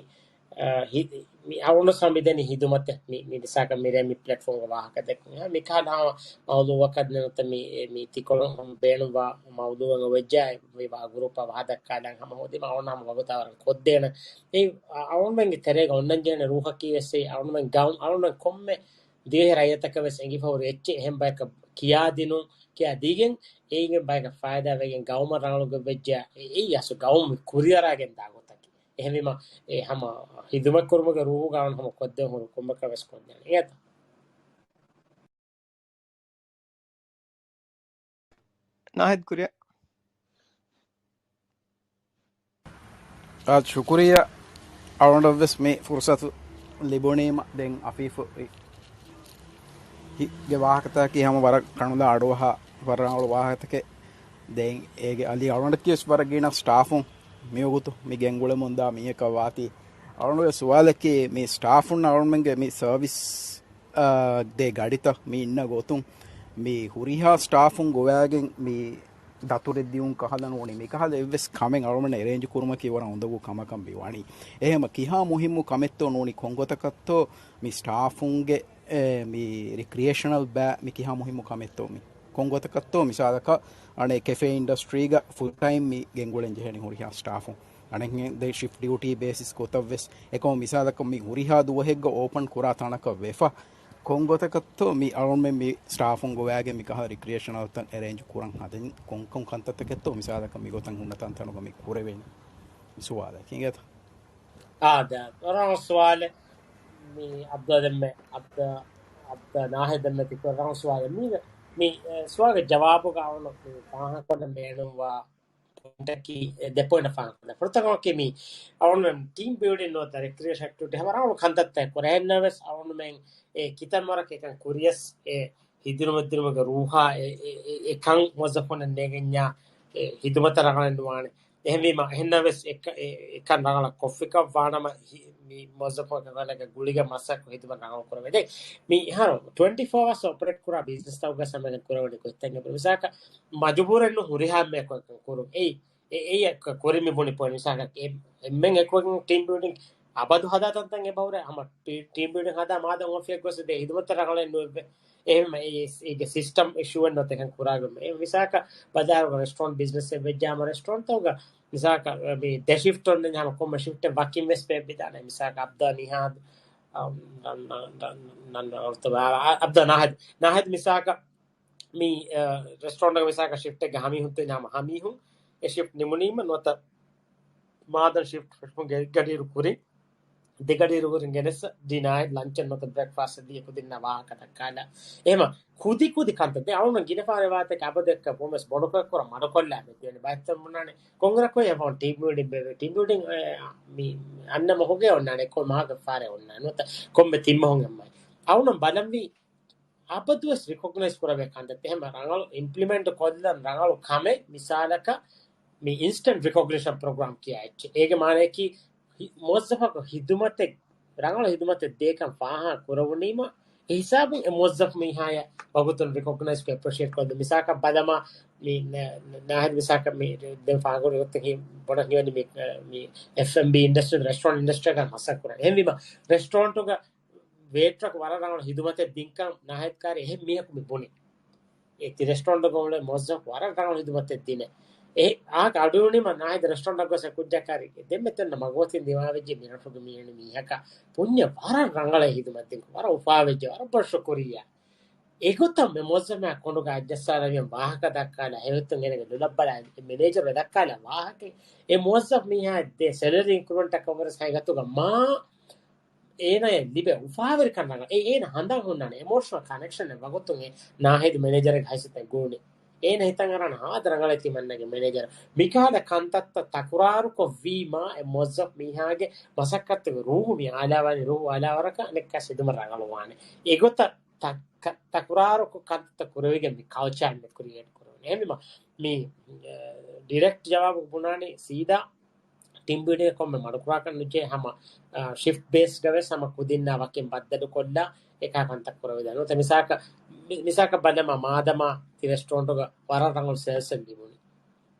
އަ، ހި-، މި އަވުނު ސަމިދެނި ހިދުމަތެއް މި، މި މިސާކަށް މިރޭ މި ޕްލެޓްފޯމްގެ ވާހަކަ ދެއްކުން. މި ކަހަލަ ހަމަ މައުލޫއަކަށް ނެނުތަ މި، މި ތިކޮޅު ބޭނުންވާ މައުލޫއަށް ވެއްޖާ މި ވާ ގުރޫޕަށް ވާ ދައްކާލަން ހަމަ ހޯދީމަ އަވުން ހަމަ ވަގުތާ ވަރަށް ކޮށްދޭނެ. އެ އަ-، އަވުންމެންގެ ތެރޭގަ އޮންނަން ޖެހޭނެ ރޫހަކީ ވެސް އެ އަވުންމެން ގައުމް، އަވުންމެން ކޮންމެ ދިވެހި ރައްޔިތަކަށް ވެސް އެނގިފަހުރި އެއްޗެއް އެހެން ބަޔަކަށް ކިޔާދިނުން، ކިޔާ ދީގެން އޭގެން ބަޔަކަށް ފައިދާ ވެގެން ގައުމަށް ރަނގަޅުގޮތް ވެއްޖާ އެ-، އެއީ އަސްލު ގައުމު ކުރިއަރާގެން ދާ ގޮތަކީ. އެހެންވީމަ އެ ހަމަ ހިދުމަތް ކުރުމުގެ ރޫހުގަ އަވުން ހަމަ ކޮށްދޭ ހުރި ކޮންމެއަކަށް ވެސް ކޮށްދޭނެ އެއަތަ؟ ނާހިދް ކުރިއަށް. އާ، ޝުކުރިއްޔާ. އަޅުގަނޑަށްވެސް މި ފުރުސަތު ލިބުނީމަ ދެން އަފީފު އި-، ގެ ވާހަކަތަކީ ހަމަ ވަރަށް ކަނުލާ އަޑުއަހާ ވަރަށް ރަނގަޅު ވާހަކަތަކެއް. ދެން އޭގެ އަލީ އަޅުގަނޑަކީވެސް ވަރަށް ގިނަ ސްޓާފުން މިވަގުތު މި ގެންގުޅެމުންދާ މީހަކަށް ވާތީ. އަޅުގަނޑުގެ ސުވާލަކީ މި ސްޓާފުން އަޅުގަނޑުމެންގެ މި ސަރވިސް އާ، ދޭ ގަޑިތައް މި އިންނަ ގޮތުން މި ހުރިހާ ސްޓާފުން ގޮވައިގެން މި ދަތުރެއް ދިއުން ކަހަލަ ނޫނީ، މިކަހަލަ އެއްވެސް ކަމެއް އަޅުގަނޑު އެރޭންޖު ކުރުމަކީ ވަރަށް އުނދަގޫ ކަމަކަށް މި ވަނީ. އެހެންމަ ކިހާ މުހިއްމު ކަމެއްތޯ ނޫނީ ކޮންގޮތަކަށްތޯ މި ސްޓާފުންގެ، އެ، މި ރިކްރިއޭޝަނަލް ބައި މި ކިހާ މުހިއްމު ކަމެއްތޯ މި ކޮންގޮތަކަށްތޯ މިސާލަކަށް އަނެއް ކެފޭ އިންޑަސްޓްރީގަ ފުލް ޓައިމް މި ގެންގުޅެން ޖެހެނީ ހުރިހާ ސްޓާފުން. އަނެއްހެން ދެ ޝިފްޓް ޑިއުޓީ ބޭސިސް ގޮތަށް ވެސް އެކަމު މިސާލަކަށް މި ހުރިހާ ދުވަހެއްގަ އޯޕަން ކުރާ ތަނަކަށް ވެފަ ކޮންގޮތަކަށްތޯ މި އަޅުގަނޑުމެން މި ސްޓާފުން ގޮވައިގެން މި ކަހަލަ ރިކްރިއޭޝަނަލް ތަން އެރޭންޖް ކުރަން ހަދަނީ ކޮންކޮން ކަންތައްތަކެއްތޯ މިސާލަކަށް މިގޮތަށް ހުންނަ ތަންތަނުގަ މި ކުރެވޭނެ މި ސުވާލަކީ އިނގޭތަ؟ އާ، ދެ، ރަނގަޅު ސުވާލެއް. މި އަބްދާ ދެންމެ، އަބްދާ، އަބްދާ ނާހިދް ދެންމެ ތިކޮށް ރަނގަޅު ސުވާލެއް. މީ، މި، އެ، ސުވާލުގެ ޖަވާބުގަ އަވަނު މި ފާހަގަކޮށްލަން ބޭނުންވާ ޕޮއިންޓަކީ ދެ ޕޮއިންޓް ފާހަގަކޮށްލަން. ފުރަތަމަކީ މި އަވަނު ޓީމް ބިލްޑިން ނުވަތަ ރިކްރިއޭޝަން އެކްޓިވިޓީ ހަމަ ރަނގަޅު ކަންތައްތައް ކުރެހެންނަ ވެސް އަވަނުމެން އެ ކިތަންމަރަކަށް އެކަން ކުރިޔަސް އެ ހިދުމަތްދިނުމުގެ ރޫހާ އެ، އެ، އެ، އެކަން މުވައްޒަފުންނަށް ނޭގެންޏާ އެ ހިދުމަތަށް ރަނގަޅެއް ނުވާނެ. އެހެންވީމަ، އެހެންނަ ވެސް އެކަ-، އެ-، އެކަން ރަނގަޅަށް ކޮށްފިކަން ވާނަމަ، ހި-، މި މުވައްޒަފުންގެ ގުޅިގެ މަސައްކަތް ހިދުމަތް ރަނގަޅު ކުރެވޭ. ދެން މި އަހަރު ޓްވެންޓީ ފޯ އަވާސް އޮޕަރޭޓް ކުރާ ބިޒްނަސްތަކުގެ ސަމެގެން ކުރެވެނީ ގޮތްތައް އެބަ މިސާކަށް މަޖުބޫރެއް ނޫން ހުރިހާ މެ ކޮށް ކުރުން. އެއީ، އެ-، އެއީ ކުރި މި ބުނި ޕޮއިންޓް މިސާކަށް އެ-، އެންމެން އެކުވެގެން ޓީމް ބިލްޑިން އަބަދު ހަދާ ތަންތަން އެބަހުރޭ ހަމަ ޓީ-، ޓީމް ބިލްޑިން ހަދާ މާދަން އޮފީހަށް ގޮސް ދޭ ހިދުމަތަށް ރަނގަޅެއް ނުވެއްވޭ. އެހެން އެ-، އޭގެ ސިސްޓަމް އިޝޫއެއް ނުވަތަ އެކަން ކުރާގެ. އެ މިސާކަށް ބަޒާރުގަ ރެސްޓޯރެންޓް ބިޒްނަސް އެއް ވެއްޖާމަ ރެސްޓޯރެންޓްތަކުގަ މިސާކަށް މި ދެ ޝިފްޓް އޮންނަ ހަމަ ކޮންމެ ޝިފްޓެއް ވަކިން ވެސް ބޭއްވިދާނެ. މިސާކަށް އަބްދާ ނިހާދު، އަ، އަ، އަ، އަ، އަ، އަބްދާ ނާހިދު، ނާހިދު މިސާކަށް މި، އަ، ރެސްޓޯރެންޓްގަ މިސާކަށް ޝިފްޓެއްގަ ހަމީހުން ތި ހަމަ ހަމީހުން އެ ޝިފްޓް ނިމުނީމަ ނުވަތަ މާދަން ޝިފްޓް ފެށުމުން ގެ-، ގަޑިއިރު ކުރިން ދެ ގަޑިއިރު ކުރިން ގެނެސް ޑިނާއެއް ލަންޗެއް ނުވަތަ ބްރެކްފާސްޓް ދީ އެކުދިންނާ ވާހަކަ ދައްކާލާ. އެހެމަ ކުދި ކުދި ކަންތައް ދެ އަޅުން ގިނަ ފާރެއް ވާތަކެ އަބަދެއްކަ ބޮމެސް ބޮޑުކޮށް ކުރަ މަޑުކޮށްލާ މެ ތިޔަނި ބައެއްތަން ބުނާނެ ކޮންގަރަކޮށް އެ ފޯން ޓީމް ބިލްޑިން ބޭ ޓީމް ބިލްޑިން އެ، މި އަންނަ މަހުގެ އޮންނާނެ ކޮ މަހަކަށް ފާރެ އޮންނާނެ ނުވަތަ ކޮންމެ ތިން މަހުން އެއްމައި. އަޅުން ބަލަންވީ އަބަދުވެސް ރިކޮގްނައިޒް ކުރެވޭ ކަންތައް. އެހެމަ ރަނގަޅު އިމްޕްލިމެންޓް ކޮށްލަން ރަނގަޅު ކަމެއް މިސާލަކަށް މި އިންސްޓެންޓް ރިކޮގްނިޝަން ޕްރޮގްރާމް ކިޔާ އެއްޗެއް. އޭގެ މާނައަކީ ހި-، މުވައްޒަފަކު ހިދުމަތެއް، ރަނގަޅު ހިދުމަތެއް ދޭކަން ފާހަގަ ކުރެވުނީމަ، އެ ހިސާބުން އެ މުވައްޒަފު މީހާޔަށް ވަގުތުން ރިކޮގްނައިޒް ކޮށް އެޕްރިޝިއޭޓް ކޮށްދޭ. މިސާލަކަށް ބަލަމާ، މި ނ-، ނ-، ނާހިދު މިސާލަކަށް މި ދެން ފާހަގަ ކުރި ގޮތަކީ ބޮޑަށް ހިމެނި މި، މި އެފް އެންޑް ބީ އިންޑަސްޓްރީ ރެސްޓޯރެންޓް އިންޑަސްޓްރީއަކަށް މަސައްކަތް ކުރަން. އެހެންވީމަ ރެސްޓޯރެންޓުގަ ވޭޓްރަކު ވަރަށް ރަނގަޅު ހިދުމަތެއް ދިންކަން ނާހިދް ކާރި އެހެން މީހަކު މި ބުނި. އެ ތި ރެސްޓޯރެންޓުގަ އުޅޭ މުވައްޒަފު ވަރަށް ރަނގަޅު ހިދުމަތެއް ދިނެ. އެ އާކަ އަޑުއިވުނީމަ ނާހިދް ރެސްޓޯރެންޓަށް ގޮސް ކުއްޖާ ކާރި ދެންމެ ތެންނަ މަގޯތިން ދިމާވެއްޖެ މި ރަށުގެ މީހުން މީހަކަށް ޕުންޏަ ވަރަށް ރަނގަޅަށް ހިދުމަތް ދިން ވަރަށް އުފާވެއްޖެ ވަރަށް ބޮޑަށް ޝުކުރިއްޔާ. އެގޮތަށް މި މުވައްޒަފާ ކޮނޑުގަ އައްޖައްސާލަވިޔަން ވާހަކަ ދައްކާލާ ހެވެއްތުން އޭނަގެ ލުލަށް ބަލާ މެނޭޖަރު ދައްކާލާ ވާހަކަ އެ މުވައްޒަފް މީހާ ދޭ ސެލަރީ އިންކްރިމެންޓަކަށް ވެރަސް ހަގީގަތުގަ މާ އޭނަޔަށް ލިބޭ އުފާވެރިކަން ރަނގަޅަށް. އެ އޭނަ ހަނދާން ހުންނާނެ އެމޯޝަނަލް ކަނެކްޝަން އެއް ވަގުތުން އެ ނާހިދު މެނޭޖަރެއްގެ ހައިސިއްޔަތަށް ގުޅުނީ. އޭނަ ހިތަށް އަރާނެ ހާދަ ރަނގަޅޭ ތިމަންނަގެ މެނޭޖަރ. މިކަހަލަ ކަންތައްތައް ތަކުރާރުކޮށް ވީމާ އެ މުވައްޒަފް މީހާގެ މަސައްކަތުގެ ރޫހު މި އާލާވާނީ ރޫހު އާލާވާރަކަށް އަނެއްކާ ހިދުމަތް ރަނގަޅުވާނެ. އެގޮތަށް ތަ-، ތަ-، ތަކުރާރުކޮށް ކަންތައްތައް ކުރެވިގެން މި ކަލްޗާ މި ކްރިއޭޓް ކުރެވުނީ. އެހެންވީމަ މި، އެ، ޑިރެކްޓް ޖަވާބު ބުނާނީ ސީދާ ޓީމް ބިލްޑިން ކޮންމެ މަޑުކުރާކަށް ނުޖެހޭ ހަމަ، އާ، ޝިފްޓް ބޭސްޑް ވެސް ހަމަ ކުދިންނާ ވަކިން ބައްދަލުކޮށްލާ އެކާ ކަންތައް ކުރެވިދާނެ. ނުވަތަ މިސާކަށް، މި-، މިސާކަށް ބަލަމާ މާދަމާ ތި ރެސްޓޯރެންޓުގަ ވަރަށް ރަނގަޅު ސޭލްސް އެއް ލިބުނީ.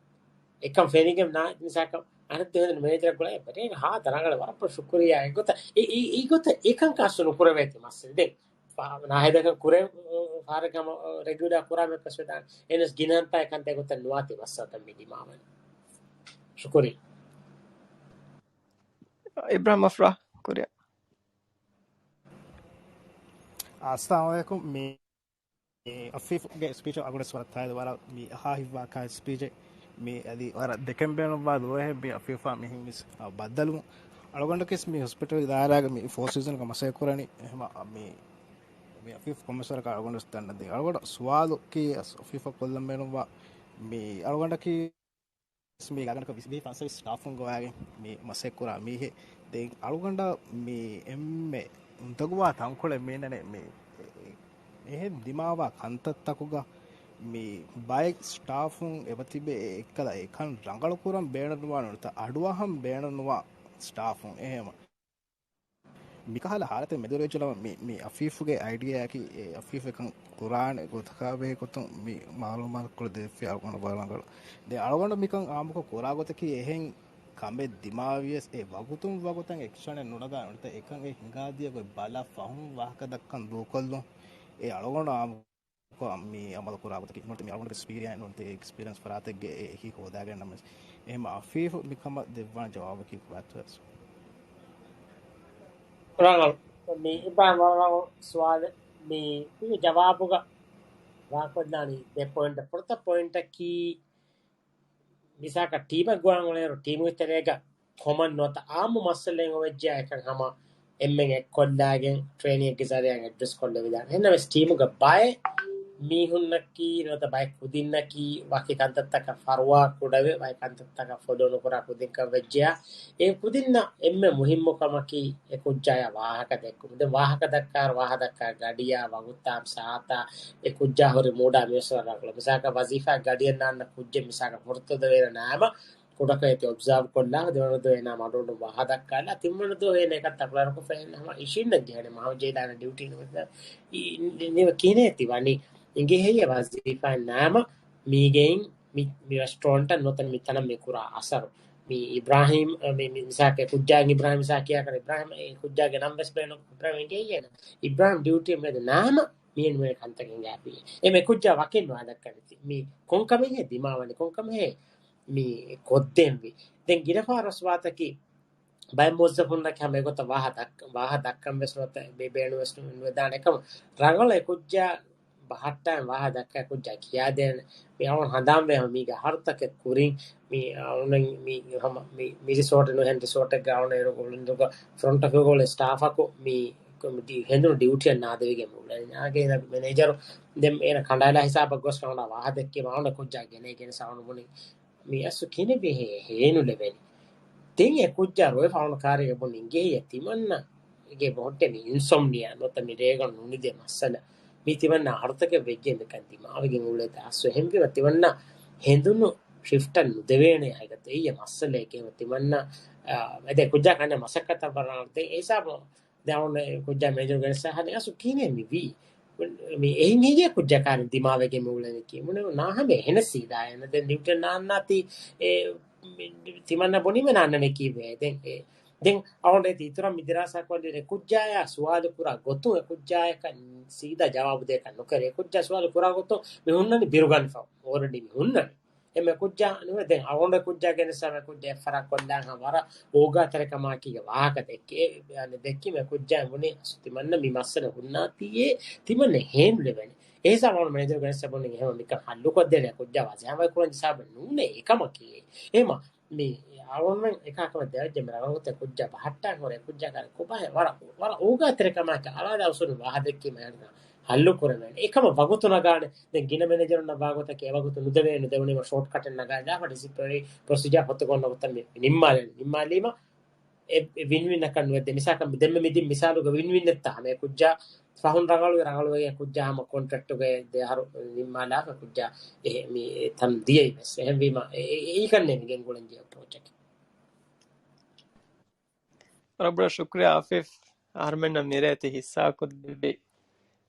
އެކަން ފެނިގެން ނާ-، މިސާކަށް އަނެއް ދެވެން މެނޭޖަރަށް ގުޅޭ ބަޓޭގެ ހާ ދަރަނގަޅ ވަރަށް ޝުކުރިޔާ. އެގޮތަށް އެ-، އެ-، އެގޮތަށް އެކަން ކާސް ނުކުރެވޭތި މައްސަލަ. ދެން ނާހިދަކަށް ކުރެ-، ފާރެއް ހަމަ ރެގިއުލާ ކުރާ މެ ކަސް ވެދާނެ. އެނަސް ގިނަންތާ އެކަންތައް ގޮތަށް ނުވާތި މައްސަލަތައް މި ދިމާވަނީ. ޝުކުރި. އިބްރާހިމް އަފްރާ ކުރިއަށް. އައްސަލާމު ޢަލައިކުމް. މި އަފީފްގެ ސްޕީޗު އަގުނަސް ވަރަށް ތާއިދު ވަރަށް މި އަހާ ހިތްވާ ކާ ސްޕީޗެއް. މި އަދި ވަރަށް ދެކެން ބޭނުންވާ ދުވަހެއް މި އަފީފާ މިހެން ވެސް ބައްދަލުވުން. އަޅުގަނޑަކީސް މި ހޮސްޕިޓަލް އިދާރާގެ މި ފޯ ސީޒަންގެ މަސައްކަތް ކުރަނީ. އެހެމަ މި، މި އަފީފް ކޮންމެސް ވަރަކަށް އަޅުގަނޑު ވެސް ދަންނަ ދޭ. އަޅުގަނޑަށް ސުވާލު ކީ އަފީފަށް ކޮށްލަން ބޭނުންވާ މި އަޅުގަނޑަކީ މި ގާގަނޑަކަށް ވިސް ވިހި ފަންސަވީސް ސްޓާފުން ގޮވާގެން މި މަސައްކަތް ކުރާ މީހެއް. ދެން އަޅުގަނޑަށް މި އެންމެ އުނދަގޫވާ ތަންކޮޅެއް މީނަނެ މި އެހެން ދިމާވާ ކަންތައްތަކުގަ މި ބައެއް ސްޓާފުން އެބަތިބެ އެ އެއްކަލަ އެކަން ރަނގަޅު ކުރަން ބޭނުންވާ ނުވަތަ އަޑުއަހަން ބޭނުންވާ ސްޓާފުން އެހެމަ. މިކަހަލަ ހާލަތެއް މެދުވެރިވެއްޖެނަމަ މި، މި އަފީފުގެ އައިޑިއާއަކީ އެ އަފީފް އެކަން ކުރާނެ ގޮތަކާ ބެހޭ ގޮތުން މި މައުލޫމާތުކޮޅެއް ދެއްވި އަޅުގަނޑު ވަރަށް ރަނގަޅު. ދެން އަޅުގަނޑު މިކަން އާއްމުކޮށް ކުރާ ގޮތަކީ އެހެން ކަމެއް ދިމާވިޔަސް އެ ވަގުތުން ވަގުތަށް އެކްޝަނެއް ނުނަގާ ނުވަތަ އެކަން އެ ހިނގާދިޔަ ގޮތް ބަލާ ފަހުން ވާހަކަ ދައްކަން ދޫކޮށްލުން އެ އަޅުގަނޑު އާއްމު މި އަމަލު ކުރާ ގޮތަކީ، ނުވަތަ މި އަޅުގަނޑުގެ އެކްސްޕީރިއަންސް، ނުވަތަ އެކްސްޕީރިއަންސް ފަރާތެއްގެ އެކީ ހޯދާގެން ނަމަވެސް، އެހެން އަފީފު މިކަމަށް ދެއްވާނެ ޖަވާބަކީ ކޮބާތޯވެސް؟ ރަނގަޅު. މި އިބްރާހިމް ވަރަށް ރަނގަޅު ސުވާލެއް. މި، މި ޖަވާބުގަ ވާކޮށްލާނީ ދެ ޕޮއިންޓް. ފުރަތަމަ ޕޮއިންޓަކީ، މިސާކަށް ޓީމެއް ގޮވާން އުޅޭއިރު ޓީމުގެ ތެރޭގަ ކޮމަން ނުވަތަ އާއްމު މައްސަލައެއް އޮވެއްޖެއްޔާ އެކަން ހަމަ އެންމެން އެއްކޮށްލާގެން ޓްރޭނިންގެ ޒަރީއާއިން އެޑްރެސް ކޮށްލެވިދާނެ. އެހެންނަމަވެސް ޓީމުގެ ބައެއް މީހުންނަކީ ނުވަތަ ބައެއް ކުދިންނަކީ ވަކި ކަންތައްތަކަށް ފަރުވާ ކުޑަވެ، ވަކި ކަންތައްތަކަށް ފޮލޯ ނުކުރާ ކުދިންކަން ވެއްޖެޔާ، އެ ކުދިންނަށް އެންމެ މުހިއްމު ކަމަކީ އެ ކުއްޖާޔާ ވާހަކަ ދެއްކުން. ދެން ވާހަކަ ދައްކާ، ވާހަކަ ދައްކާ ގަޑިޔާ، ވަގުތާ، ސާއަތާ، އެ ކުއްޖާ ހުރި މޫޑާ މިވެސް ވަރަށް ރަނގަޅު. މިސާލަކަށް ވަޒީފާ ގަޑިއެއް ނާންނަ ކުއްޖެއް މިސާލަކަށް ފުރަތަމަ ދެވޭނެ ނައިމަ ކުޑަކޮށް އެތި އޮބްޒާވް ކޮށްލާ، ދެވަނަ ދުވަހު އޭނާ މަޑުމަޑުން ވާހަ ދައްކާލާ، ތިންވަނަ ދުވަހު އޭނާ އެކަން ތަކުރާރުކޮށްފަ އޭނާ ހަމަ އިށީންނަން ޖެހޭނެ މަހަށް ޖެހިދާނެ ޑިއުޓީ ނުވަތަ ކިހިނެއް ތި ވަނީ އިނގޭހެއްޔޭ ވަޒީފާއެއް ނައިމަ މީގެއިން މި، މި ރެސްޓޯރެންޓަށް ނުވަތަ މިތަނަށް މި ކުރާ އަސަރު. މި އިބްރާހިމް، މި، މި، މިސާކެ ކުއްޖާގެ އިބްރާހިމް މިސާ ކިޔާކަށް އިބްރާހިމް އެ ކުއްޖާގެ ނަން ވެސް ބޭނުން އިބްރާހިމް އިނގޭ އޭނަ. އިބްރާހިމް ޑިއުޓީ މެދު ނައިމަ މިއެން މި ކަންތައް ހިނގާފި. އެ މެ ކުއްޖާ ވަކިން ވާދަކަން މި ކޮންކަމެއް ދިމާވަނީ ކޮންކަމެއް މި ކޮށްދޭންވީ. ދެން ގިނަފާރަސް ވާތަކީ ބައެއް މުވައްޒަފުންނަކީ ހަމަ އެގޮތަށް ވާހަ ދައްކަ-، ވާހަ ދައްކަން ވެސް ނުވަތަ ބޭ-، ބޭނުން ވެސް ނު-، ނުވެދާނެ ކަމަށް. ރަނގަޅަށް އެ ކުއްޖާ ބަހައްޓާން ވާހަ ދައްކާ ކުއްޖާ ކިޔާދޭނެ. މި އަޅުން ހަނދާންވޭ ހަމަ މީގެ އަހަރުތަކެއް ކުރިން މި އަޅުން މި ހަމަ މި، މި ރިސޯޓެއް ނުހެން ރިސޯޓެއްގަ އަޅުން އޭރު ގުޅުންދުގަ ފްރޮންޓް އޮފީހުގަ އުޅޭ ސްޓާފަކު މި ޑި-، ހެނދުނު ޑިއުޓީއަށް ނާދެވިގެން މި އުޅެނީ. އޭނާގެ މެނޭޖަރު ދެން އޭނަ ކަނޑާލާ ހިސާބަށް ގޮސް އަޅުން ވާހަ ދެއްކީމަ އަޅުން ކުއްޖާ ގެނޭ ގެނެސް އަޅުން ބުނި މި އަސްލު ކިހިނެއްވީ ހޭ-، ހޭނުލެވެނީ. ދެން އެ ކުއްޖާ ރޮއެ ފަހުނު ކާރިގެ ބުނި އިނގޭ ތިމަންނަ ގެ ބޮހޮއްޓެ މި އިންސޮމްނިއާ ނުވަތަ މި ރޭގަނޑު ނުނިދޭ މައްސަލަ. މީ ތިމަންނަ އަހަރުތަކެއް ވެއްޖެ މިކަން ދިމާވެގެން އުޅޭތާ އަސްލު އެހެންވީމަ ތިމަންނަ ހެނދުނު ޝިފްޓަށް ނުދެވޭނެ ހަގީގަތަށް އެއްޔެ މައްސަލައެކޭ ތިމަންނަ، އާ، އެދެ ކުއްޖާ ކަންނެ މަސައްކަތަށް ވަރަށް ދެ އެ ހިސާބު ދެ އަޅުން ކުއްޖާ މެނޭޖަރު ގެނެސް އަހަނީ އަސްލު ކިހިނެއް މި ވީ؟ މި އެހިން ހެއްޔޭ ކުއްޖާ ކާރި ދިމާވެގެން މި އުޅެނީ ކީ. މުނެ ނާހަމެ އެހެނެއް ސީދާ އޭނަ ދެން ޑިއުޓީ ނާންނާތީ އެ މި-، ތިމަންނަ ބުނީމެ ނާންނަނީ ކީއްވެ. ދެން އެ، ދެން އަޅުން އެ އިތުރަށް މި ދިރާސާ ކޮށްލި އެ ކުއްޖާޔާ ސުވާލު ކުރާ ގޮތުން އެ ކުއްޖާޔަކަށް ސީދާ ޖަވާބު ދޭކަށް ނުކެރޭ. އެ ކުއްޖާ ސުވާލު ކުރާ ގޮތުން މި ހުންނަނީ ބިރުގަނެފަ. އޯލްރެޑީ މި ހުންނަނީ. އެ މެ ކުއްޖާ ނުވެ ދެން އަޅުގަނޑު ކުއްޖާ ގެނެސް މެ ކުއްޖާ އެއްފަރާ ކޮށްލާ ހަ ވަރަށް އޯގާތެރިކަމާކީގެ ވާހަކަ ދެއްކި. އެ ދެއްކި މެ ކުއްޖާ ބުނި އަސްލު ތިމަންނަ މި މައްސަލަ ހުންނާތީއޭ ތިމަންނަ ހޭނުލެވެނީ. އެހިސާބު އަޅުގަނޑު މެނޭޖަރު ގެނެސް ބުނި އެހެން މިކަން ހައްލުކޮށްދޭނެ ކުއްޖާ ވާޒި ހަމަ ކުރަން ހިސާބެއް ނޫނޭ އެކަމަކީ. އެހެމަ މި އަޅުގަނޑުމެން އެކާ ކަމެއް ދެވައްޖެ މި ރަނގަޅު ގޮތެއް ކުއްޖާ ބަހައްޓާން ހުރެ ކުއްޖާ ކަރެ ކޮބާހެ ވަރަށް، ވަރަށް އޯގާތެރިކަމާކަށް އަޅާލާ އުސޫލު ވާހަ ދެއްކީމަ ހައްލު ކުރެވޭނެ. އެކަމަށް ވަގުތު ނަގާނެ. ދެން ގިނަ މެނޭޖަރުންނަށް ވާގޮތަކީ އެ ވަގުތު ނުދެވޭ، ނުދެވުނީމަ ޝޯޓްކަޓެއް ނަގާލާފަ ޑިސިޕްލިނަރީ ޕްރޮސީޖާ ހޮތުގަ އޮންނަ ގޮތަށް މި ނިންމާލެން. ނިންމާލީމަ އެ، އެ ވިން ވިން އަކަށް ނުވެއްދެ. މިސާކަށް މި ދެންމެ މިދިން މިސާލުގަ ވިން ވިން އެއްތާ ހަމަ އެ ކުއްޖާ ފަހުން ރަނގަޅުވެ ރަނގަޅުވެގެން ކުއްޖާ ހަމަ ކޮންޓްރެކްޓުގަ ދެ އަހަރު ނިންމާލާފަ ކުއްޖާ އެ މި އެ ތަން ދިޔައި ވެސް. އެހެންވީމަ އެ، އެ، އެ، އެއީކަންނޭ މި ގެންގުޅެން ޖެހޭ އެޕްރޯޗަކީ. ވަރަށް ބޮޑަށް ޝުކުރިއްޔާ އަފީފް. އަހަރުމެންނަށް މިރޭ ތި ހިއްސާކޮށްދެއްވި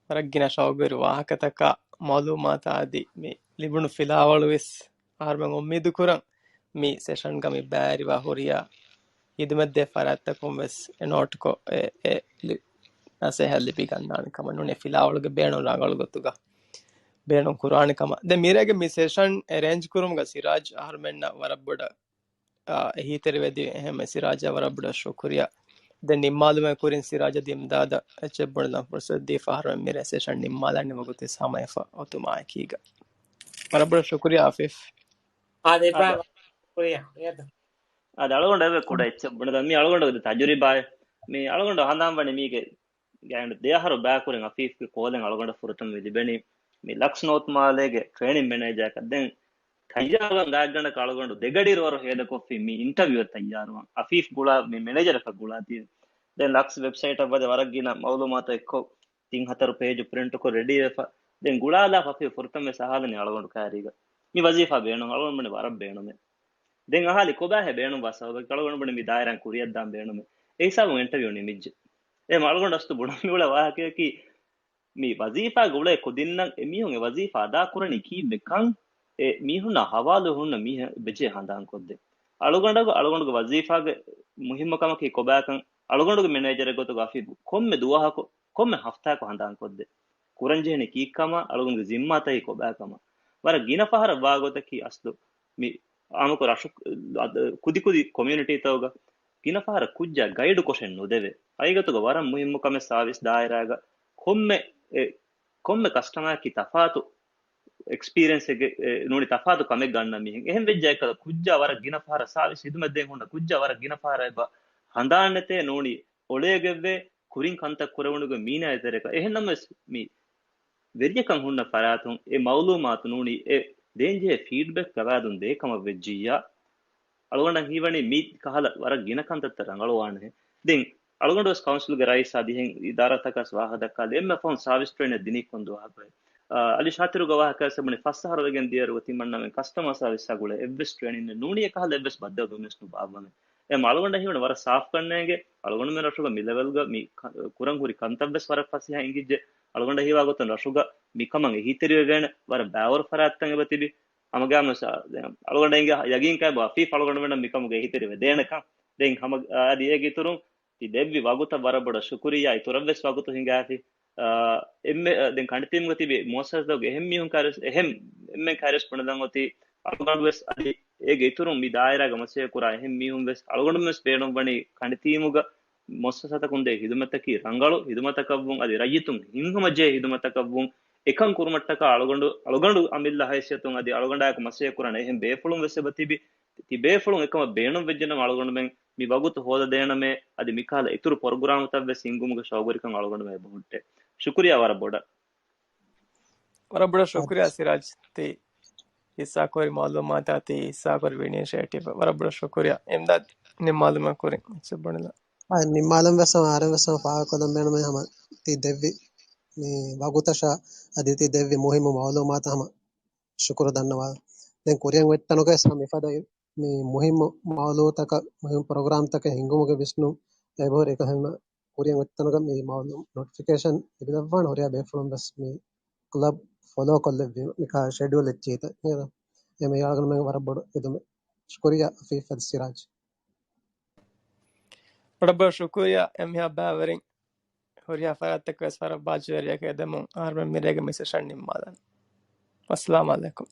ވަރަށް ގިނަ ޝައުގުވެރި ވާހަކަތަކާ މައުލޫމާތާ އަދި މި ލިބުނު ފިލާވަޅުވެސް އަހަރުމެން އުއްމީދު ކުރަން މި ސެޝަންގަ މި ބައިވެރިވާ ހުރިހާ ހިދުމަތްދޭ ފަރާތްތަކުން ވެސް އެ ނޯޓްކޮށް އެ، އެ ލި-، ނަސޭހަތް ލިބިގަންނާނެ ކަމަށް ނޫނީ ފިލާވަޅުގެ ބޭނުން ރަނގަޅު ގޮތުގަ ބޭނުން ކުރާނެ ކަމަށް. ދެން މިރޭގެ މި ސެޝަން އެރޭންޖް ކުރުމުގަ ސިރާޖް އަހަރުމެންނަށް ވަރަށް ބޮޑަށް އާ، އެހީތެރިވެދި އެހެން ސިރާޖާ ވަރަށް ބޮޑަށް ޝުކުރިއްޔާ. ދެން ނިންމާލުމެއް ކުރިން ސިރާޖަށް އިމްދާދަށް އެއްޗެއް ބުނެލަން ފުރުސަތު ދީފަ އަހަރުމެން މިރޭ ސެޝަން ނިންމާލަން ވަގުތު ހަމަ އެފަ އޮތުމާއެކީގަ. ވަރަށް ބޮޑަށް ޝުކުރިއްޔާ އަފީފް. އާދެ، އާދެ. ޝުކުރިއްޔާ. އާދެ، އަޅުގަނޑު އެވެ ކުޑަ އެއްޗެއް ބުނެލަން. މި އަޅުގަނޑުގެ ތަޖުރިބާއެއް. މި އަޅުގަނޑު ހަނދާން ވަނީ މީގެ ގާތްގަނޑު ދެ އަހަރު ބައިކުރިން އަފީފްގެ ކޯލެއް އަޅުގަނޑަށް ފުރަތަމަ ލިބެނީ. މި ލަކްސް ނޯތު މާލޭގެ ޓްރޭނިން މެނޭޖަރަކަށް ދެން ތައްޔާރުވާން ގާތްގަނޑަކަށް އަޅުގަނޑު ދެގަޑިއިރު ވަރު ހޭދަކޮށްފި މި އިންޓަވިއުއަށް ތައްޔާރުވާން. އަފީފް ގުޅާ މި މެނޭޖަރަކަށް ގުޅާތީ. ދެން ލަކްސް ވެބްސައިޓަށް ވަދެ ވަރަށް ގިނަ މައުލޫމާތު އެއްކޮށް ތިން ހަތަރު ޕޭޖު ޕްރިންޓުކޮށް ރެޑީވެފަ. ދެން ގުޅާލާފަ އަފީފް ފުރަތަމަ ވެސް އަހާލަނީ އަޅުގަނޑު ކައިރީގަ މި ވަޒީފާ ބޭނުން އަޅުގަނޑު ވަރަށް ބޭނުމޭ. ދެން އަހާލި ކޮބާހޭ ބޭނުންވާ ސަބަބަކީ އަޅުގަނޑު މި ދާއިރާއިން ކުރިއަށްދާން ބޭނުމޭ. އެ ހިސާބުން އިންޓަވިއު ނިމިއްޖެ. އެ އަޅުގަނޑު އަސްތު ބުނަން މިއުޅޭ ވާހަކަޔަކީ މި ވަޒީފާގަ އުޅޭ ކުދިންނަށް އެ މީހުން އެ ވަޒީފާ އަދާ ކުރަނީ ކީއްވެ ކަން އެ މީހުންނާ ހަވާލު ހުންނަ މީހެއް ބެޖޭ ހަނދާން ކޮށްދޭ. އަޅުގަނޑަކު އަޅުގަނޑުގެ ވަޒީފާގެ މުހިއްމު ކަމަކީ ކޮބާކަން އަޅުގަނޑުގެ މެނޭޖަރެއް ގޮތުގަ އަފީފް ކޮންމެ ދުވަހަކު ކޮންމެ ހަފްތާއަކު ހަނދާން ކޮށްދޭ. ކުރަންޖެހެނީ ކީއްކަމާ އަޅުގަނޑުގެ ޒިންމާތަކީ ކޮބާކަމާ. ވަރަށް ގިނަ ފަހަރަށް ވާގޮތަކީ އަސްލު މި އާންމުކޮށް ރަށު ކުދިކުދި ކޮމިއުނިޓީތަކުގަ ގިނަ ފަހަރަށް ކުއްޖާ ގައިޑު ކޮށެއް ނުދެވޭ. އައިގަތުގަ ވަރަށް މުހިއްމު ކަމެއް ސާވިސް ދާއިރާގަ ކޮންމެ އެ، ކޮންމެ ކަސްޓަމާއަކީ ތަފާތު އެކްސްޕީރިއެންސެއްގެ، އެ، ނޫނީ ތަފާތު ކަމެއް ގަންނަ މީހެއް. އެހެން ވެއްޖެއްޔާ ކުއްޖާ ވަރަށް ގިނަ ފަހަރަށް ސާވިސް ހިދުމަތް ދޭން ހުންނަ ކުއްޖާ ވަރަށް ގިނަ ފަހަރަށް އެބަ ހަނދާންނެތޭ ނޫނީ އޮޅޭގެއްވޭ ކުރިން ކަންތައް ކުރެވުނުގެ މީނާއާ ދެރަކަށް. އެހެންނަމަވެސް މި ވެރިޔަކަން ހުންނަ ފަރާތުން އެ މައުލޫމާތު ނޫނީ އެ ދޭންޖެހޭ ފީޑްބެކް ގަވާއިދުން ދޭ ކަމަށް ވެއްޖިއްޔާ، އަޅުގަނޑަށް ހީވަނީ މި ކަހަލަ ވަރަށް ގިނަ ކަންތައްތައް ރަނގަޅުވާނެހެން. ދެން އަޅުގަނޑު ވެސް ކައުންސިލްގެ ރައީސާ ދިހައިން އިދާރާތަކަސް ވާހަކަ ދައްކާލި އެންމެ ފަހުން ސާވިސް ޓްރޭނެއް ދިނީ ކޮން ދުވަހަކު. އާ، އަލީ ޝާތިރުގެ ވާހަކައަށް ބުނި ފަސް އަހަރު ވެގެން ދިޔައިރު ތިމަންނަމެން ކަސްޓަމާ ސާވިސްއާ ގުޅޭ އެއްވެސް ޓްރޭނިންއެއް ނޫނީ އެކަހަލަ އެއްވެސް ބައްދަލުވުމެއް ނުބާއްވަމެ. އެ އަޅުގަނޑަށް ހީވަނީ ވަރަށް ސާފްކަން ނޭނގެ. އަޅުގަނޑުމެން ރަށުގަ މި ލެވެލްގަ މި ކަ-، ކުރަން ހުރި ކަންތައްވެސް ވަރަށް ފަސޭހަ އިނގިއްޖެ. އަޅުގަނޑަށް ހީވާ ގޮތުން ރަށުގަ މިކަމަށް އެހީތެރިވެވޭނެ ވަރަށް ބައިވަރު ފަރާތްތައް އެބަ ތިބި. ހަމަގައިމުވެސް، އާ، އަޅުގަނޑަށް އިނގޭ ޔަގީންކަން އެބަ އަފީފް އަޅުގަނޑުމެންނަށް މިކަމުގެ އެހީތެރިވެދޭނެކަން. ދެން ހަމަ، އާ، އަދި އޭގެ އިތުރުން ތި ދެއްވި ވަގުތަށް ވަރަށް ބޮޑަށް ޝުކުރިއްޔާ. އިތުރަށްވެސް ވަގުތު ހިނގާފި. އާ، އެންމެ، އާ، ދެން ކަނޑިތީމުގަ ތިބި މުއައްސަސާތަކުގެ އެހެން މީހުން ކައިރިވެސް، އެހެން، އެންމެން ކައިރިވެސް ބުނެލަން އޮތީ އަޅުގަނޑުވެސް އަދި އޭގެ އިތުރުން މި ދާއިރާގަ މަސައްކަތް ކުރާ އެހެން މީހުންވެސް އަޅުގަނޑުމެންވެސް ބޭނުންވަނީ ކަނޑިތީމުގަ މުއައްސަސާތަކުން ދޭ ހިދުމަތަކީ ރަނގަޅު ހިދުމަތަކަށްވުން އަދި ރައްޔިތުން ހިތްހަމަޖެހޭ ހިދުމަތަކަށްވުން. އެކަން ކުރުމަށްޓަކާ އަޅުގަނޑު، އަޅުގަނޑު އަމިއްލަ ހައިސިއްޔަތުން އަދި އަޅުގަނޑާއެކު މަސައްކަތް ކުރާނެ އެހެން ބޭފުޅުން ވެސް އެބަ ތިބި. ތި ބޭފުޅުން އެކަމަށް ބޭނުން ވެއްޖެނަމަ އަޅުގަނޑުމެން މި ވަގުތު ހޯދަދޭނަމޭ. އަދި މިކަހަލަ އިތުރު ޕްރޮގްރާމުތައް ވެސް ހިންގުމުގެ ޝައުގުވެރިކަން އަޅުގަނޑުމެން އެބަހުއްޓޭ. ޝުކުރިއްޔާ ވަރަށް ބޮޑަށް. ވަރަށް ބޮޑަށް ޝުކުރިއްޔާ ސިރާޖް، ތި ހިއްސާކުރި މައުލޫމާތާ، ތި ހިއްސާކުރި އިނިޝިއޭޓިވް. ވަރަށް ބޮޑަށް ޝުކުރިއްޔާ. އިމްދާދް ނިންމާލުމަށް ކުރިން އެއްޗެއް ބުނެލަ. އާ، ނިންމާލަން ވެސް ހަމަ އަހަރެން ވެސް ހަމަ ފާހަގަކޮށްލަން ބޭނުމޭ ހަމަ ތި ދެއްވި މި ވަގުތަށާ އަދި ތި ދެއްވި މުހިއްމު މައުލޫމާތަށް ހަމަ ޝުކުރު ދަންނަވާ. ދެން ކުރިއަށް އޮތްތަނުގަ ވެސް ހަމަ މިފަދަ މި މުހިއްމު މައުލޫމާތަކަށް، މުހިއްމު ޕްރޮގްރާމްތަކެއް ހިންގުމުގެ ވިސްނުން އެބަހުރި އެކަހެން ކުރިއަށް އޮތްތަނުގަ މި މައުލޫ-، ނޮޓިފިކޭޝަން ލިބިލައްވާން ހުރިހާ ބޭފުޅުން ވެސް މި ކްލަބް ފޮލޯ ކޮށްލެއްވީމަ، މިކާ ޝެޑިއުލް އެއްޗިހިތަ. އެ މި އަޅުގަނޑުމެން ވަރަށް ބޮޑު އެދުމެއް. ޝުކުރިއްޔާ އަފީފް އަދި ސިރާޖް. ވަރަށް ބޮޑަށް ޝުކުރިއްޔާ އެންމެހާ ބައިވެރިން. ހުރިހާ ފަރާތްތަކަށް ވެސް ވަރަށް ބާއްޖަވެރިއަކަށް އެދެމުން އަހަރުމެން މިރޭގެ މި ސެޝަން ނިންމާލަން. ވައްސަލާމް އަލައިކުމް.